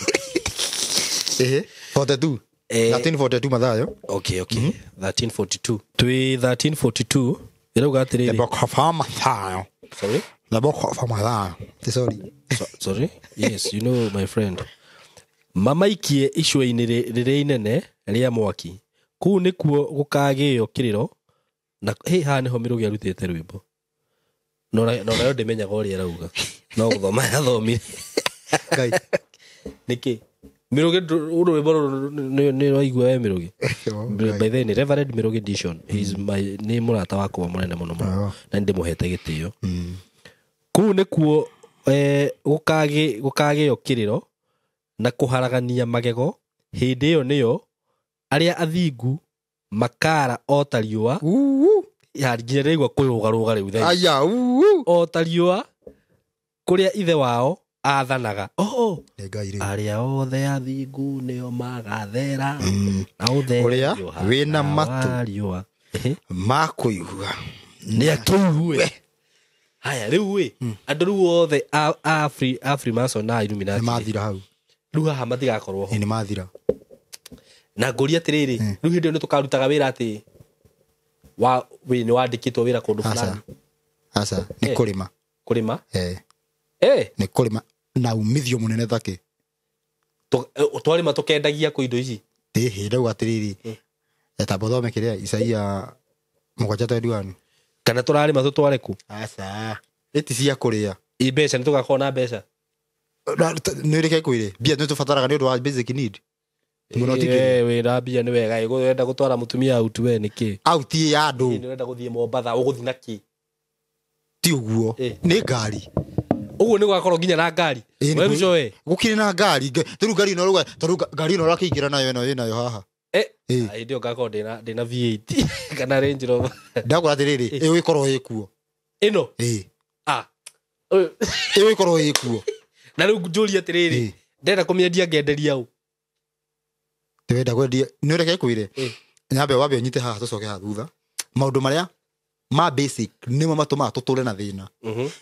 Ĩhĩ, 42. 1342 Mathayo. Okay, okay. 1342. Twĩ 1342. Ĩrauga atĩrĩrĩ. The book of Mathayo. Sorry? The book of Mathayo. Sorry. Sorry? Yes, you know my friend. Mamaikie icua-inĩ rĩrĩa inene rĩa mwaki. Kũu nĩkuo gũkagĩo kĩrĩro na hĩ haha nĩho Mĩrũgĩ arutĩte rwĩmbo. No nayo ndĩmenyaga ũrĩa ĩrauga. No gũthoma yathomire. Ngai. Nĩkĩ? Mĩrũgĩ rwĩmbo rũrũ nĩ rwaigua we Mĩrũgĩ. By the way, Reverend Mĩrũgĩ Dishon, he's my nĩ mũrata wakwa mũnene mũno mũno. Na nĩndĩmũhete gĩtĩo. Kũu nĩkuo gũkagĩo kĩrĩro na kũharagania magego. Hĩndĩ ĩyo nĩyo arĩa athingu makara o ta riũa. Ya nginya ndĩraigua kũrũgarũga rĩu thaa ici. Aya, O ta riũa kũrĩa ithe wao athanaga. Oh, arĩa othe athingu nĩo magathera. Na ũtheri Ũrĩa wĩna matũ riũa makũigua nĩ akĩigue. Haya rĩu ĩ, andũ rĩu othe a Freemason na Illuminati nĩ mathira hau. Rĩu haha matigakorwo ho. Nĩ mathira. Na ngũria atĩrĩrĩ, rĩu hĩndĩ ĩyo nĩ tũkarutaga wĩra atĩ wa wĩ nĩ wandĩkĩtwo wĩra kũndũ fulani. Aca, nĩ kũrĩma. Kũrĩma? Nĩ kũrĩma na umithio mũnene take. Twarĩma tũkendagia kũ indo ici? Ĩhĩ, rĩu atĩrĩrĩ. Eta bothome kĩrĩa Isaia 7:21. Kana tũrarĩma tũtware kũ? Aca. Ĩti cia kũrĩa. Ĩ mbeca nĩ tũgakorwo na mbeca? Nĩ reke kwĩre. Mbia nĩ tũbataraga nĩ ũndũ wa basic need. Mũno ti kĩrĩa. Wĩra mbia nĩ wega. Ũrenda gũtwara mũtumia out we nĩkĩ? Out ya andũ. Nĩ ũrenda gũthiĩ Mombatha, ũgũthiĩ na kĩ? Ti ũguo. Nĩ ngari. Ũguo nĩ gũgakorwo nginya na ngari. We Ruco we. Gũkĩrĩ na ngari. Rĩu ngari ĩno rũga, tondũ ngari ĩno ũrakĩingĩra nayo ĩno wĩnayo haha. Hĩndĩ ĩyo ngakorwo ndĩna V8 kana Range Rover. Ndakũra atĩrĩrĩ, ĩyo ĩkorwo ĩkuo. Ĩno? Ĩĩ. Ah. Ĩyo ĩkorwo ĩkuo. Na rĩu njũrie atĩrĩrĩ, ndĩrenda kũmĩendia ngenderia ũ? Ndĩrenda kwendia, nĩ ũreke kwĩre. Nyambe wambe ũnyite haha tũcoke haha thutha. Maũndũ marĩa ma basic nĩmo matũmaga tũtũre na thĩna.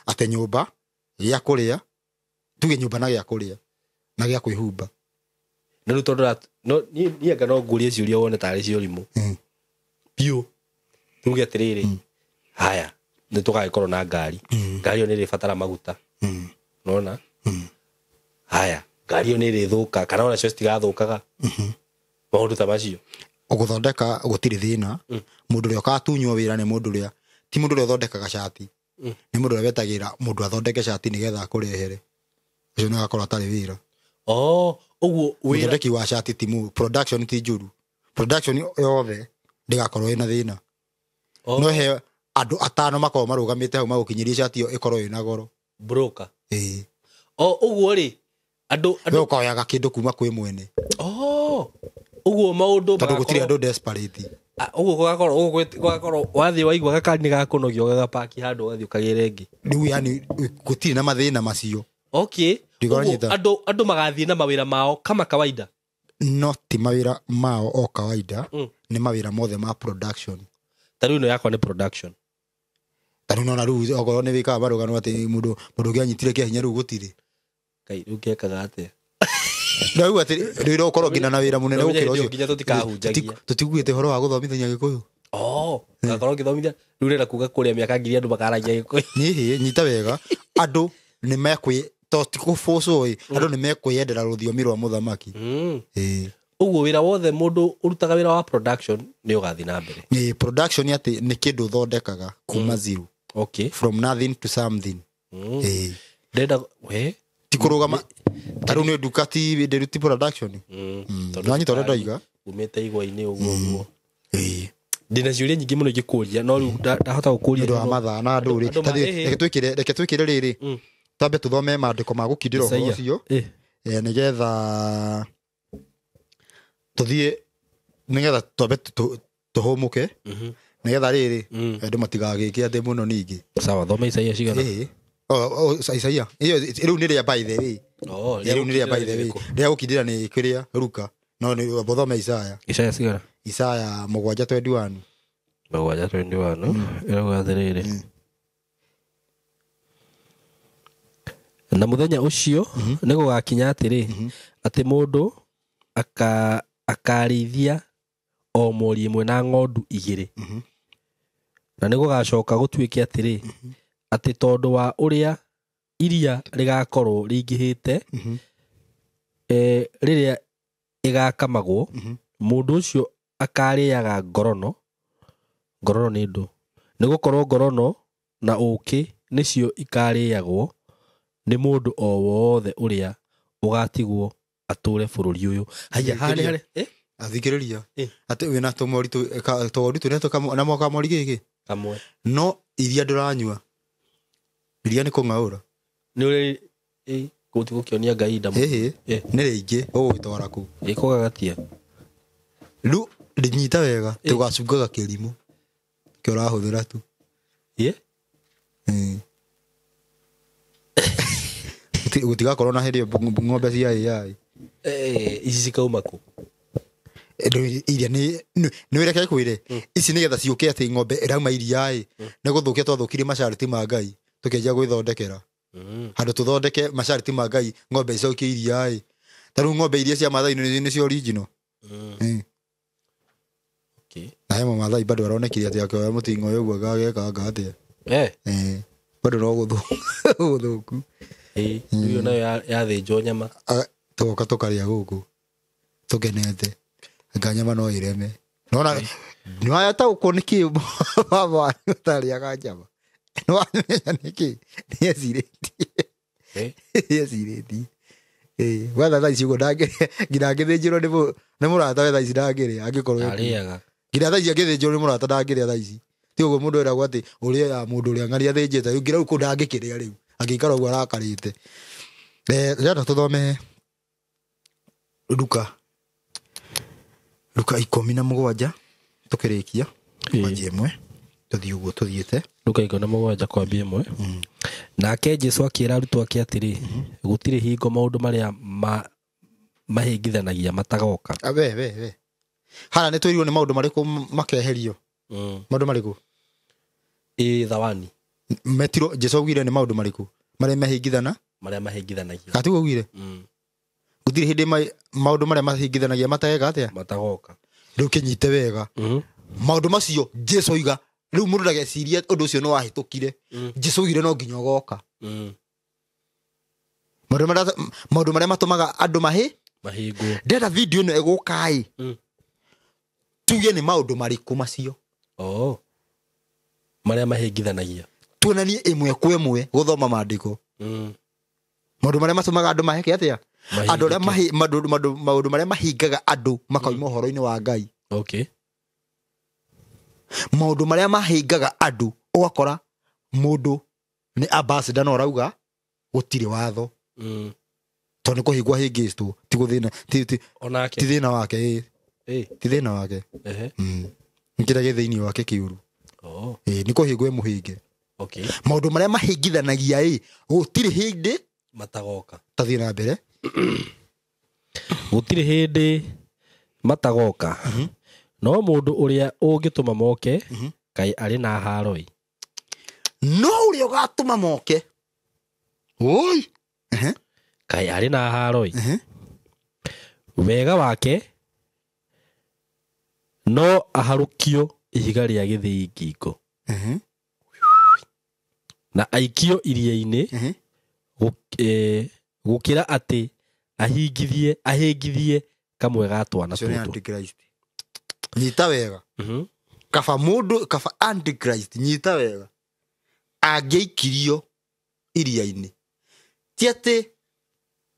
Atĩ nyũmba, gĩa kũrĩa, tuge nyũmba na gĩa kũrĩa na gĩa kwĩhumba. Na rĩu tondũ niĩ anga no ngũrie ciũria wone tarĩ ciũrimũ. Biũ. Tuge atĩrĩrĩ, haya, nĩ tũgagĩkorwo na ngari. Ngari ĩyo nĩ ĩrĩbatara maguta. Nĩwona? Haya, ngari ĩyo nĩ ĩrĩthũka kana ona cio citigathũkaga. Maũndũ ta macio. Gũthondeka gũtirĩ thĩna. Mũndũ ũrĩa ũgatunywo wĩra nĩ mũndũ ũrĩa ti mũndũ ũrĩa ũthondekaga cati. Nĩ mũndũ ũrĩa wetagĩra mũndũ athondeke cati nĩgetha akũrehere. Ũcio nĩ agakorwo atarĩ wĩra. Oh, ũguo wĩra Mũthondeki wa cati ti production ti njũru. Production yothe ndĩgakorwo ĩna thĩna. Oh. No he andũ atano makorwo marũgamĩte hau magũkinyĩria cati ĩyo ĩkorwo ĩna goro. Broker. Ĩĩ. Oh, ũguo rĩ andũ We ũkoyaga kĩndũ kuma kwĩ mwene. Oh, ũguo maũndũ Tondũ gũtirĩ andũ desperate. Ũguo gũgakorwo wathiĩ waigua gakari nĩ gakũnogia ũgagapaki handũ ũgathiĩ ũkagĩra ĩngĩ. Rĩu yani gũtirĩ na mathĩna macio. Okay. Ndigoranyita. Ũguo andũ magathiĩ na mawĩra mao kama kawaida. No ti mawĩra mao o kawaida. Nĩ mawĩra mothe ma production. Ta rĩu ĩno yakwa nĩ production. Ta rĩu nona rĩu okorwo nĩ wĩkaga marũgano atĩ mũndũ ũngĩ anyitire kĩa hinya rĩu gũtirĩ. Ngai rĩu ngekaga atĩa? Rĩu atĩ rĩu ũkorwo nginya na wĩra mũnene gũkĩra ũcio. Nginya tũtikahunjagia. Tũtiguĩte ũhoro wa gũthomithania Gĩkũyũ. Oh, ngakorwo ngĩthomithia rĩu ũrenda kuga kũrĩa mĩaka ngiri andũ makaragia Gĩkũyũ. Nĩ nyita wega andũ nĩ mekwĩ to ti kũbũcwo ĩ andũ nĩ mekwĩyendera rũthiomi rwa mũthamaki. Ĩĩ. Ũguo wĩra wothe mũndũ ũrutaga wĩra wa production nĩ ũgathiĩ na mbere. Ĩĩ, production atĩ nĩ kĩndũ ũthondekaga kuma zero. Okay. From nothing to something. Ĩĩ. Ndĩrenda we ti kũrũgama ta rĩu nĩ nduka ti ndĩruti production. Nĩwanyita ũrĩa ndoiga? Umĩte igwa-inĩ ũguo ũguo. Ĩĩ. Ndĩna ciũria nyingĩ mũno ingĩkũria no rĩu ndahota gũkũria Nĩ ũndũ wa mathaa na andũ rĩ. Reke twĩkĩre rĩrĩ. Twambe tũthome maandĩko ma gũkindĩra ũhoro ũcio. Nĩgetha tũthiĩ nĩgetha twambe tũhũmũke. Nĩgetha rĩrĩ andũ matigagĩke atĩ mũno ningĩ. Sawa, thoma Isaia cigana? Ĩĩ. Oh, Isaia. Ĩyo rĩu nĩ rĩa by the way. Oh, rĩu nĩ rĩa by the way. Rĩa gũkindĩra nĩ kĩrĩa Ruka. No nĩ bothome Isaia. Isaia cigana? Isaia 7:21. 7:21. Ĩrauga atĩrĩrĩ. Na mũthenya ũcio nĩ gũgakinya atĩrĩ atĩ mũndũ akarĩithia o mori ĩmwe na ng'ondu igĩrĩ. Na nĩ gũgacoka gũtuĩke atĩrĩ atĩ tondũ wa ũrĩa iria rĩgakorwo rĩingĩhĩte rĩrĩa ĩgakamagwo mũndũ ũcio akarĩaga ngorono. Ngorono nĩ ndũ. Nĩ gũkorwo ngorono na ũũkĩ nĩcio ikarĩagwo nĩ mũndũ o wothe ũrĩa ũgatigwo atũre bũrũri ũyũ. Haya, harĩ athikĩrĩria atĩ wĩna tũmori tũgori tũrĩa na kamori gĩkĩ kamwe no iria ndũranyua iria nĩ kũng'aũra nĩ ũrĩ gũti gũkĩonia Ngai nda nĩ rĩingĩ ũgũgĩtwara kũ ĩkũgagatia rĩu ndĩnyita wega tũgacungaga kĩrimũ kĩo ũrahũthĩra tu. Gũtigakorwo na hĩndĩ ng'ombe cia AI. Ici cikauma kũ? Iria nĩ reke kwĩre ici nĩgetha ciũke atĩ ng'ombe ĩrauma iria ĩ nĩ gũthũkia twathũkirie macariti ma Ngai tũkĩanjia gwĩthondekera. Handũ tũthondeke macariti ma Ngai ng'ombe icokie iria ĩ ta rĩu ng'ombe iria cia Maathai nĩcio original. Okay. Na he Maathai bado aronekire atĩ akĩoya mũting'oe ũguo agageka atĩa. Bado no gũthũku. Rĩu nayo yathĩnjwo nyama tũgoka tũkarĩa gũkũ tũkenete anga nyama no ĩreme. Nona nĩwataũkwo nĩkĩ baba wanyu ũtarĩaga nyama. Nĩwamenya nĩkĩ nĩecirĩtie. Nĩecirĩtie. Gwetha thaa ici ũguo nginya angĩthĩnjĩrwo nĩ mũrata we thaa ici ndangĩrĩa angĩkorwo arĩaga. Nginya thaa ici angĩthĩnjĩrwo nĩ mũrata ndangĩrĩa thaa ici. Ti ũguo mũndũ eragwo atĩ ũrĩaga mũndũ ũrĩa ng'ania athĩnjĩte rĩu nginya rĩu kũu ndangĩkĩrĩa rĩu angĩikara ũguo arakarĩte. Rĩrĩa tũthome Luka 17 tũkĩrĩkia kwanjia ĩmwe tũthiĩ ũguo tũthiĩte. Luka 17 kwambia ĩmwe. Nake Jesũ akĩra arutwo ake atĩrĩ gũtirĩ hingo maũndũ marĩa mahĩngithanagia matagoka. We hara nĩ twĩrirwo nĩ maũndũ marĩkũ makeherio. Maũndũ marĩkũ? Thawani metirwo Jesũ augire nĩ maũndũ marĩkũ marĩa mahĩngithana marĩa mahĩngithanagia katiguo augire. Gũtirĩ hĩndĩ maũndũ marĩa mahĩngithanagia matageka atĩa matagoka. Rĩu kĩnyite wega maũndũ macio Jesũ oiga rĩu mũndũ ndagecirie ũndũ ũcio nĩ wahĩtũkire. Jesũ oigire no nginya ũgoka. Maũndũ marĩa matũmaga andũ mahĩngwo. Ndĩrenda video ĩno ĩgũka ĩ Tuge nĩ maũndũ marĩkũ macio. Oh. Marĩa mahĩngithanagia. Tuonanie ĩmwe kwa ĩmwe gũthoma maandĩko. Maũndũ marĩa matũmaga andũ maheke atĩa? Andũ arĩa maũndũ marĩa mahingaga andũ makauma ũhoro-inĩ wa Ngai. Okay. Maũndũ marĩa mahingaga andũ ũgakora mũndũ nĩ ambassador no arauga gũtirĩ watho. Tondũ nĩ kũhingwo ahĩngĩcwo, ti gũthĩna, ti thĩna wake, ti thĩna wake. Nĩ kĩrĩa gĩ thĩinĩ wake kĩũru. Nĩ kũhingwo ĩmũhinge. Okay. Maũndũ marĩa mahingithanagia ĩ gũtirĩ hĩndĩ matagoka. Tathiĩ na mbere. Gũtirĩ hĩndĩ matagoka. No mũndũ ũrĩa ũngĩtũma moke kaĩ arĩ na haroi. No ũrĩa ũgatũma moke. Oi. Kaĩ arĩ na haroi. Wega wake no aharũkio ihiga rĩa gĩthĩi ngingo. Na aikio iria-inĩ gũkĩra atĩ ahingithie kamwe ga twana tũtũ. Antichrist. Nyita wega. Kaba mũndũ, kaba Antichrist, nyita wega. Angĩikirio iria-inĩ. Ti atĩ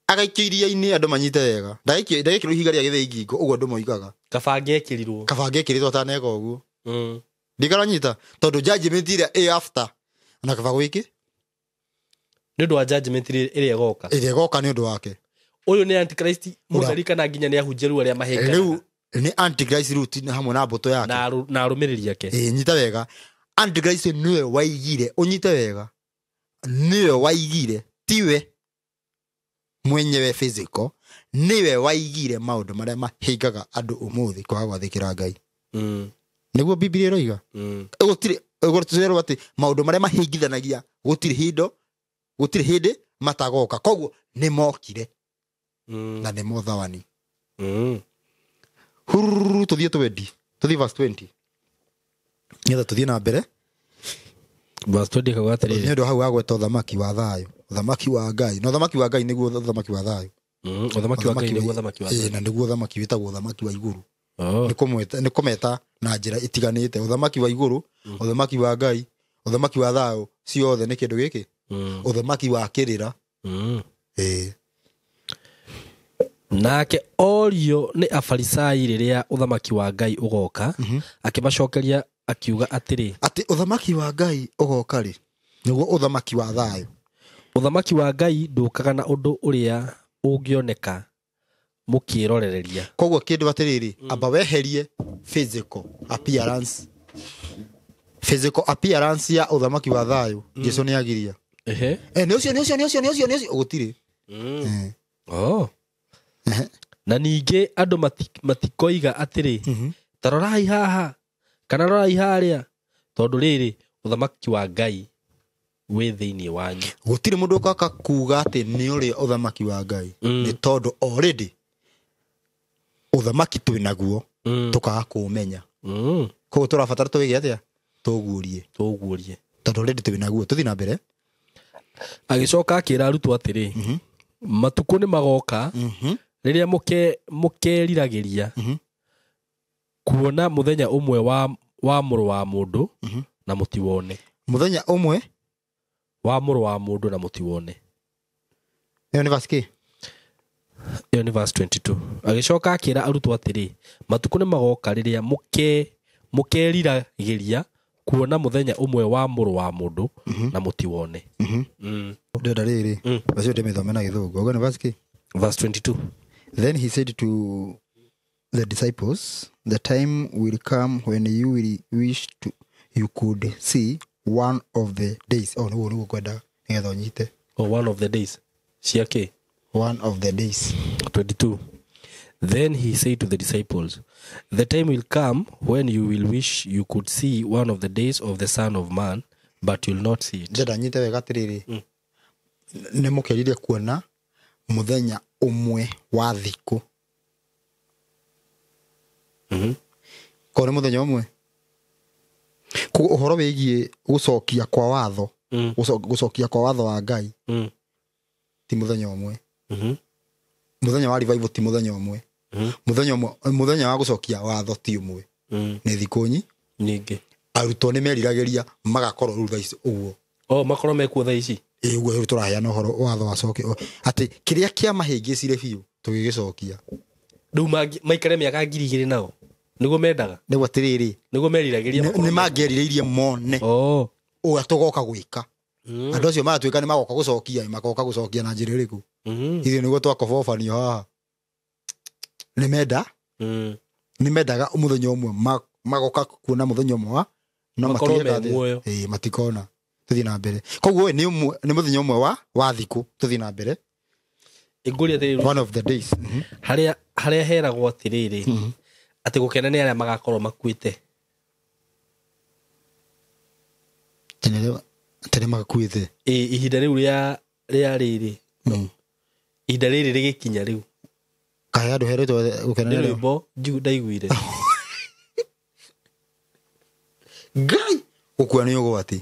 agaikio iria-inĩ andũ manyite wega. Ndagĩikĩrwo ihiga rĩa gĩthĩi ngingo ũguo andũ moigaga. Kaba angĩekĩrirwo. Kaba angĩekĩrirwo ataneka ũguo. Ndikaranyita tondũ judgment ĩrĩa ĩ after na kaba gwĩki nĩ ũndũ wa judgment ĩrĩa ĩgoka. Ĩrĩa ĩgoka nĩ ũndũ wake. Ũyũ nĩ Antichrist mũtheri kana nginya nĩ ahunjia rĩu arĩa mahĩnganaga. Rĩu nĩ Antichrist rĩu ti hamwe na mbũtũ yake. Na arũmĩrĩri ake. Nyita wega. Antichrist nĩwe waigire, ũnyite wega. Nĩwe waigire, tiwe mwenyewe physical, nĩwe waigire maũndũ marĩa mahingaga andũ ũmũthĩ kwaga gwathĩkĩra Ngai. Nĩguo Biblia ĩroiga. Gũtirĩ gũtirĩ atĩ maũndũ marĩa mahingithanagia gũtirĩ hindo, gũtirĩ hĩndĩ matagoka. Koguo nĩ mokire. Na nĩ mothawani. Hururu tũthiĩ 20. Tũthiĩ verse 20. Nĩgetha tũthiĩ na mbere. Verse 20 kauga atĩrĩrĩ. Nĩ ũndũ hau agweta ũthamaki wa thayũ, ũthamaki wa Ngai. Na ũthamaki wa Ngai nĩguo ũthamaki wa thayũ. Ũthamaki wa Ngai nĩguo ũthamaki wa thayũ. Na nĩguo ũthamaki wĩtagwo ũthamaki wa igũrũ. Nĩ kũmeta na njĩra itiganĩte. Ũthamaki wa igũrũ, ũthamaki wa Ngai, ũthamaki wa thayũ, ciothe nĩ kĩndũ gĩkĩ. Ũthamaki wa kĩrĩra. Nake orio nĩ Afarisai rĩrĩa ũthamaki wa Ngai ũgoka, akĩmacokeria akiuga atĩrĩ, atĩ ũthamaki wa Ngai ũgoka rĩ nĩguo ũthamaki wa thayũ. Ũthamaki wa Ngai ndũkaga na ũndũ ũrĩa ũngĩoneka mũkĩrorereria. Koguo kĩndũ atĩrĩrĩ, amba weherie physical appearance. Physical appearance ya ũthamaki wa thayũ, Jesu nĩ agiria. Nĩ ũcio nĩ ũcio nĩ ũcio nĩ ũcio nĩ ũcio gũtirĩ. Oh. Na ningĩ andũ matikoiga atĩrĩ, ta rorai haha kana rorai harĩa, tondũ rĩrĩ ũthamaki wa Ngai wĩ thĩinĩ wanyu. Gũtirĩ mũndũ ũkoka kuga atĩ nĩ ũrĩa ũthamaki wa Ngai, nĩ tondũ already ũthamaki twĩ naguo tũkaga kũũmenya. Koguo tũrabatara tũwĩge atĩa? Tũguũrie. Tũguũrie. Tondũ already twĩ naguo. Tũthiĩ na mbere. Agĩcoka akĩra arutwo atĩrĩ, matukũ nĩ magoka rĩrĩa mũkeriragĩria kuona mũthenya ũmwe wa mũrũ wa mũndũ na mũtiwone. Mũthenya ũmwe wa mũrũ wa mũndũ na mũtiwone. Ĩyo nĩ verse kĩ? Ĩyo nĩ verse 22. Agĩcoka akĩra arutwo atĩrĩ, matukũ nĩ magoka rĩrĩa mũkeriragĩria kuona mũthenya ũmwe wa mũrũ wa mũndũ na mũtiwone. Ndĩrenda rĩrĩ, verse ĩyo ndĩmĩthome na Gĩthũngũ. Ũguo nĩ verse kĩ? Verse 22. Then he said to the disciples, the time will come when you will wish to you could see one of the days. Oh, no, kwenda nĩgetha ũnyite. Oh, one of the days. Ciake. One of the days. 22. Then he said to the disciples, the time will come when you will wish you could see one of the days of the Son of Man, but you'll not see it. Ndĩrenda nyite wega atĩrĩrĩ, nĩ mũkerire kuona mũthenya ũmwe wa thikũ. Korwo nĩ mũthenya ũmwe. Koguo ũhoro wĩgiĩ gũcokia kwa watho, gũcokia kwa watho wa Ngai, ti mũthenya ũmwe. Mũthenya wa revival ti mũthenya ũmwe. Mũthenya wa gũcokia watho ti ũmwe. Nĩ thikũ nyingĩ. Arutwo nĩ meriragĩria magakorwo rĩu thaa ici ũguo. Oh, makorwo mekuo thaa ici. Ĩ ũguo rĩu tũraheana ũhoro watho wacoke atĩ kĩrĩa kĩamahĩngĩcire biũ tũgĩgĩcokia. Rĩu maikare mĩaka 2000 nao. Nĩguo mendaga. Nĩguo atĩrĩrĩ. Nĩguo meriragĩria. Nĩ mangĩerirĩirie mone. Oh. Ũrĩa tũgoka gwĩka. Andũ acio maratuĩka nĩ magoka gũcokia, magoka gũcokia na njĩra ĩrĩkũ? Ithuĩ nĩguo twakobobanio haha. Nĩ menda? Nĩ mendaga mũthenya ũmwe magoka kuona mũthenya ũmwe wa no matireka matikona. Tũthiĩ na mbere. Koguo nĩ mũthenya ũmwe wa thikũ tũthiĩ na mbere. Ngũria atĩrĩrĩ. One of the days. Harĩa heragwo atĩrĩrĩ atĩ gũkena nĩ arĩa magakorwo makuĩte. Tene magakuĩte. Ĩ ihinda rĩu rĩa rĩrĩ. Ihinda rĩrĩ rĩgĩkinya rĩu. Kaĩ andũ herĩtwo gũkena nĩ rwĩmbo ndaiguire. Ngai gũkua nĩ ũgwati.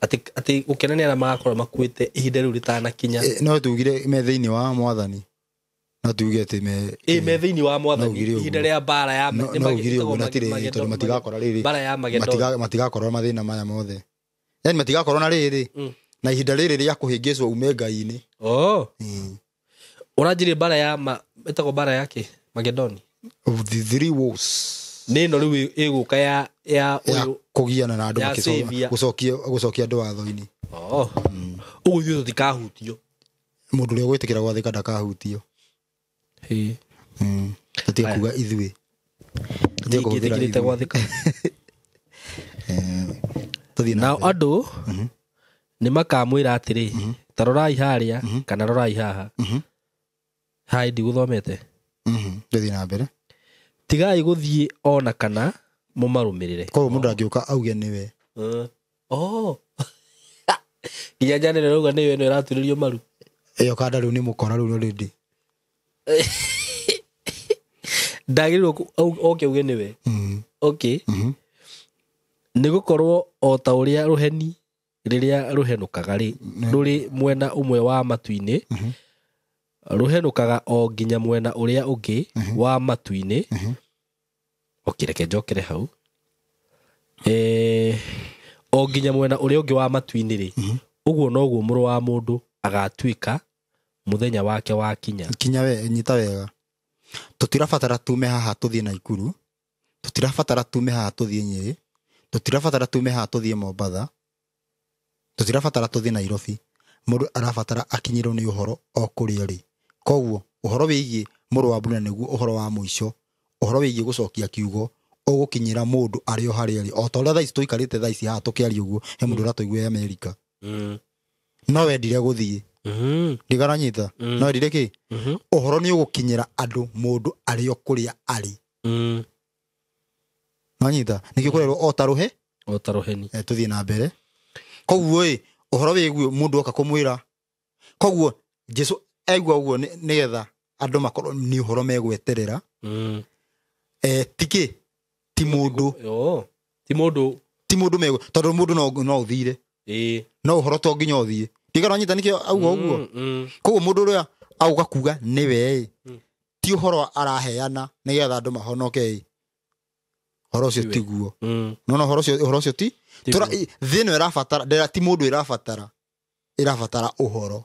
Atĩ gũkena nĩ arĩa magakorwo makuĩte ihinda rĩu rĩtanakinya. No tugire me thĩinĩ wa mwathani. No tuge atĩ me me thĩinĩ wa mwathani ihinda rĩa mbara ya no ugire ũguo na tirĩ tondũ matigakora rĩrĩ. Mbara ya Magedoni. Matigakorwo mathĩna maya mothe. Yani matigakorwo na rĩrĩ. Na ihinda rĩrĩ rĩa kũhĩngĩcwo ume Ngai-inĩ. Oh. Ũranjirie mbara ya ĩtagwo mbara yake Magedoni. Of the three wars. Nĩ ĩno rĩu ĩgũka ya kũgiana na andũ gũcokia andũ watho-inĩ. Oh. Ũguo ithuĩ tũtikahutio. Mũndũ ũrĩa ũgwĩtĩkĩra gwathĩka ndakahutio. Tũtige kuga ithuĩ. Tũtige kũhũthĩra ithuĩ. Gwathĩka. Tũthiĩ na Nao andũ nĩ makamwĩra atĩrĩ, ta rorai harĩa kana rorai haha. Hai ndigũthomete. Tũthiĩ na mbere. Tigai gũthiĩ ona kana mũmarũmĩrĩre. Koguo mũndũ angĩũka auge nĩwe. Oh. Nginya njane nĩrauga nĩwe ĩno ĩraturĩrio maru. Ĩyo kanda rĩu nĩ mũkora rĩu already. Ndagĩrĩirwo oke auge nĩwe. Okay. Nĩ gũkorwo o ta ũrĩa rũheni rĩrĩa rũhenũkaga rĩ rũrĩ mwena ũmwe wa matu-inĩ rũhenũkaga o nginya mwena ũrĩa ũngĩ wa matu-inĩ. Okay, reke njokere hau. O nginya mwena ũrĩa ũngĩ wa matu-inĩ rĩ ũguo noguo mũrũ wa mũndũ agatuĩka mũthenya wake wakinya. Kinya we nyita wega. Tũtirabatara tume haha tũthiĩ Naikuru. Tũtirabatara tume haha tũthiĩ Nyĩrĩ. Tũtirabatara tume haha tũthiĩ Mombatha. Tũtirabatara tũthiĩ Nairobi. Mũndũ arabatara akinyĩrwo nĩ ũhoro o kũrĩa rĩ. Koguo ũhoro wĩgiĩ mũrũ wa Mbura nĩguo ũhoro wa mũico. Ũhoro wĩgiĩ gũcokia kiugo ũgũkinyĩra mũndũ arĩ o harĩa arĩ. O ta ũrĩa thaa ici tũikarĩte thaa ici haha tũkĩaria ũguo he mũndũ ũratũigua Amerika. No wendire gũthiĩ. Ndigaranyita. No wendire kĩ? Ũhoro nĩ ũgũkinyĩra andũ mũndũ arĩ o kũrĩa arĩ. Nanyita. Nĩkĩo kũrerwo o ta rũhe? O ta rũheni. Tũthiĩ na mbere. Koguo ĩ ũhoro wĩgiĩ mũndũ oka kũmwĩra. Koguo Jesu aigua ũguo nĩgetha andũ makorwo nĩ ũhoro megweterera. Tikĩ ti mũndũ. Ti mũndũ. Ti mũndũ megwe tondũ mũndũ no ũthire. No ũhoro to nginya ũthiĩ. Ndigaranyita nĩkĩo auga ũguo. Koguo mũndũ ũrĩa auga kuga nĩwe ĩ ti ũhoro araheana nĩgetha andũ mahonoke ĩ. Ũhoro ũcio tiguo. No no ũhoro ũcio ti thĩ ĩno ĩrabatara ti mũndũ ĩrabatara ĩrabatara ũhoro.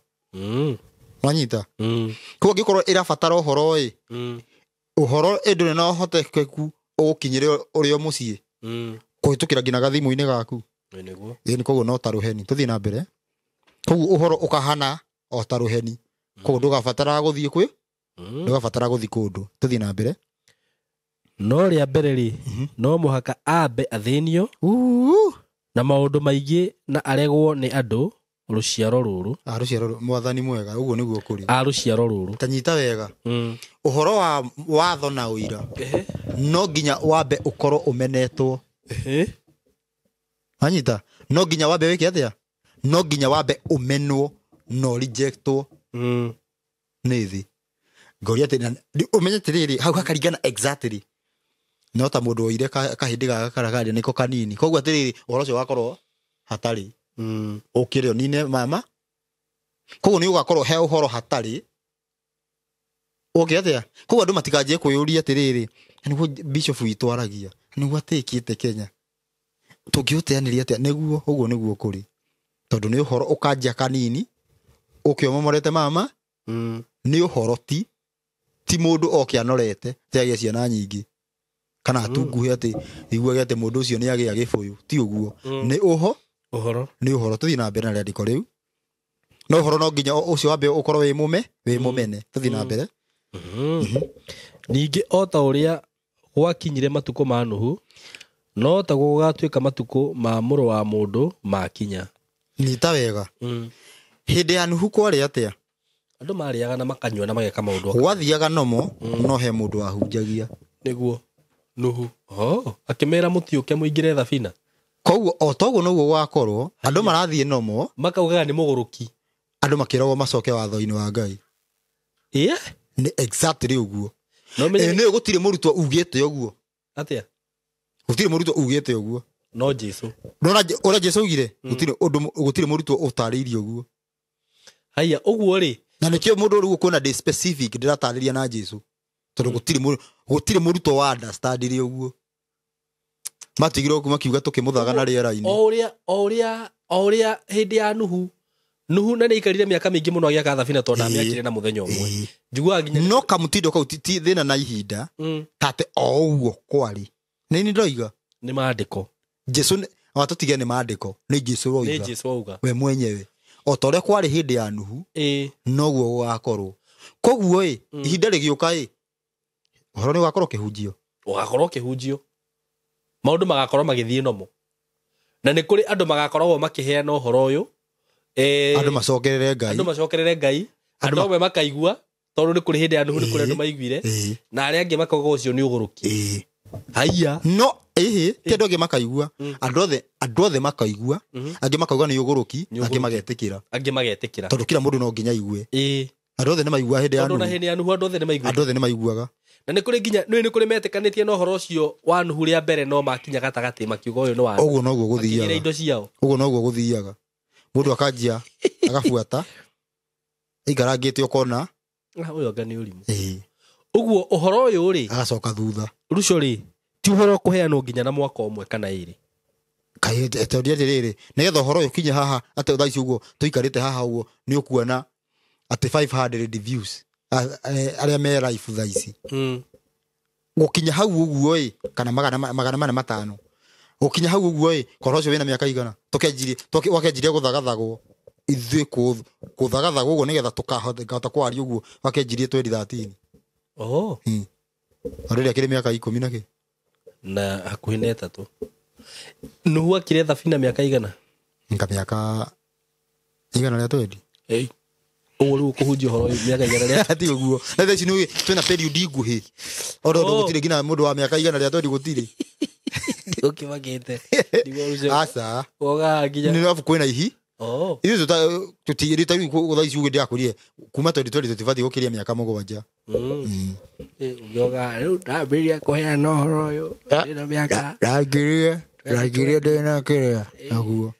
Wanyita? Koguo angĩkorwo ĩrabatara ũhoro ĩ ũhoro ĩndũrĩ na ũhotekeku ũgũkinyĩre ũrĩ o mũciĩ kũhĩtũkĩra nginya gathimũ-inĩ gaku. Nĩguo. Ĩni koguo no ta rũheni. Tũthiĩ na mbere. Koguo ũhoro ũkahana o ta rũheni. Koguo ndũgabatara gũthiĩ kwĩ ndũgabatara gũthiĩ kũndũ. Tũthiĩ na mbere. No rĩa mbere rĩ no mũhaka ambe athĩnio na maũndũ maingĩ na aregwo nĩ andũ rũciaro rũrũ. Rũciaro mwathani mwega ũguo nĩguo kũrĩ. Rũciaro rũrũ. Ta nyita wega. Ũhoro wa watho na ũira no nginya wambe ũkorwo ũmenetwo. Wanyita? No nginya wambe wĩke atĩa? No nginya wambe ũmenwo no rejectwo nĩ thĩ. Ngoria atĩ ũmenye atĩrĩrĩ hau hakaringana exactly. No ta mũndũ oire kahĩndĩ gaka karagaria nĩko kanini. Koguo atĩrĩrĩ ũhoro ũcio wakorwo hatarĩ. Ũkĩre ũnine mama. Koguo nĩ ũgakorwo he ũhoro hatarĩ. Ũke atĩa? Koguo andũ matikanjie kwĩyũria atĩrĩrĩ Nĩguo bishop witũ aragia, nĩguo atĩkĩte Kenya. Tũngĩũteanĩria atĩa? Nĩguo ũguo nĩguo kũrĩ. Tondũ nĩ ũhoro ũkanjia kanini, ũke ũmomorete mama, nĩ ũhoro ti mũndũ oke anorete atĩ agĩe ciana nyingĩ kana atunguhe atĩ iguage atĩ mũndũ ũcio nĩ agĩa gĩbũyũ, ti ũguo. Nĩ ũhoro, nĩ ũhoro. Tũthiĩ na mbere na rĩandĩko rĩu. No ũhoro no nginya ũcio wambe ũkorwo wĩ mũme, wĩ mũmene. Tũthiĩ na mbere. Ningĩ o ta ũrĩa gwakinyire matukũ ma Nuhu, no taguo gũgatuĩka matukũ ma mũrũ wa mũndũ makinya. Nyita wega. Hĩndĩ ya Nuhu kwarĩ atĩa? Andũ marĩaga na makanyua na mageka maũndũ. Gwathiaga nomo, no he mũndũ wahunjagia. Nĩguo Nuhu. Akĩmera mũtiũke mũingĩre thabina. Koguo o toguo noguo gwakorwo, andũ marathiĩ nomo, makaugaga nĩ mũgũrũki. Andũ makĩragwo macoke watho-inĩ wa Ngai. Nĩ exactly ũguo. Nĩ gũtirĩ mũrutwo ugĩte ũguo. Atĩa? Gũtirĩ mũrutwo ugĩte ũguo. No Jesu. Nona ũrĩa Jesu augire, gũtirĩ ũndũ, gũtirĩ mũrutwo ũtarĩirie ũguo. Haya, ũguo rĩ. Na nĩkĩo mũndũ rĩu ũkuona ndĩ specific ndĩratarĩria na Jesu. Tondũ gũtirĩ mũrutwo wa understandire ũguo. Matigirwo kuma kiuga tũkĩmũthaga na rĩera-inĩ. O ũrĩa hĩndĩ ya Nuhu. Nuhu na nĩaikarire mĩaka mĩingĩ mũno agĩaka thabina tondũ ndamĩakire na mũthenya ũmwe. Njiguaga nginya no kamũtindo kau ti thĩna na ihinda, tate o ũguo kwarĩ. Nĩ niĩ ndoiga. Nĩ maandĩko. Jesu watũtige nĩ maandĩko, nĩ Jesu woiga. Nĩ Jesu wauga. We mwenyewe. O ta ũrĩa kwarĩ hĩndĩ ya Nuhu, noguo gũgakorwo. Koguo ĩ, ihinda rĩgĩũka ĩ, ũhoro nĩ ũgakorwo ũkĩhunjio. Ũgakorwo ũkĩhunjio. Maũndũ magakorwo magĩthiĩ nomo. Na nĩ kũrĩ andũ magakoragwo makĩheana ũhoro ũyũ. Andũ macokerere Ngai. Andũ macokerere Ngai. Andũ amwe makaigua, tondũ nĩ kũrĩ hĩndĩ ya Nuhu nĩ kũrĩ andũ maiguire, na arĩa angĩ makauga ũcio nĩ ũgũrũki. Haiya. No, ti andũ angĩ makaigua. Andũ othe makaigua, angĩ makauga nĩ ũgũrũki, angĩ magetĩkĩra. Angĩ magetĩkĩra. Tondũ kila mũndũ no nginya aigue. Andũ othe nĩ maiguaga hĩndĩ ya Nuhu. Tondũ na hĩndĩ ya Nuhu andũ othe nĩ maiguaga. Andũ othe nĩ maiguaga. Na nĩ kũrĩ nginya nĩ kũrĩ metĩkanĩtie na ũhoro ũcio wa Nuhu rĩa mbere no makinya gatagatĩ makiuga ũyũ nĩ wa. Ũguo noguo gũthiaga. Makĩgĩra indo ciao. Ũguo noguo gũthiaga. Mũndũ akanjia agabuata aikarangĩte ũkona ũyũ anga nĩ ũrimũ. Ũguo ũhoro ũyũ rĩ, agacoka thutha. Ruco rĩ, ti ũhoro ũkũheanwo nginya na mwaka ũmwe kana ĩrĩ. Kaĩ tondũ atĩrĩrĩ, nĩgetha ũhoro ũyũ ũkinye haha atĩ thaa ici ũguo tũikarĩte haha ũguo nĩ ũkuona atĩ 500 views arĩa me live thaa ici. Gũkinya hau ũguo ĩ, kana 405. Gũkinya hau ũguo ĩ, korwo ũcio wĩna mĩaka igana, wakenjirie gũthagathagwo ithuĩ kũthagathagwo ũguo nĩgetha tũkahota kwaria ũguo wakenjirie 2013. Oho. Rĩrĩa akĩrĩ mĩaka 10 na kĩ? Na hakuhĩ na 3. Nuhu akire thabina mĩaka igana? Nka mĩaka igana rĩa 20. Ũguo rĩu ũkũhunjia ũhoro ũyũ mĩaka igana rĩa ti ũguo. Na thaa ici nĩ twĩna period nguhĩ. Oro gũtirĩ nginya mũndũ wa mĩaka igana rĩa 20 gũtirĩ. Ũkĩmakĩte. Aca. Woga nginya. Nĩ arabu kwĩna ihi. Ithuĩ tũtigĩrĩte rĩu thaa ici ũguo ndĩrakũrie kuma 2020 tũtibatiĩ gũkĩria mĩaka 7. Ũngĩoga rĩu ndambĩrĩria kũheana ũhoro ũyũ ndĩna mĩaka. Ndangĩrire ndĩna kĩrĩa. Naguo.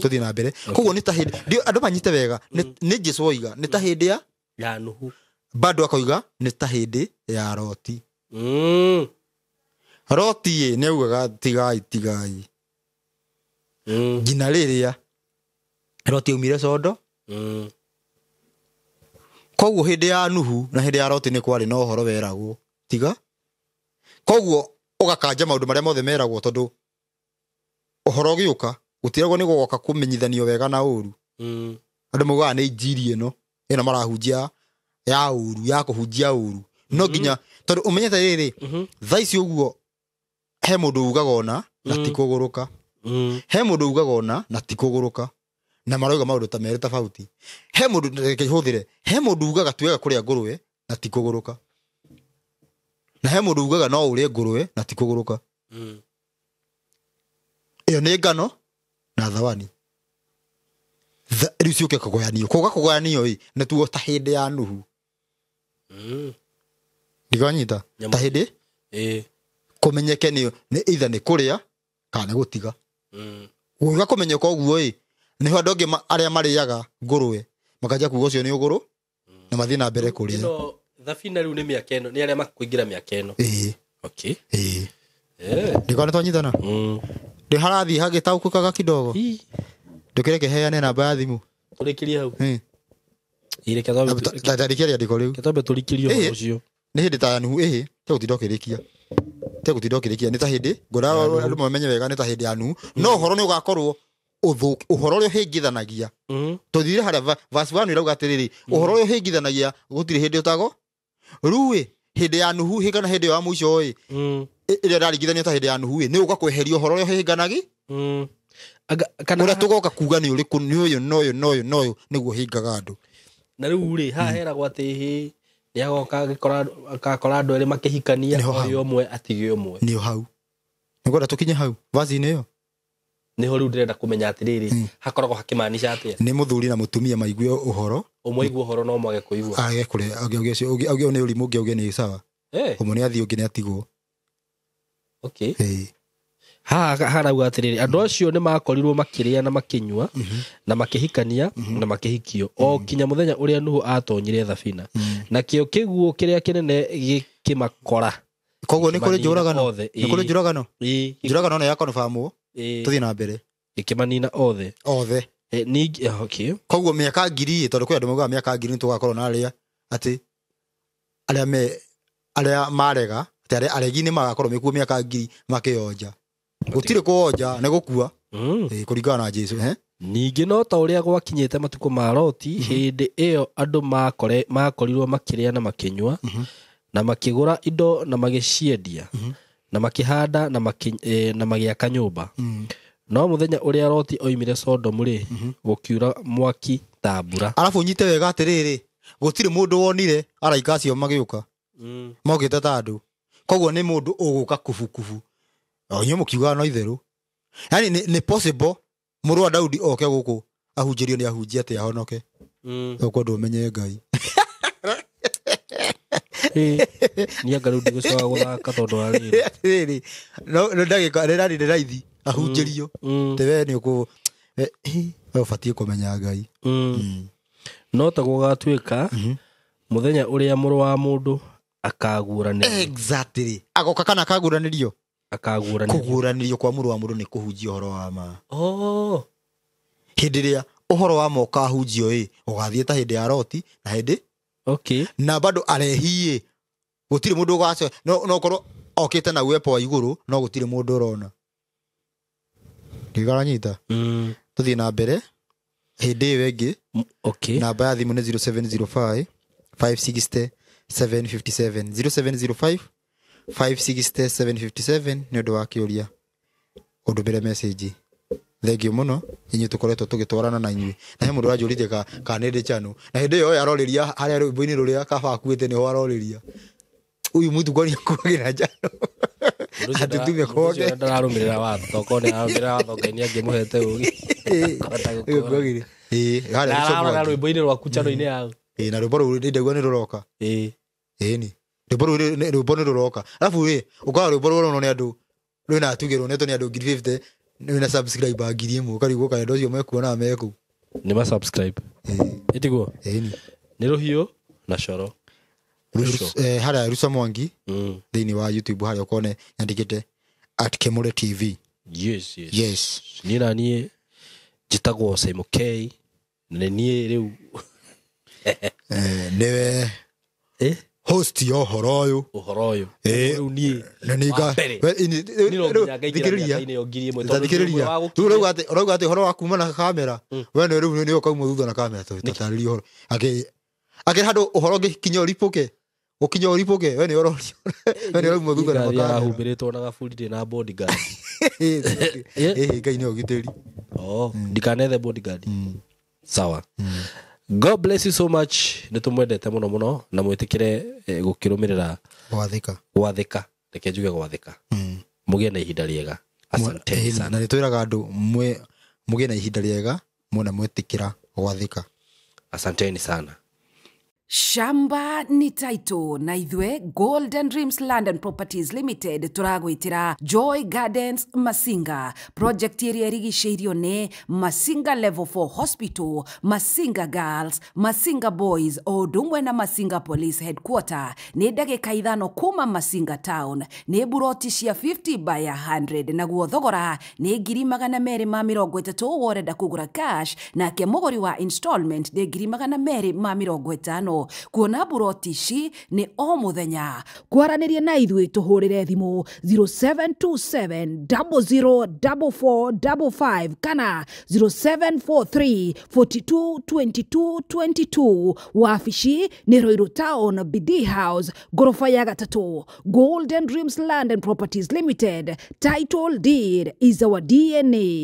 Tũthiĩ na mbere. Koguo nĩ ta hĩndĩ andũ manyite wega, nĩ Jesu oiga nĩ ta hĩndĩ ya Nuhu. Bado akoiga nĩ ta hĩndĩ ya Loti. Loti ĩ nĩ augaga tigai tigai. Nginya rĩrĩa Loti aumire Sodo. Koguo hĩndĩ ya Nuhu na hĩndĩ ya Loti nĩ kwarĩ na ũhoro weragwo tiga. Koguo ũgakanja maũndũ marĩa mothe meragwo tondũ ũhoro ũgĩũka gũtiragwo nĩ gũgoka kũmenyithanio wega na ũru. Andũ maugaga nĩ injiri ĩno ĩno marahunjia ya ũru, ya kũhunjia ũru. No nginya tondũ ũmenyete rĩrĩ, thaa ici ũguo he mũndũ ugaga ona na ti kũgũrũka. He mũndũ ugaga ona na ti kũgũrũka. Na marauga maũndũ ta merĩ tofauti. He mũndũ reke hũthĩre, he mũndũ ugaga twega kũrĩa ngũrwe na ti kũgũrũka. Na he mũndũ ugaga no ũrĩe ngũrwe na ti kũgũrũka. Ĩyo nĩ ngano na thawani. Rĩu ciũke kũgayanio. Kũga kũgayanio ĩ, nĩ tuo ta hĩndĩ ya Nuhu. Ndiganyita. Ta hĩndĩ? Kũmenyeke nĩ either nĩ kũrĩa kana nĩ gũtiga. Gũga kũmenyeka ũguo ĩ, nĩho andũ angĩ arĩa marĩaga ngũrwe makanjia kuga ũcio nĩ ũgũrũ na mathiĩ na mbere kũrĩa. Thabina rĩu nĩ mĩaka ĩno, nĩ arĩa makũingĩra mĩaka ĩno. Okay. Ĩĩ. Ndikona twanyitana. Ndĩ harathiĩ hagĩtaũkũkaga kidogo. Ndũkĩreke heane namba ya thimũ. Tũrĩkĩrie hau. Tarĩkia rĩandĩko rĩu. Twambe tũrĩkĩrie ũhoro ũcio. Nĩ hĩndĩ ta ya Nuhu ĩhĩ, tegũtinda ũkĩrĩkia. Tegũtinda ũkĩrĩkia nĩ ta hĩndĩ ngwenda andũ mamenye wega nĩ ta hĩndĩ ya Nuhu. No ũhoro nĩ ũgakorwo ũhoro ũrĩa ũhĩngithanagia. Tũthire harĩa verse 1 ĩrauga atĩrĩrĩ, ũhoro ũrĩa ũhĩngithanagia gũtirĩ hĩndĩ ũtago. Rĩu ĩ hĩndĩ ya Nuhu kana hĩndĩ ya mũico ĩ ĩrĩa ĩraringithanio ta hĩndĩ ya Nuhu ĩ nĩ ũka kweheria ũhoro ũrĩa ũhĩnganagi. Ũrĩa tũgoka kuga nĩ ũrĩkũ nĩ ũyũ na ũyũ na ũyũ na ũyũ nĩguo ũhingaga andũ. Na rĩu rĩ haha heragwo atĩ hĩ nĩ agoka agakora andũ erĩ makĩhikania ũyũ ũmwe atige ũmwe. Nĩ hau. Nĩngwenda tũkinye hau verse-inĩ ĩyo. Nĩho rĩu ndĩrenda kũmenya atĩrĩrĩ hakoragwo hakĩmaanisha atĩa. Nĩ mũthuri na mũtumia maigue ũhoro. Ũmwe aigue ũhoro no mwage kũigua. Age kũrĩa auge nĩ ũrimũ ũngĩ auge nĩ sawa. Ũmwe nĩ athiĩ ũngĩ nĩ atigwo. Okay. Haha harauga atĩrĩrĩ andũ acio nĩ makorirwo makĩrĩa na makĩnyua na makĩhikania na makĩhikio o kinya mũthenya ũrĩa Nuhu atonyire thabina. Nakĩo kĩguũ kĩrĩa kĩnene gĩkĩmakora. Koguo nĩ kũrĩ njũragano. Nĩ kũrĩ njũragano. Njũragano nĩ ya confirmwo. Tũthiĩ na mbere. Gĩkĩmanina othe. Othe. Ningĩ okay. Koguo mĩaka ngiri tondũ kwĩ andũ maugaga mĩaka ngiri nĩ tũgakorwo na arĩa atĩ arĩa marega atĩ arĩa aregi nĩ magakorwo mekuo mĩaka ngiri makĩonja. Gũtirĩ kũonja nĩ gũkua. Kũringana na Jesũ. Ningĩ no ta ũrĩa gwakinyĩte matukũ ma Loti hĩndĩ ĩyo andũ makorirwo makĩrĩa na makĩnyua na makĩgũra indo na magĩciendia na makĩhanda na magĩaka nyũmba. No mũthenya ũrĩa Loti oimire Sodomu rĩ gũkiura mwaki ta mbura. Arabu nyite wega atĩrĩrĩ gũtirĩ mũndũ wonire araika acio magĩũka. Mokĩte ta andũ. Koguo nĩ mũndũ ũgũka kubukubu. O inyuĩ mũkiugaga no itherũ. Yaani nĩ possible mũrũ wa Daudi oke gũkũ ahunjĩrio nĩ ahunjia atĩ ahonoke. Ũkwenda ũmenye Ngai. Niĩ anga rĩu ndigũcoka gũthaka tondũ wa rĩrĩ. Rĩrĩ no ndagĩka rĩrarĩ nĩ raithi ahunjĩrio. Atĩ we nĩ ũkũ we ũbatiĩ kũmenya Ngai. No ta gũgatuĩka mũthenya ũrĩa mũrũ wa mũndũ akaguũranĩrio. Exactly. Agoka kana akaguũranĩrio. Akaguũranĩrio. Kũguũranĩrio kwa mũrũ wa mũndũ nĩ kũhunjia ũhoro wa ma. Hĩndĩ ĩrĩa ũhoro wa ma ũkahunjio ĩ ũgathiĩ ta hĩndĩ ya Loti na hĩndĩ okay. Na bado arehi ĩ gũtirĩ mũndũ ũgacoka no korwo okĩte na uwepo wa igũrũ no gũtirĩ mũndũ ũrona. Ndigaranyita. Tũthiĩ na mbere hĩndĩ ĩyo ĩngĩ. Okay. Namba ya thimũ nĩ 0705 560 757 0705 560 757 nĩ ũndũ wa kĩũria ũndũmĩre message. Thank you mũno inyuĩ tũkoretwo tũgĩtwarana na inyuĩ na he mũndũ ũranjũrĩtie kana nĩ ndĩ channel na hĩndĩ ĩyo arorĩria harĩa rwĩmbo-inĩ rũrĩa kaba akuĩte nĩho arorĩria uyu mtu kwani akuagĩra njano atutume kwake ndararũmĩrĩra watho tokorwo nĩ ararũmĩrĩra watho Ngai nĩ angĩmũhete ũgĩ. Harĩa rwĩmbo-inĩ rwaku channel-inĩ yao. Na rwĩmbo rũu ndaigua nĩ rũroka. Ĩni rwĩmbo rũu rwĩmbo nĩ rũroka arabu ĩ ũkaga rwĩmbo rũronwo nĩ andũ rwĩna tuge rwonetwo nĩ andũ 50,000 rwĩna subscriber 1,000 ũkarigwo kana andũ acio mekuona mekũ. Nĩ ma subscribe. Ĩtiguo? Ĩni. Nĩ Rũhiũ na Coro. Harĩa Rusa Mwangi thĩinĩ wa YouTube harĩa ũkone nyandĩkĩte @Kemure TV. Yes, yes. Yes. Niĩ na niĩ njĩtagwo Simon K na niĩ rĩu nĩwe host ya ũhoro ũyũ. Ũhoro ũyũ. Rĩu niĩ wa mbere. Thikĩrĩria. Rĩu ũrauga atĩ ũhoro wa kuma na kamera we nĩ rĩu nĩ ũkauma thutha na kamera tũtarĩrie ũhoro. Akĩ handũ ũhoro ũngĩkinya ũribũke. Ũkinya ũribũke we nĩ ũrorio. We nĩ ũrauma thutha na kamera. Humbĩrĩtwo na gaburi ndĩ na bodyguard. Ngai nĩ ũgitĩri. Ndikanethe bodyguard. Sawa. God bless you so much. Nĩ tũmwendete mũno mũno na mwĩtĩkĩre gũkĩrũmĩrĩra gwathĩka. Gwathĩka. Reke njuge gwathĩka. Mũgĩe na ihinda rĩega. Asante sana. Na nĩ twĩraga andũ mũgĩe na ihinda rĩega mũna mwĩtĩkĩra gwathĩka. Asanteni sana. Shamba ni title na ithwe Golden Dreams Land and Properties Limited turagwitira Joy Gardens Masinga project ĩrĩa ĩrigicĩirio nĩ Masinga Level 4 Hospital, Masinga Girls, Masinga Boys o ũndũ ũmwe na Masinga Police Headquarter. Nĩ ndagĩka 5 kuma Masinga Town. Nĩ buroti cia 50 by 100 naguo thogora nĩ 230,000 worenda kũgũra cash, nake mũgũri wa installment nĩ 250,000. Kuona buroti ici nĩ o mũthenya. Kwaranĩria na ithuĩ tũhũrĩre thimũ 0727 004455 kana 0743 42 22 22. Wabici nĩ Ruiru Town, BD House, ngoroba ya 3. Golden Dreams Land and Properties Limited. Title deed is our DNA.